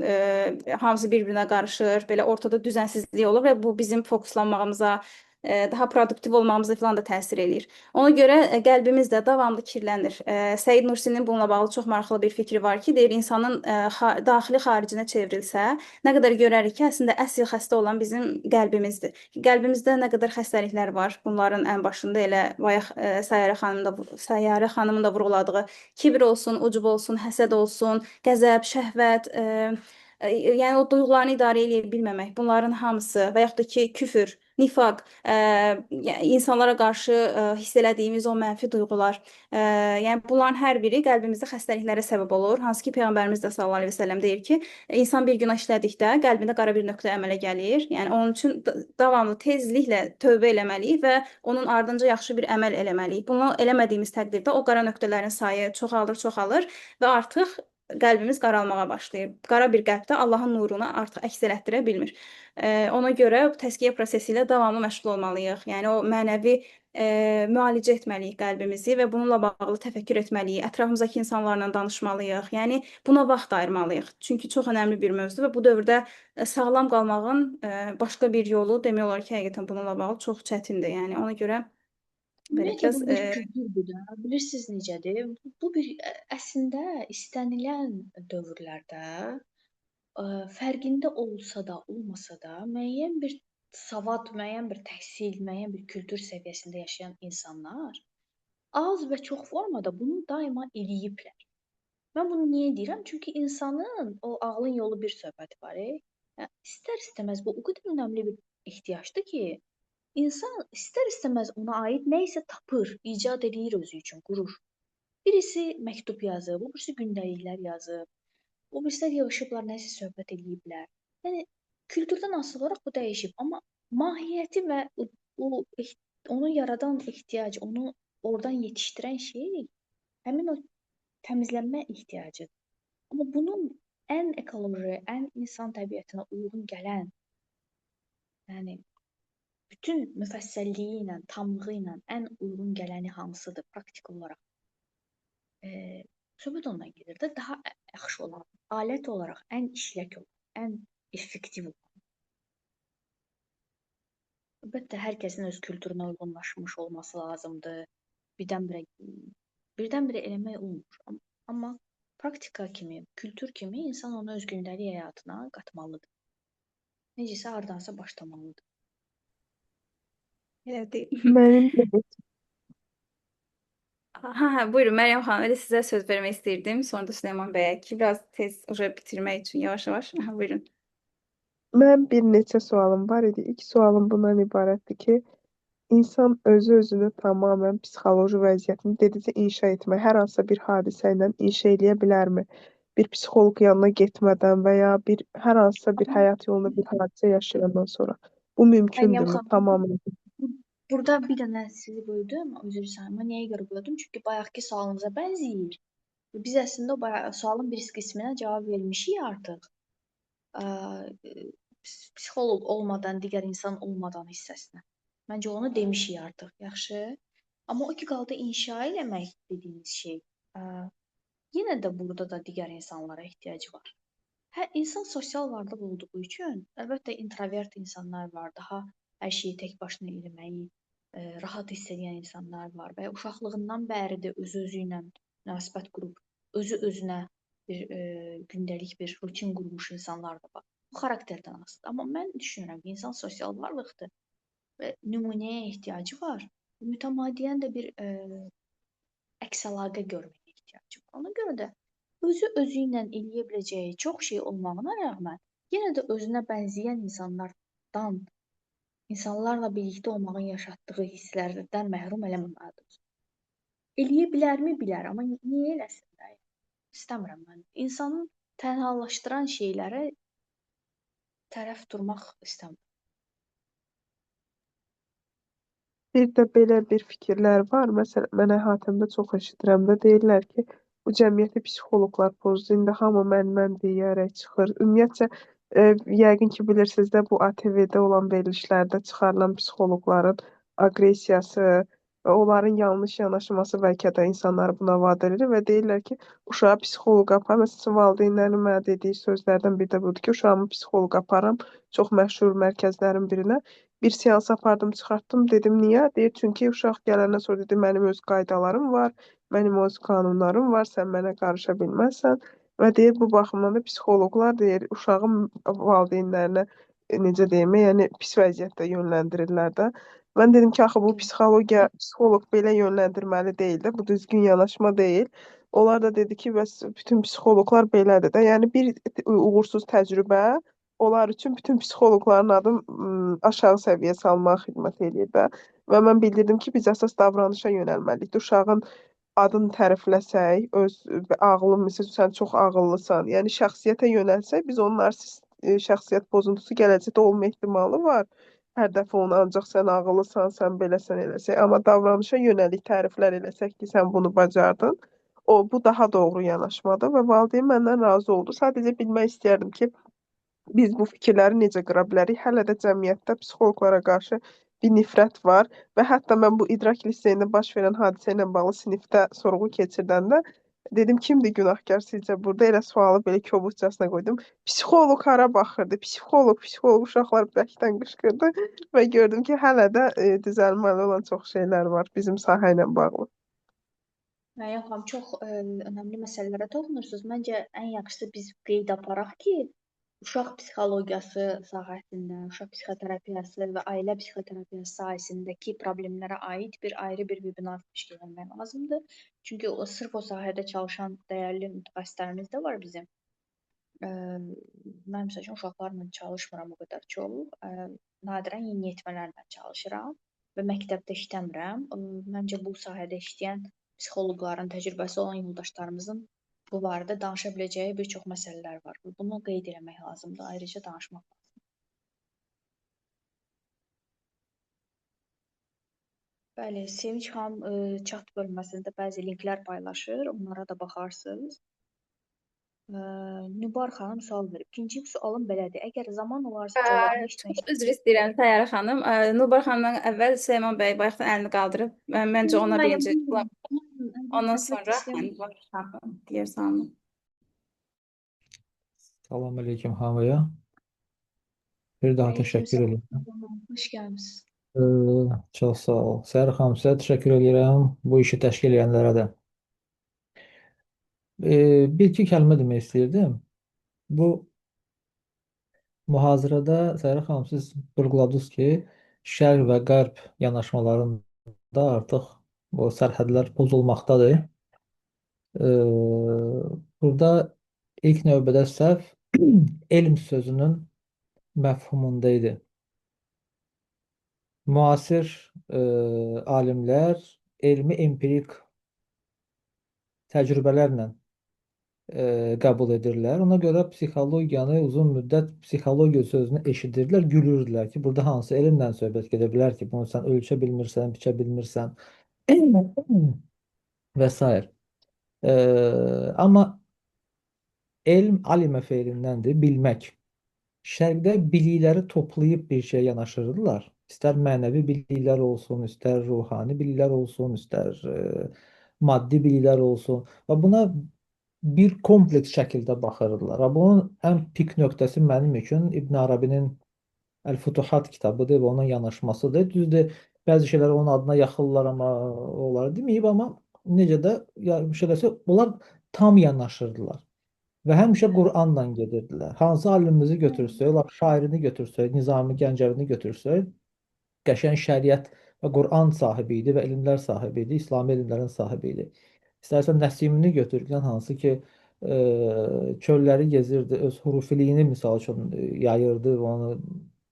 [SPEAKER 1] hamısı bir-birinə qarışır, belə ortada düzənsizlik olur və bu bizim fokuslanmağımıza, daha produktiv olmağımıza falan da təsir eləyir. Ona görə qəlbimiz də davamlı kirlənir. Səid Nursinin bununla bağlı çox maraqlı bir fikri var ki, deyir insanın daxili xaricinə çevrilsə, nə qədər görərik ki, əslində əsl xəstə olan bizim qəlbimizdir. Qəlbimizdə nə qədər xəstəliklər var. Bunların ən başında elə bayaq Sayyarə xanımın da vurğuladığı kibir olsun, ucub olsun, həsəd olsun, qəzəb, şəhvət, yəni o duyğularını idarə eləyə bilməmək, bunların hamısı və yaxud da ki, küfür, nifaq, insanlara qarşı hiss elədiyimiz o mənfi duyğular, yəni bunların hər biri qəlbimizdə xəstəliklərə səbəb olur. Hansı ki, Peyğəmbərimiz də sallallahu əleyhi və səlləm deyir ki, insan bir günah işlədikdə qəlbində qara bir nöqtə əmələ gəlir. Yəni onun üçün davamlı tezliklə tövbə eləməliyik və onun ardınca yaxşı bir əməl eləməliyik. Bunu eləmədiyimiz təqdirdə o qara nöqtələrin sayı çoxalır, çoxalır və artıq qəlbimiz qaralmağa başlayır. Qara bir qəlbdə Allahın nurunu artıq əks elətdirə bilmir. Ona görə təzkiyə prosesi ilə davamlı məşğul olmalıyıq. Yəni o mənəvi müalicə etməliyik qəlbimizi və bununla bağlı təfəkkür etməliyik, ətrafımızdakı insanlarla danışmalıyıq. Yəni buna vaxt ayırmalıyıq. Çünki çox önəmli bir mövzudur və bu dövrdə sağlam qalmağın başqa bir yolu demək olar ki, həqiqətən bununla bağlı çox çətindir. Yəni ona görə belə
[SPEAKER 3] Ümumiyyətlə bu bir kültürdür də. Bilirsiniz necədir? Bu bir əslində istənilən dövrlərdə fərqində olsa da, olmasa da müəyyən bir savad, müəyyən bir təhsil, müəyyən bir kültür səviyyəsində yaşayan insanlar az və çox formada bunu daima eləyiblər. Mən bunu niyə deyirəm? Çünki insanın o ağlın yolu bir söhbəti var. Yəni, istər-istəməz bu o qədər önəmli bir ehtiyacdır ki, insan istər-istəməz ona aid nə isə tapır, icad eləyir özü üçün, qurur. Birisi məktub yazıb, o birisi gündəliklər yazıb, o birisilər yığışıblar, nəsə söhbət eləyiblər. Yəni kültürdən asılı olaraq bu dəyişib, amma mahiyyəti və onu yaradan ehtiyac, onu oradan yetişdirən şey həmin o təmizlənmə ehtiyacıdır. Amma bunun ən ekoloji, ən insan təbiətinə uyğun gələn, yəni bütün müfəssəlliyi ilə, tamlığı ilə ən uyğun gələni hansıdır praktik olaraq? Söhbət ondan gedir də, daha yaxşı olan, alət olaraq ən işlək olan, ən effektiv olan. Əlbəttə, hər kəsin öz kültürünə uyğunlaşmış olması lazımdır. Birdən-birə eləmək olmur. Amma praktika kimi, kültür kimi insan onu öz gündəlik həyatına qatmalıdır. Necəsə hardansa başlamalıdır.
[SPEAKER 1] Elə deyil.
[SPEAKER 6] Mənim də
[SPEAKER 1] Ha, buyurun Məryəm xanım, elə sizə söz vermək istəyirdim. Sonra da Süleyman bəyə ki, biraz tez uje bitirmək üçün yavaş-yavaş. Aha, buyurun.
[SPEAKER 6] Mənim bir neçə sualım var idi. İlk sualım bundan ibarətdir ki, insan özü özünü tamamilə psixoloji vəziyyətini dedizə inşa etmək, hər hansısa bir hadisə ilə inşa eləyə bilərmi? Bir psixoloq yanına getmədən və ya bir hər hansısa bir həyat yolunda bir hadisə yaşayandan sonra. Bu
[SPEAKER 3] Məryəm
[SPEAKER 6] mümkündürmü?
[SPEAKER 3] xanım,
[SPEAKER 6] Tamamilə.
[SPEAKER 3] Burada bir dənə sizi böldüm, üzr istəyirəm. Niyə görə böldüm? Çünki bayaqki sualınıza bənzəyir. Biz əslində o sualın bir qisminə cavab vermişik artıq. Psixoloq olmadan, digər insan olmadan hissəsinə. Məncə onu demişik artıq, yaxşı. Amma o ki qaldı inşa eləmək dediyiniz şey, yenə də burada da digər insanlara ehtiyacı var. Hə, insan sosial varlıq olduğu üçün, əlbəttə introvert insanlar var, daha hər şeyi tək başına eləməyi rahat hiss edən insanlar var və ya uşaqlığından bəri də özü-özü ilə münasibət qurub, özü-özünə bir gündəlik bir rutin qurmuş insanlar da var. Bu xarakterdən asılıdır. Amma mən düşünürəm ki, insan sosial varlıqdır və nümunəyə ehtiyacı var. Mütəmadiyyən də bir əks əlaqə görməyə ehtiyacı var. Ona görə də özü özü ilə eləyə biləcəyi çox şey olmağına rəğmən, yenə də özünə bənzəyən insanlardan, insanlarla birlikdə olmağın yaşatdığı hisslərdən məhrum eləməməlidir. Eləyə bilərmi? Bilər, amma niyə eləsin də? İstəmirəm mən. İnsanı tənhalaşdıran şeylərə tərəf durmaq istəmirəm.
[SPEAKER 6] Bir də belə bir fikirlər var. Məsələn, mən əhatəmdə çox eşidirəm də, deyirlər ki, bu cəmiyyəti psixoloqlar pozdu. İndi hamı mən deyərək çıxır. Ümumiyyətcə, yəqin ki, bilirsiniz də, bu ATV-də olan verilişlərdə çıxarılan psixoloqların aqressiyası, onların yanlış yanaşması bəlkə də insanları buna vadar edir və deyirlər ki, uşağı psixoloqa apar. Məsələn, valideynlərin mənə dediyi sözlərdən biri də budur ki, uşağımı psixoloqa aparıram, çox məşhur mərkəzlərin birinə. Bir seans apardım, çıxartdım. Dedim, niyə? Deyir, çünki uşaq gələndən sonra dedi, mənim öz qaydalarım var, mənim öz qanunlarım var, sən mənə qarışa bilməzsən. Və deyir, bu baxımdan da psixoloqlar deyir, uşağın valideynlərinə necə deyim, yəni pis vəziyyətdə yönləndirirlər də. Mən dedim ki, axı bu psixologiya, psixoloq belə yönləndirməli deyil də, bu düzgün yanaşma deyil. Onlar da dedi ki, bəs bütün psixoloqlar belədir də. Yəni bir uğursuz təcrübə onlar üçün bütün psixoloqların adı aşağı səviyyə salmağa xidmət eləyir də. Və mən bildirdim ki, biz əsas davranışa yönəlməliyik. Uşağın adını tərifləsək, öz ağlı, məsələn, sən çox ağıllısan. Yəni şəxsiyyətə yönəlsək, biz onun narsist şəxsiyyət pozuntusu gələcəkdə olma ehtimalı var. Hər dəfə onu ancaq sən ağıllısan, sən beləsən eləsək, amma davranışa yönəlik təriflər eləsək ki, sən bunu bacardın. O bu daha doğru yanaşmadır və valideyn məndən razı oldu. Sadəcə bilmək istəyərdim ki, biz bu fikirləri necə qıra bilərik? Hələ də cəmiyyətdə psixoloqlara qarşı bir nifrət var və hətta mən bu İdrak liseyində baş verən hadisə ilə bağlı sinifdə sorğu keçirdəndə dedim, kimdir günahkar sizcə burada? Elə sualı belə kobudcasına qoydum. Psixoloq hara baxırdı? Psixoloq, psixoloq, uşaqlar bərkdən qışqırdı və gördüm ki, hələ də düzəlməli olan çox şeylər var bizim sahə ilə bağlı.
[SPEAKER 3] Məryəm xanım, çox önəmli məsələlərə toxunursunuz. Məncə ən yaxşısı biz qeyd aparaq ki, uşaq psixologiyası sahəsində, uşaq psixoterapiyası və ailə psixoterapiyası sahəsindəki problemlərə aid bir ayrı bir webinar təşkil etmək lazımdır. Çünki o sırf o sahədə çalışan dəyərli mütəxəssislərimiz də var bizim. Mən məsəl üçün uşaqlarla çalışmıram o qədər çox. Nadirən yeniyetmələrlə çalışıram və məktəbdə işləmirəm. Məncə bu sahədə işləyən psixoloqların, təcrübəsi olan yoldaşlarımızın bu barədə danışa biləcəyi bir çox məsələlər var. Bunu qeyd eləmək lazımdır, ayrıca danışmaq lazımdır. Bəli, Sevinç xanım chat bölməsində bəzi linklər paylaşır, onlara da baxarsınız. Nübar xanım sual verib. İkinci sualım belədir. Əgər zaman olarsa cavabını eşitmək
[SPEAKER 1] Çox üzr istəyirəm Təyyarə xanım. Nübar xanımdan əvvəl Süleyman bəy bayaqdan əlini qaldırıb. Məncə ona birinci, ondan sonra Nübar xanım digər sualını.
[SPEAKER 7] Salam aleyküm hamıya. Bir daha təşəkkür edirəm.
[SPEAKER 3] Xoş gəlmisiniz.
[SPEAKER 7] Çox sağ ol. Səhər xanım, sizə təşəkkür edirəm. Bu işi təşkil edənlərə də. Bir iki kəlmə demək istəyirdim. Bu mühazirədə Səhər xanım, siz vurğuladınız ki, şərq və qərb yanaşmalarında artıq bu sərhədlər pozulmaqdadır. Burada ilk növbədə səhv elm sözünün məfhumunda idi. Müasir alimlər elmi empirik təcrübələrlə qəbul edirlər. Ona görə psixologiyanı uzun müddət psixologiya sözünü eşidirdilər, gülürdülər ki, burada hansı elmdən söhbət gedə bilər ki, bunu sən ölçə bilmirsən, biçə bilmirsən və s. Amma elm alimə feilindəndir, bilmək. Şərqdə bilikləri toplayıb bir şeyə yanaşırdılar. İstər mənəvi biliklər olsun, istər ruhani biliklər olsun, istər maddi biliklər olsun və buna bir kompleks şəkildə baxırdılar. Və bunun ən pik nöqtəsi mənim üçün İbn Arabinin Əl-Futuhat kitabıdır və onun yanaşmasıdır. Düzdür, bəzi şeyləri onun adına yaxırlar, amma onları deməyib, amma necə də ya bir şeylərsə onlar tam yanaşırdılar. Və həmişə Qur'anla gedirdilər. Hansı alimimizi götürsək, lap şairini götürsək, Nizami Gəncəvini götürsək, qəşəng şəriət və Qur'an sahibi idi və elmlər sahibi idi, İslami elmlərin sahibi idi. İstərsən Nəsimini götür, hansı ki çölləri gezirdi, öz hurufiliyini misal üçün yayırdı və onu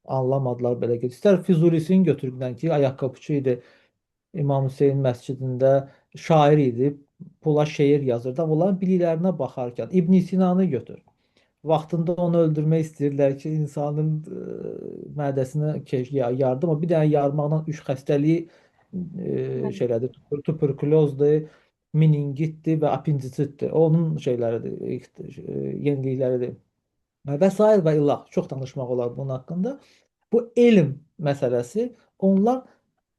[SPEAKER 7] anlamadılar belə ki. İstər Füzulisini götür ki, ayaqqabıçı idi. İmam Hüseyn məscidində şair idi, pula şeir yazırdı. Amma onların biliklərinə baxarkən İbn Sinanı götür. Vaxtında onu öldürmək istəyirlər ki, insanın mədəsinə yardım. Amma bir dənə yarmaqla üç xəstəliyi şeylədir. Tuberkulozdur, meningitdir və appendisitdir. Onun şeyləridir, yenilikləridir. Və sair və ilah. Çox danışmaq olar bunun haqqında. Bu elm məsələsi, onlar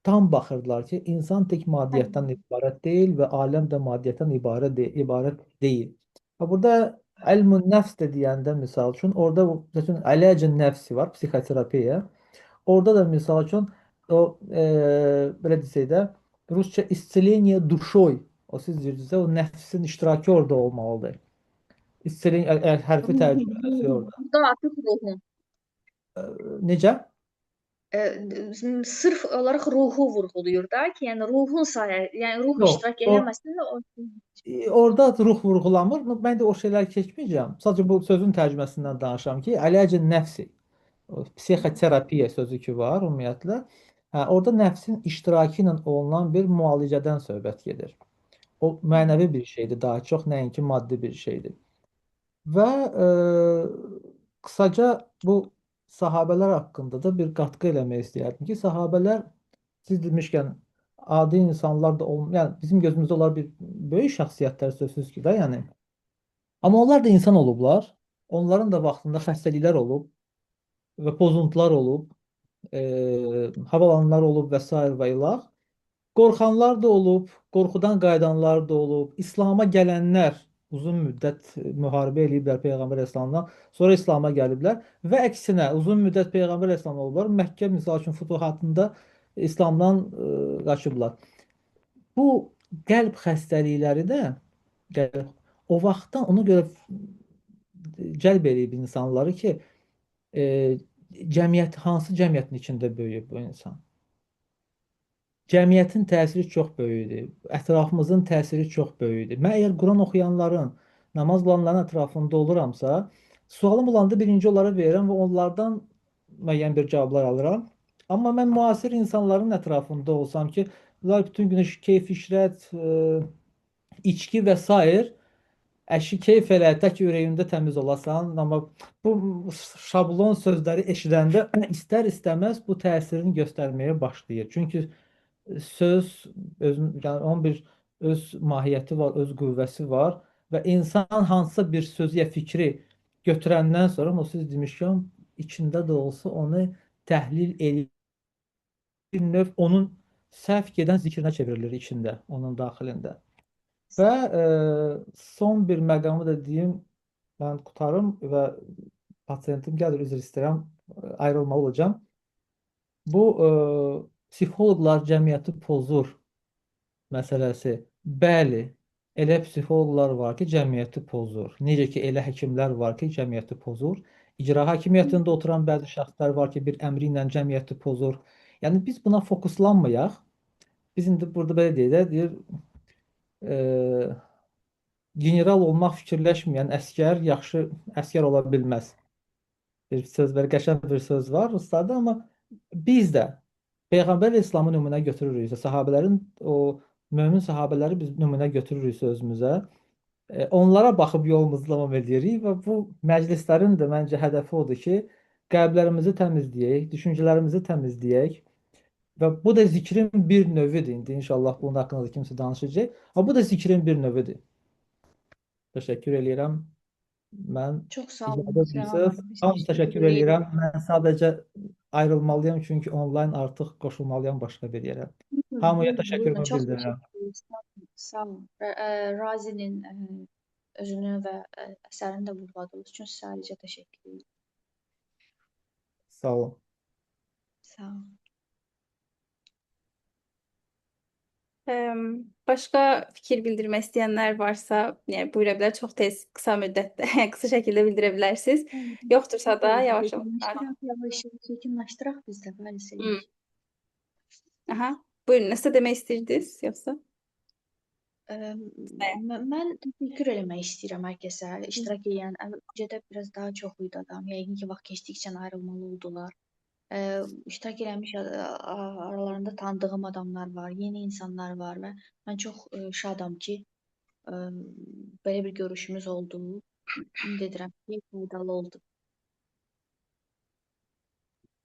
[SPEAKER 7] tam baxırdılar ki, insan tək maddiyyatdan ibarət deyil və aləm də maddiyyatdan ibarət deyil. Və burada elm-ün nəfs də deyəndə misal üçün orada məsələn əlacın nəfsi var, psixoterapiya. Orada da misal üçün o belə desək də rusca iscelение duşoy. O siz deyirsinizsə o nəfsin iştirakı orada olmalıdır. İscelение hərfi tərcüməsi orada.
[SPEAKER 3] Burada artıq ruhun.
[SPEAKER 7] Necə?
[SPEAKER 3] Sırf olaraq ruhu vurğulayır da ki, yəni ruhun sayə, yəni ruh
[SPEAKER 7] Yox,
[SPEAKER 3] iştirak eləməsə də o
[SPEAKER 7] orada ruh vurğulanmır. Mən də o şeylər keçməyəcəm. Sadəcə bu sözün tərcüməsindən danışıram ki, əlacın nəfsi, o psixoterapiya sözü ki var ümumiyyətlə. Hə, orada nəfsin iştirakı ilə olunan bir müalicədən söhbət gedir. O mənəvi bir şeydir, daha çox nəinki maddi bir şeydir. Və qısaca bu sahabələr haqqında da bir qatqı eləmək istəyərdim ki, sahabələr siz demişkən adi insanlar da yəni bizim gözümüzdə onlar bir böyük şəxsiyyətlər sözsüz ki də, yəni. Amma onlar da insan olublar. Onların da vaxtında xəstəliklər olub və pozuntular olub, havalanlar olub və sair və ilah. Qorxanlar da olub, qorxudan qayıdanlar da olub, İslam'a gələnlər uzun müddət müharibə eləyiblər Peyğəmbər əleyhissalamdan, sonra İslam'a gəliblər və əksinə uzun müddət Peyğəmbər əleyhissalam olublar. Məkkə misal üçün fütuhatında İslamdan qaçıblar. Bu qəlb xəstəlikləri də qəlb, o vaxtdan ona görə cəlb eləyib insanları ki, cəmiyyət hansı cəmiyyətin içində böyüyüb bu insan? Cəmiyyətin təsiri çox böyükdür. Ətrafımızın təsiri çox böyükdür. Mən əgər Quran oxuyanların, namaz qılanların ətrafında oluramsa, sualım olanda birinci onlara verirəm və onlardan müəyyən bir cavablar alıram. Amma mən müasir insanların ətrafında olsam ki, bunlar bütün gün keyf, işrət, içki və sair, əşi keyf elə, tək ürəyində təmiz olasan, amma bu şablon sözləri eşidəndə istər-istəməz bu təsirini göstərməyə başlayır. Çünki söz yəni onun bir öz mahiyyəti var, öz qüvvəsi var və insan hansısa bir sözü ya fikri götürəndən sonra, o siz demişkən, içində də olsa onu təhlil eləyir. Bir növ onun səhv gedən zikrinə çevrilir içində, onun daxilində. Və son bir məqamı da deyim, mən qurtarım və pasiyentim gəlir, üzr istəyirəm, ayrılmalı olacağam. Bu psixoloqlar cəmiyyəti pozur məsələsi. Bəli, elə psixoloqlar var ki, cəmiyyəti pozur. Necə ki, elə həkimlər var ki, cəmiyyəti pozur. İcra hakimiyyətində oturan bəzi şəxslər var ki, bir əmri ilə cəmiyyəti pozur. Yəni biz buna fokuslanmayaq. Biz indi burada belə deyək də, deyir, general olmaq fikirləşməyən əskər yaxşı əskər ola bilməz. Bir söz var, qəşəng bir söz var ruslarda, amma biz də Peyğəmbər İslamı nümunə götürürüksə, sahabələrin o mömin sahabələri biz nümunə götürürüksə özümüzə, onlara baxıb yolumuzu davam edirik və bu məclislərin də məncə hədəfi odur ki, qəlblərimizi təmizləyək, düşüncələrimizi təmizləyək və bu da zikrin bir növüdür. İndi inşallah bunun haqqında da kimsə danışacaq. Amma bu da zikrin bir növüdür. Təşəkkür eləyirəm. Mən
[SPEAKER 3] Çox sağ olun.
[SPEAKER 7] icazə. Tam təşəkkür eləyirəm. Mən sadəcə ayrılmalıyam çünki onlayn artıq qoşulmalıyam başqa bir yerə. Hamıya təşəkkürümü bildirirəm.
[SPEAKER 3] Sağ olun. Razinin özünü və əsərini də vurğuladığınız üçün sizə ayrıca təşəkkür edirəm.
[SPEAKER 7] Sağ olun.
[SPEAKER 3] Sağ olun.
[SPEAKER 1] Başqa fikir bildirmək istəyənlər varsa, yəni buyura bilər. Çox tez, qısa müddətdə, yəni qısa şəkildə bildirə bilərsiniz. Yoxdursa da yavaş yavaş.
[SPEAKER 3] Yekunlaşdıraq, yavaş yavaş yekunlaşdıraq biz də, bəli, Sevinç.
[SPEAKER 1] Aha. Buyurun, nəsə demək istəyirdiniz yoxsa?
[SPEAKER 3] Mən təşəkkür eləmək istəyirəm hər kəsə, iştirak edən. Öncə də biraz daha çox idi adam. Yəqin ki, vaxt keçdikcə ayrılmalı oldular. İştirak eləmiş aralarında tanıdığım adamlar var, yeni insanlar var və mən çox şadam ki, belə bir görüşümüz oldu. Ümid edirəm ki, faydalı oldu.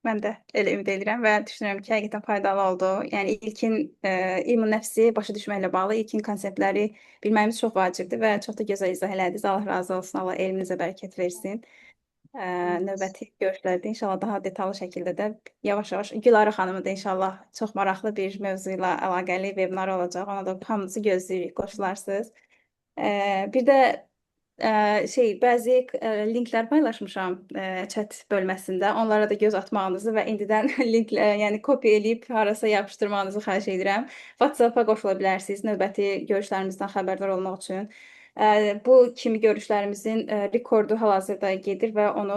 [SPEAKER 1] Mən də elə ümid edirəm və düşünürəm ki, həqiqətən faydalı oldu. Yəni ilkin ilm-i nəfsi başa düşməklə bağlı ilkin konseptləri bilməyimiz çox vacibdir və çox da gözəl izah elədiniz. Allah razı olsun, Allah elminizə bərəkət versin. Növbəti görüşlərdə inşallah daha detallı şəkildə də yavaş-yavaş Gülarə xanımın da inşallah çox maraqlı bir mövzu ilə əlaqəli webinar olacaq. Ona da hamınızı gözləyirik, qoşularsınız. Bir də bəzi linklər paylaşmışam chat bölməsində. Onlara da göz atmağınızı və indidən linklə, yəni kopya eləyib harasa yapışdırmağınızı xahiş edirəm. WhatsApp-a qoşula bilərsiniz növbəti görüşlərimizdən xəbərdar olmaq üçün. Bu kimi görüşlərimizin rekordu hal-hazırda gedir və onu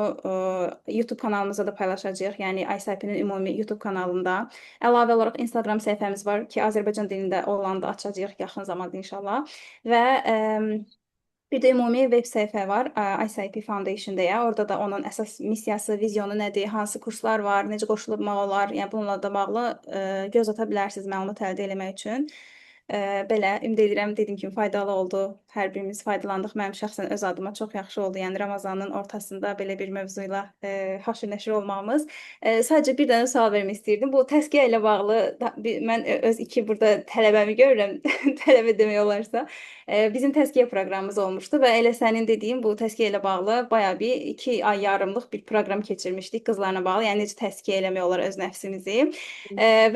[SPEAKER 1] YouTube kanalımızda da paylaşacağıq. Yəni ICIP-nin ümumi YouTube kanalında. Əlavə olaraq Instagram səhifəmiz var ki, Azərbaycan dilində olanı da açacağıq yaxın zamanda inşallah. Və bir də ümumi web səhifə var, ICIP Foundation deyə. Orada da onun əsas missiyası, vizyonu nədir, hansı kurslar var, necə qoşulmaq olar, yəni bununla da bağlı göz ata bilərsiniz məlumat əldə eləmək üçün. Belə ümid edirəm, dediyim kimi faydalı oldu. Hər birimiz faydalandıq. Mənim şəxsən öz adıma çox yaxşı oldu. Yəni Ramazanın ortasında belə bir mövzu ilə haşır nəşr olmağımız. Sadəcə bir dənə sual vermək istəyirdim. Bu təzkiyə ilə bağlı mən öz iki burada tələbəmi görürəm, tələbə demək olarsa. Bizim təzkiyə proqramımız olmuşdu və elə sənin dediyin bu təzkiyə ilə bağlı bayağı bir 2 ay yarımlıq bir proqram keçirmişdik qızlarla bağlı. Yəni necə təzkiyə eləmək olar öz nəfsimizi.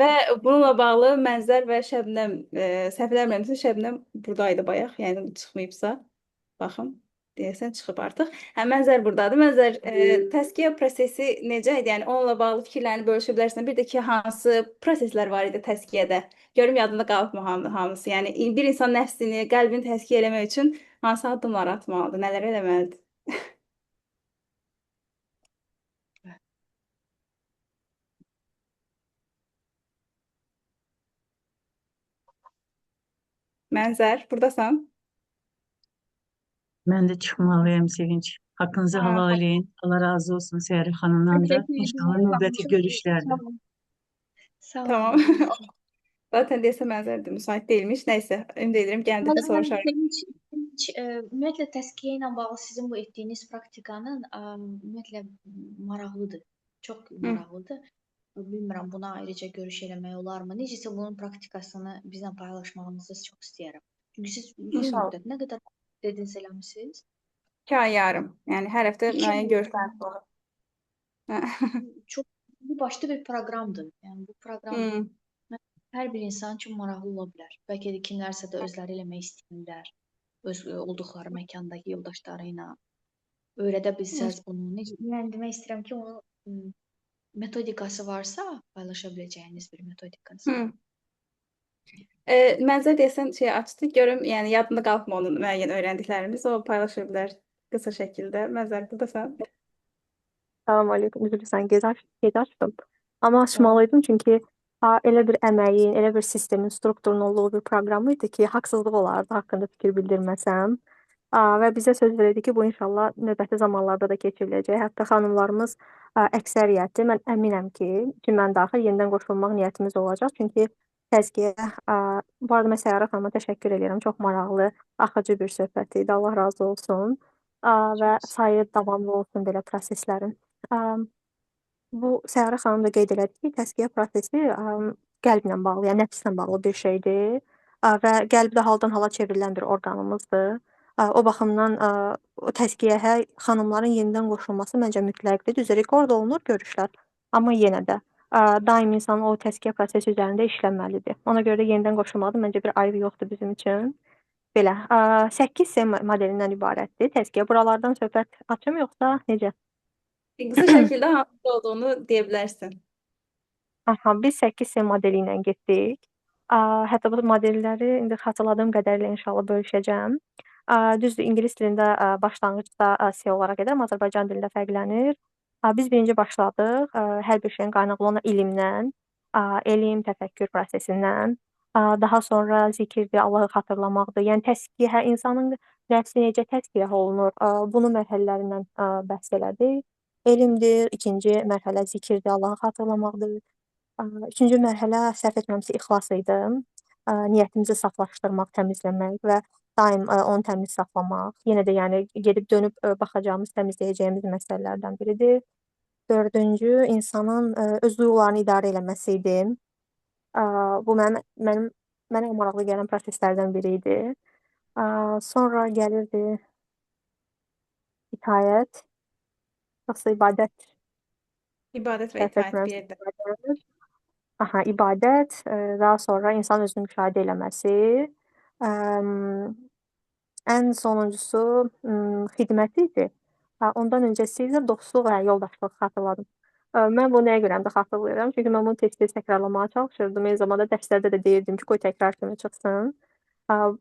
[SPEAKER 1] Və bununla bağlı Mənzər və Şəbnəm, səhv eləmirəmsə Şəbnəm buradaydı bayaq, yəni çıxmayıbsa, baxım, deyəsən çıxıb artıq. Hə, Mənzər buradadır. Mənzər, təzkiyə prosesi necə idi? Yəni onunla bağlı fikirlərini bölüşə bilərsən. Bir də ki, hansı proseslər var idi təzkiyədə? Görüm yadında qalıbmı hamısı? Yəni bir insan nəfsini, qəlbini təzkiyə eləmək üçün hansı addımlar atmalıdır, nələr eləməlidir? Mənzər, buradasan?
[SPEAKER 2] Mən də çıxmalıyam Sevinç. Haqqınızı halal eləyin. Allah razı olsun Seyyarə xanımdan da. İnşallah növbəti görüşlərdə.
[SPEAKER 3] Sağ olun.
[SPEAKER 1] Tamam. Zaten deyəsən Mənzər də müsait deyilmiş. Nəysə, ümid edirəm gələn dəfə soruşarıq.
[SPEAKER 3] Sevinç, ümumiyyətlə təzkiyə ilə bağlı sizin bu etdiyiniz praktikanın ümumiyyətlə maraqlıdır. Çox maraqlıdır. Bilmirəm, buna ayrıca görüş eləmək olarmı? Necəsə bunun praktikasını bizlə paylaşmağınızı çox istəyərəm. Çünki siz uzun müddət, nə qədər dediniz eləmisiniz?
[SPEAKER 1] 2 ay yarım. Yəni hər həftə müəyyən görüşlərimiz olur.
[SPEAKER 3] Çox bu başlı bir proqramdır. Yəni bu proqram hər bir insan üçün maraqlı ola bilər. Bəlkə də kimlərsə də özləri eləmək istəyirlər. Öz olduqları məkandakı yoldaşları ilə öyrədə bilsəz bunu. Necə, yəni demək istəyirəm ki, onun metodikası varsa, paylaşa biləcəyiniz bir metodikası.
[SPEAKER 1] Mənzər deyəsən şey açdı. Görüm, yəni yadında qalıbmı onun müəyyən öyrəndiklərimiz? O paylaşa bilər qısa şəkildə. Mənzər, buradasan.
[SPEAKER 8] Salam aleyküm. Üzr istəyirəm, gec açdım. Amma açmalıydım çünki elə bir əməyin, elə bir sistemin, strukturun olduğu bir proqram idi ki, haqsızlıq olardı haqqında fikir bildirməsəm. Və bizə söz verildi ki, bu inşallah növbəti zamanlarda da keçiriləcək. Hətta xanımlarımız əksəriyyəti, mən əminəm ki, ki mən daxil yenidən qoşulmaq niyyətimiz olacaq. Çünki təzkiyə, bu arada mən Səyyarə xanıma təşəkkür edirəm. Çox maraqlı, axıcı bir söhbət idi. Allah razı olsun. Və sayı davamlı olsun belə proseslərin. Bu Səyyarə xanım da qeyd elədi ki, təzkiyə prosesi qəlblə bağlı, yəni nəfslə bağlı bir şeydir. Və qəlb də haldan hala çevrilən bir orqanımızdır. O baxımdan o təzkiyəyə xanımların yenidən qoşulması məncə mütləqdir. Düzdür, rekord olunur görüşlər, amma yenə də daim insan o təzkiyə prosesi üzərində işləməlidir. Ona görə də yenidən qoşulmaqda məncə bir ayıb yoxdur bizim üçün. Belə, 8C modelindən ibarətdir təzkiyə. Buralardan söhbət açım yoxsa necə?
[SPEAKER 1] Qısa şəkildə hansı olduğunu deyə bilərsin.
[SPEAKER 8] Aha, biz 8C modeli ilə getdik. Hətta bu modelləri indi xatırladığım qədərilə inşallah bölüşəcəm. Düzdür, ingilis dilində başlanğıcda C olaraq edirəm, Azərbaycan dilində fərqlənir. Biz birinci başladıq hər bir şeyin qaynaqlı olan elmdən, elm, təfəkkür prosesindən. Daha sonra zikirdir, Allahı xatırlamaqdır. Yəni təzkiyə, hər insanın nəfsi necə təzkiyə olunur, bunu mərhələlərindən bəhs elədik. Elmdir, ikinci mərhələ zikirdir, Allahı xatırlamaqdır. Üçüncü mərhələ səhv etmirəmsə ixlas idi. Niyyətimizi saflaşdırmaq, təmizləmək və daim onu təmiz saxlamaq. Yenə də yəni gedib dönüb baxacağımız, təmizləyəcəyimiz məsələlərdən biridir. Dördüncü, insanın öz duyğularını idarə eləməsi idi. Bu mənim mənə maraqlı gələn proseslərdən biri idi. Sonra gəlirdi itaət, yoxsa ibadət.
[SPEAKER 1] İbadət və
[SPEAKER 8] Səhv
[SPEAKER 1] itaət bir
[SPEAKER 8] etmirəmsə
[SPEAKER 1] yerdə.
[SPEAKER 8] ibadət. Aha, ibadət, daha sonra insan özünü müşahidə eləməsi. Ən sonuncusu xidmət idi. Ondan öncəsi isə dostluq və yoldaşlıq xatırladım. Mən bunu nəyə görə də xatırlayıram? Çünki mən bunu tez-tez təkrarlamağa çalışırdım. Eyni zamanda dərslərdə də deyirdim ki, qoy təkrar kimi çıxsın.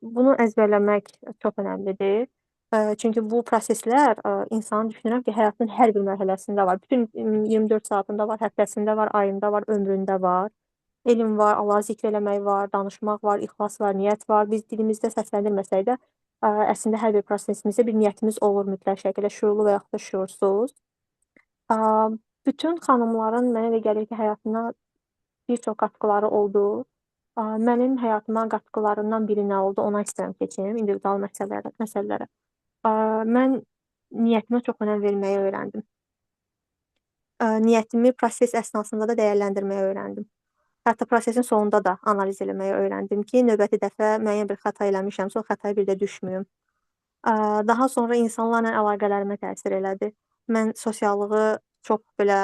[SPEAKER 8] Bunu əzbərləmək çox önəmlidir. Çünki bu proseslər insanın düşünürəm ki, həyatının hər bir mərhələsində var. Bütün 24 saatında var, həftəsində var, ayında var, ömründə var. Elm var, Allahı zikr eləmək var, danışmaq var, ixlas var, niyyət var. Biz dilimizdə səsləndirməsək də, əslində hər bir prosesimizdə bir niyyətimiz olur mütləq şəkildə, şüurlu və yaxud da şüursuz. Bütün xanımların mənə elə gəlir ki, həyatına bir çox qatqıları oldu. Mənim həyatıma qatqılarından biri nə oldu, ona istəyirəm keçim, individual məsələlərə. Mən niyyətimə çox önəm verməyi öyrəndim. Niyyətimi proses əsnasında da dəyərləndirməyi öyrəndim. Hətta prosesin sonunda da analiz eləməyi öyrəndim ki, növbəti dəfə müəyyən bir xəta eləmişəmsə, o xətaya bir də düşməyim. Daha sonra insanlarla əlaqələrimə təsir elədi. Mən sosiallığı çox belə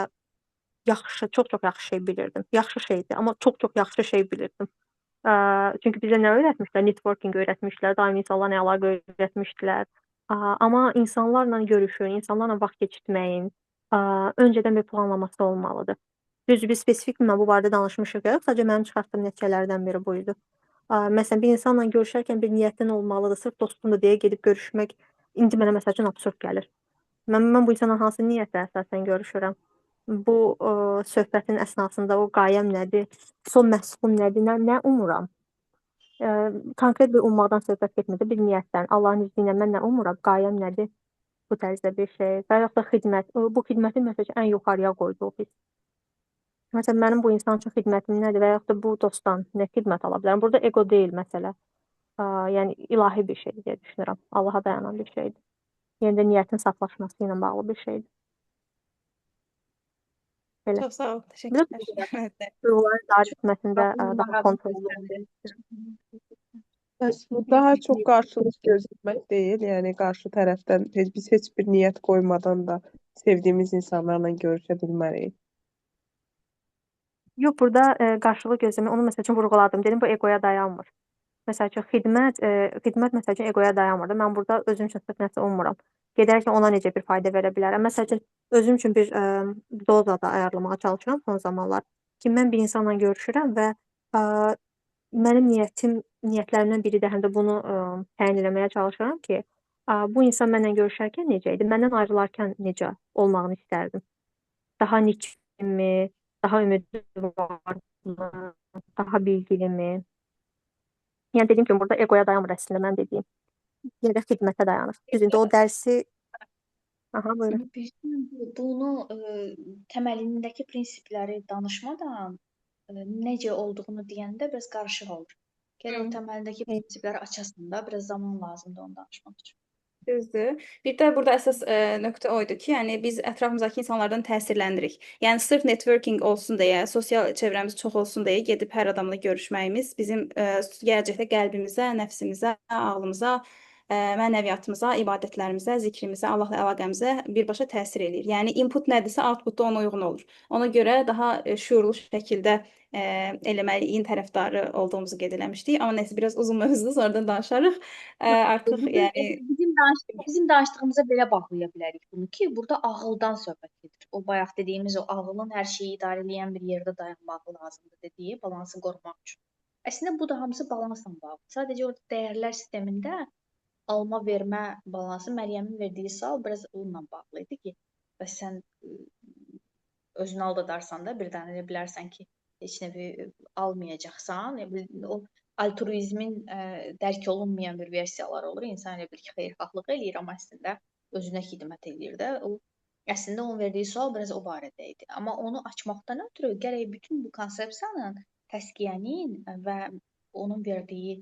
[SPEAKER 8] yaxşı, çox-çox yaxşı şey bilirdim. Yaxşı şeydir, amma çox-çox yaxşı şey bilirdim. Çünki bizə nə öyrətmişlər? Networking öyrətmişlər, daim insanlarla əlaqə öyrətmişdilər. Amma insanlarla görüşün, insanlarla vaxt keçirtməyin öncədən bir planlaması olmalıdır. Düzdür, biz spesifik mən bu barədə danışmışıq, yox, sadəcə mənim çıxartdığım nəticələrdən biri bu idi. Məsələn, bir insanla görüşərkən bir niyyətin olmalıdır, sırf dostumdur deyə gedib görüşmək indi mənə məsəl üçün absurd gəlir. Mən bu insanla hansı niyyətlə əsasən görüşürəm? Bu söhbətin əsnasında o qayəm nədir? Son məhsulum nədir? Nə umuram? Konkret bir ummaqdan söhbət getmir, bir niyyətdən. Allahın izni ilə mən nə umuram? Qayəm nədir? Bu tərzdə bir şey. Və yaxud da xidmət. Bu xidməti məsəl üçün ən yuxarıya qoyduq biz. Məsələn, mənim bu insan üçün xidmətim nədir və yaxud da bu dostdan nə xidmət ala bilərəm? Burada ego deyil məsələ. Yəni ilahi bir şeydir deyə düşünürəm. Allaha dayanan bir şeydir. Yenə də niyyətin saflaşması ilə bağlı bir şeydir. Belə.
[SPEAKER 1] Çox sağ ol,
[SPEAKER 8] Bir də
[SPEAKER 1] təşəkkürlər.
[SPEAKER 8] duyğuları idarə etməsində daha kontrollü.
[SPEAKER 6] Bəs bu daha çox qarşılıq gözləmək deyil, yəni qarşı tərəfdən biz heç bir niyyət qoymadan da sevdiyimiz insanlarla görüşə bilmərik.
[SPEAKER 8] Yox, burada qarşılıq gözləmək, onu məsəl üçün vurğuladım. Dedim, bu egoya dayanmır. Məsəl üçün, xidmət məsəl üçün egoya dayanmır da. Mən burada özüm üçün sırf nəsə ummuram. Gedərkən ona necə bir fayda verə bilərəm? Məsəl üçün, özüm üçün bir doza da ayarlamağa çalışıram son zamanlar. Ki, mən bir insanla görüşürəm və mənim niyyətlərimdən biri də həm də bunu təyin eləməyə çalışıram ki, bu insan mənlə görüşərkən necə idi? Məndən ayrılarkən necə olmağını istərdim? Daha nikmi, daha ümidvarlı, daha bilgilimi? Yəni dediyim kimi burada egoya dayanmır əslində mənim dediyim. Yenə də xidmətə dayanır. Düz indi o dərsi. Aha, buyurun.
[SPEAKER 3] Bunu təməlindəki prinsipləri danışmadan necə olduğunu deyəndə biraz qarışıq olur. Gərək o təməlindəki prinsipləri açasan da, biraz zaman lazımdır onu danışmaq üçün.
[SPEAKER 1] Düzdür. Bir də burada əsas nöqtə o idi ki, yəni biz ətrafımızdakı insanlardan təsirlənirik. Yəni sırf networking olsun deyə, sosial çevrəmiz çox olsun deyə gedib hər adamla görüşməyimiz bizim gələcəkdə qəlbimizə, nəfsimizə, ağlımıza, mənəviyyatımıza, ibadətlərimizə, zikrimizə, Allahla əlaqəmizə birbaşa təsir eləyir. Yəni input nədirsə, output da ona uyğun olur. Ona görə daha şüurlu şəkildə eləməliyin tərəfdarı olduğumuzu qeyd eləmişdik. Amma nəsə biraz uzun mövzudur, sonradan danışarıq. Artıq yəni
[SPEAKER 3] Bizim danışdığımıza belə bağlaya bilərik bunu ki, burada ağıldan söhbət gedir. O bayaq dediyimiz o ağılın hər şeyi idarə eləyən bir yerdə dayanmağı lazımdır dediyi balansı qorumaq üçün. Əslində bu da hamısı balansla bağlı. Sadəcə orada dəyərlər sistemində alma-vermə balansı Məryəmin verdiyi sual biraz onunla bağlı idi ki, bəs sən özünü aldadarsan da birdən elə bilərsən ki, heç nə bir almayacaqsan. O altruizmin dərk olunmayan bir versiyaları olur. İnsan elə bilir ki, xeyirxahlıq eləyir, amma əslində özünə xidmət eləyir də. O əslində onun verdiyi sual biraz o barədə idi. Amma onu açmaqdan ötürü gərək bütün bu konsepsiyanın, təzkiyənin və onun verdiyi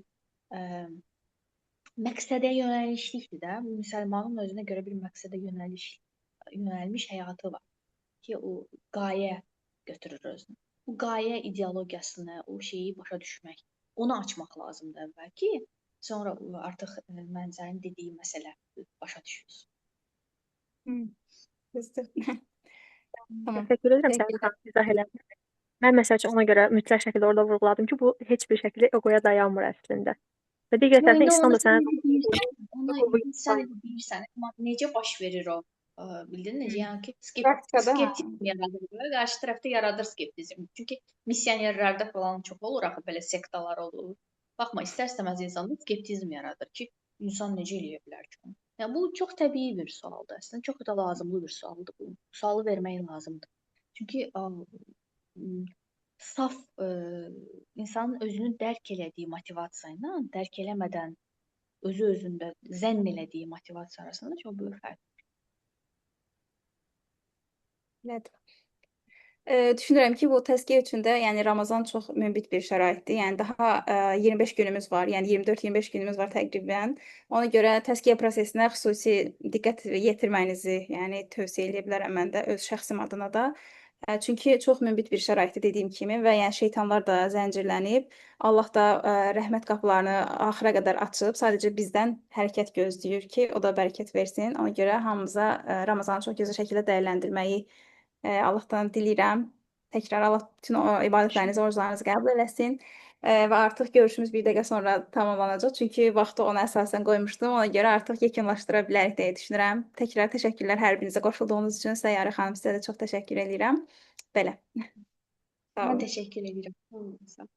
[SPEAKER 3] məqsədə yönəlişlikdir də. Müsəlmanın özünə görə bir məqsədə yönəlmiş həyatı var ki, o qayə götürür özünü. Bu qayə ideologiyasını, o şeyi başa düşmək, onu açmaq lazımdır əvvəl ki, sonra artıq mən sənin dediyi məsələ başa düşülsün.
[SPEAKER 1] Tamam.
[SPEAKER 8] Təşəkkür edirəm Səlim xanım, izah elədiniz. Mən məsəl üçün ona görə mütləq şəkildə orada vurğuladım ki, bu heç bir şəkildə egoya dayanmır əslində. Və digər tərəfdən
[SPEAKER 3] İndi
[SPEAKER 8] İslam da
[SPEAKER 3] onu
[SPEAKER 8] sənə
[SPEAKER 3] sən elə deyirsən, onu sən elə deyirsən, amma necə baş verir o? Bildin necə? Yəni ki,
[SPEAKER 1] Praktikada hə.
[SPEAKER 3] skeptizm yaradır. Qarşı tərəfdə yaradır skeptizm. Çünki missionerlərdə falan çox olur axı belə sektalar olur. Baxma, istər-istəməz insanda skeptizm yaradır ki, insan necə eləyə bilər ki onu? Yəni bu çox təbii bir sualdır. Əslində çox da lazımlı bir sualdır bu. Sualı vermək lazımdır. Çünki saf insanın özünü dərk elədiyi motivasiya ilə dərk eləmədən özü özündə zənn elədiyi motivasiya arasında çox böyük fərq.
[SPEAKER 1] Elədir. Düşünürəm ki, bu təzkiyə üçün də, yəni Ramazan çox münbit bir şəraitdir. Yəni daha 25 günümüz var, yəni 24-25 günümüz var təqribən. Ona görə təzkiyə prosesinə xüsusi diqqət yetirməyinizi, yəni tövsiyə edə bilərəm mən də öz şəxsim adına da. Çünki çox münbit bir şəraitdir dediyim kimi və yəni şeytanlar da zəncirlənib, Allah da rəhmət qapılarını axıra qədər açıb, sadəcə bizdən hərəkət gözləyir ki, o da bərəkət versin. Ona görə hamımıza Ramazanı çox gözəl şəkildə dəyərləndirməyi Allahdan diləyirəm. Təkrar Allah bütün o ibadətlərinizi, oruclarınızı qəbul eləsin. Və artıq görüşümüz bir dəqiqə sonra tamamlanacaq. Çünki vaxtı ona əsasən qoymuşdum. Ona görə artıq yekunlaşdıra bilərik deyə düşünürəm. Təkrar təşəkkürlər hər birinizə qoşulduğunuz üçün. Səyyarə xanım, sizə də çox təşəkkür edirəm. Belə. Sağ
[SPEAKER 3] Mən
[SPEAKER 1] olun.
[SPEAKER 3] təşəkkür edirəm. Sağ olun.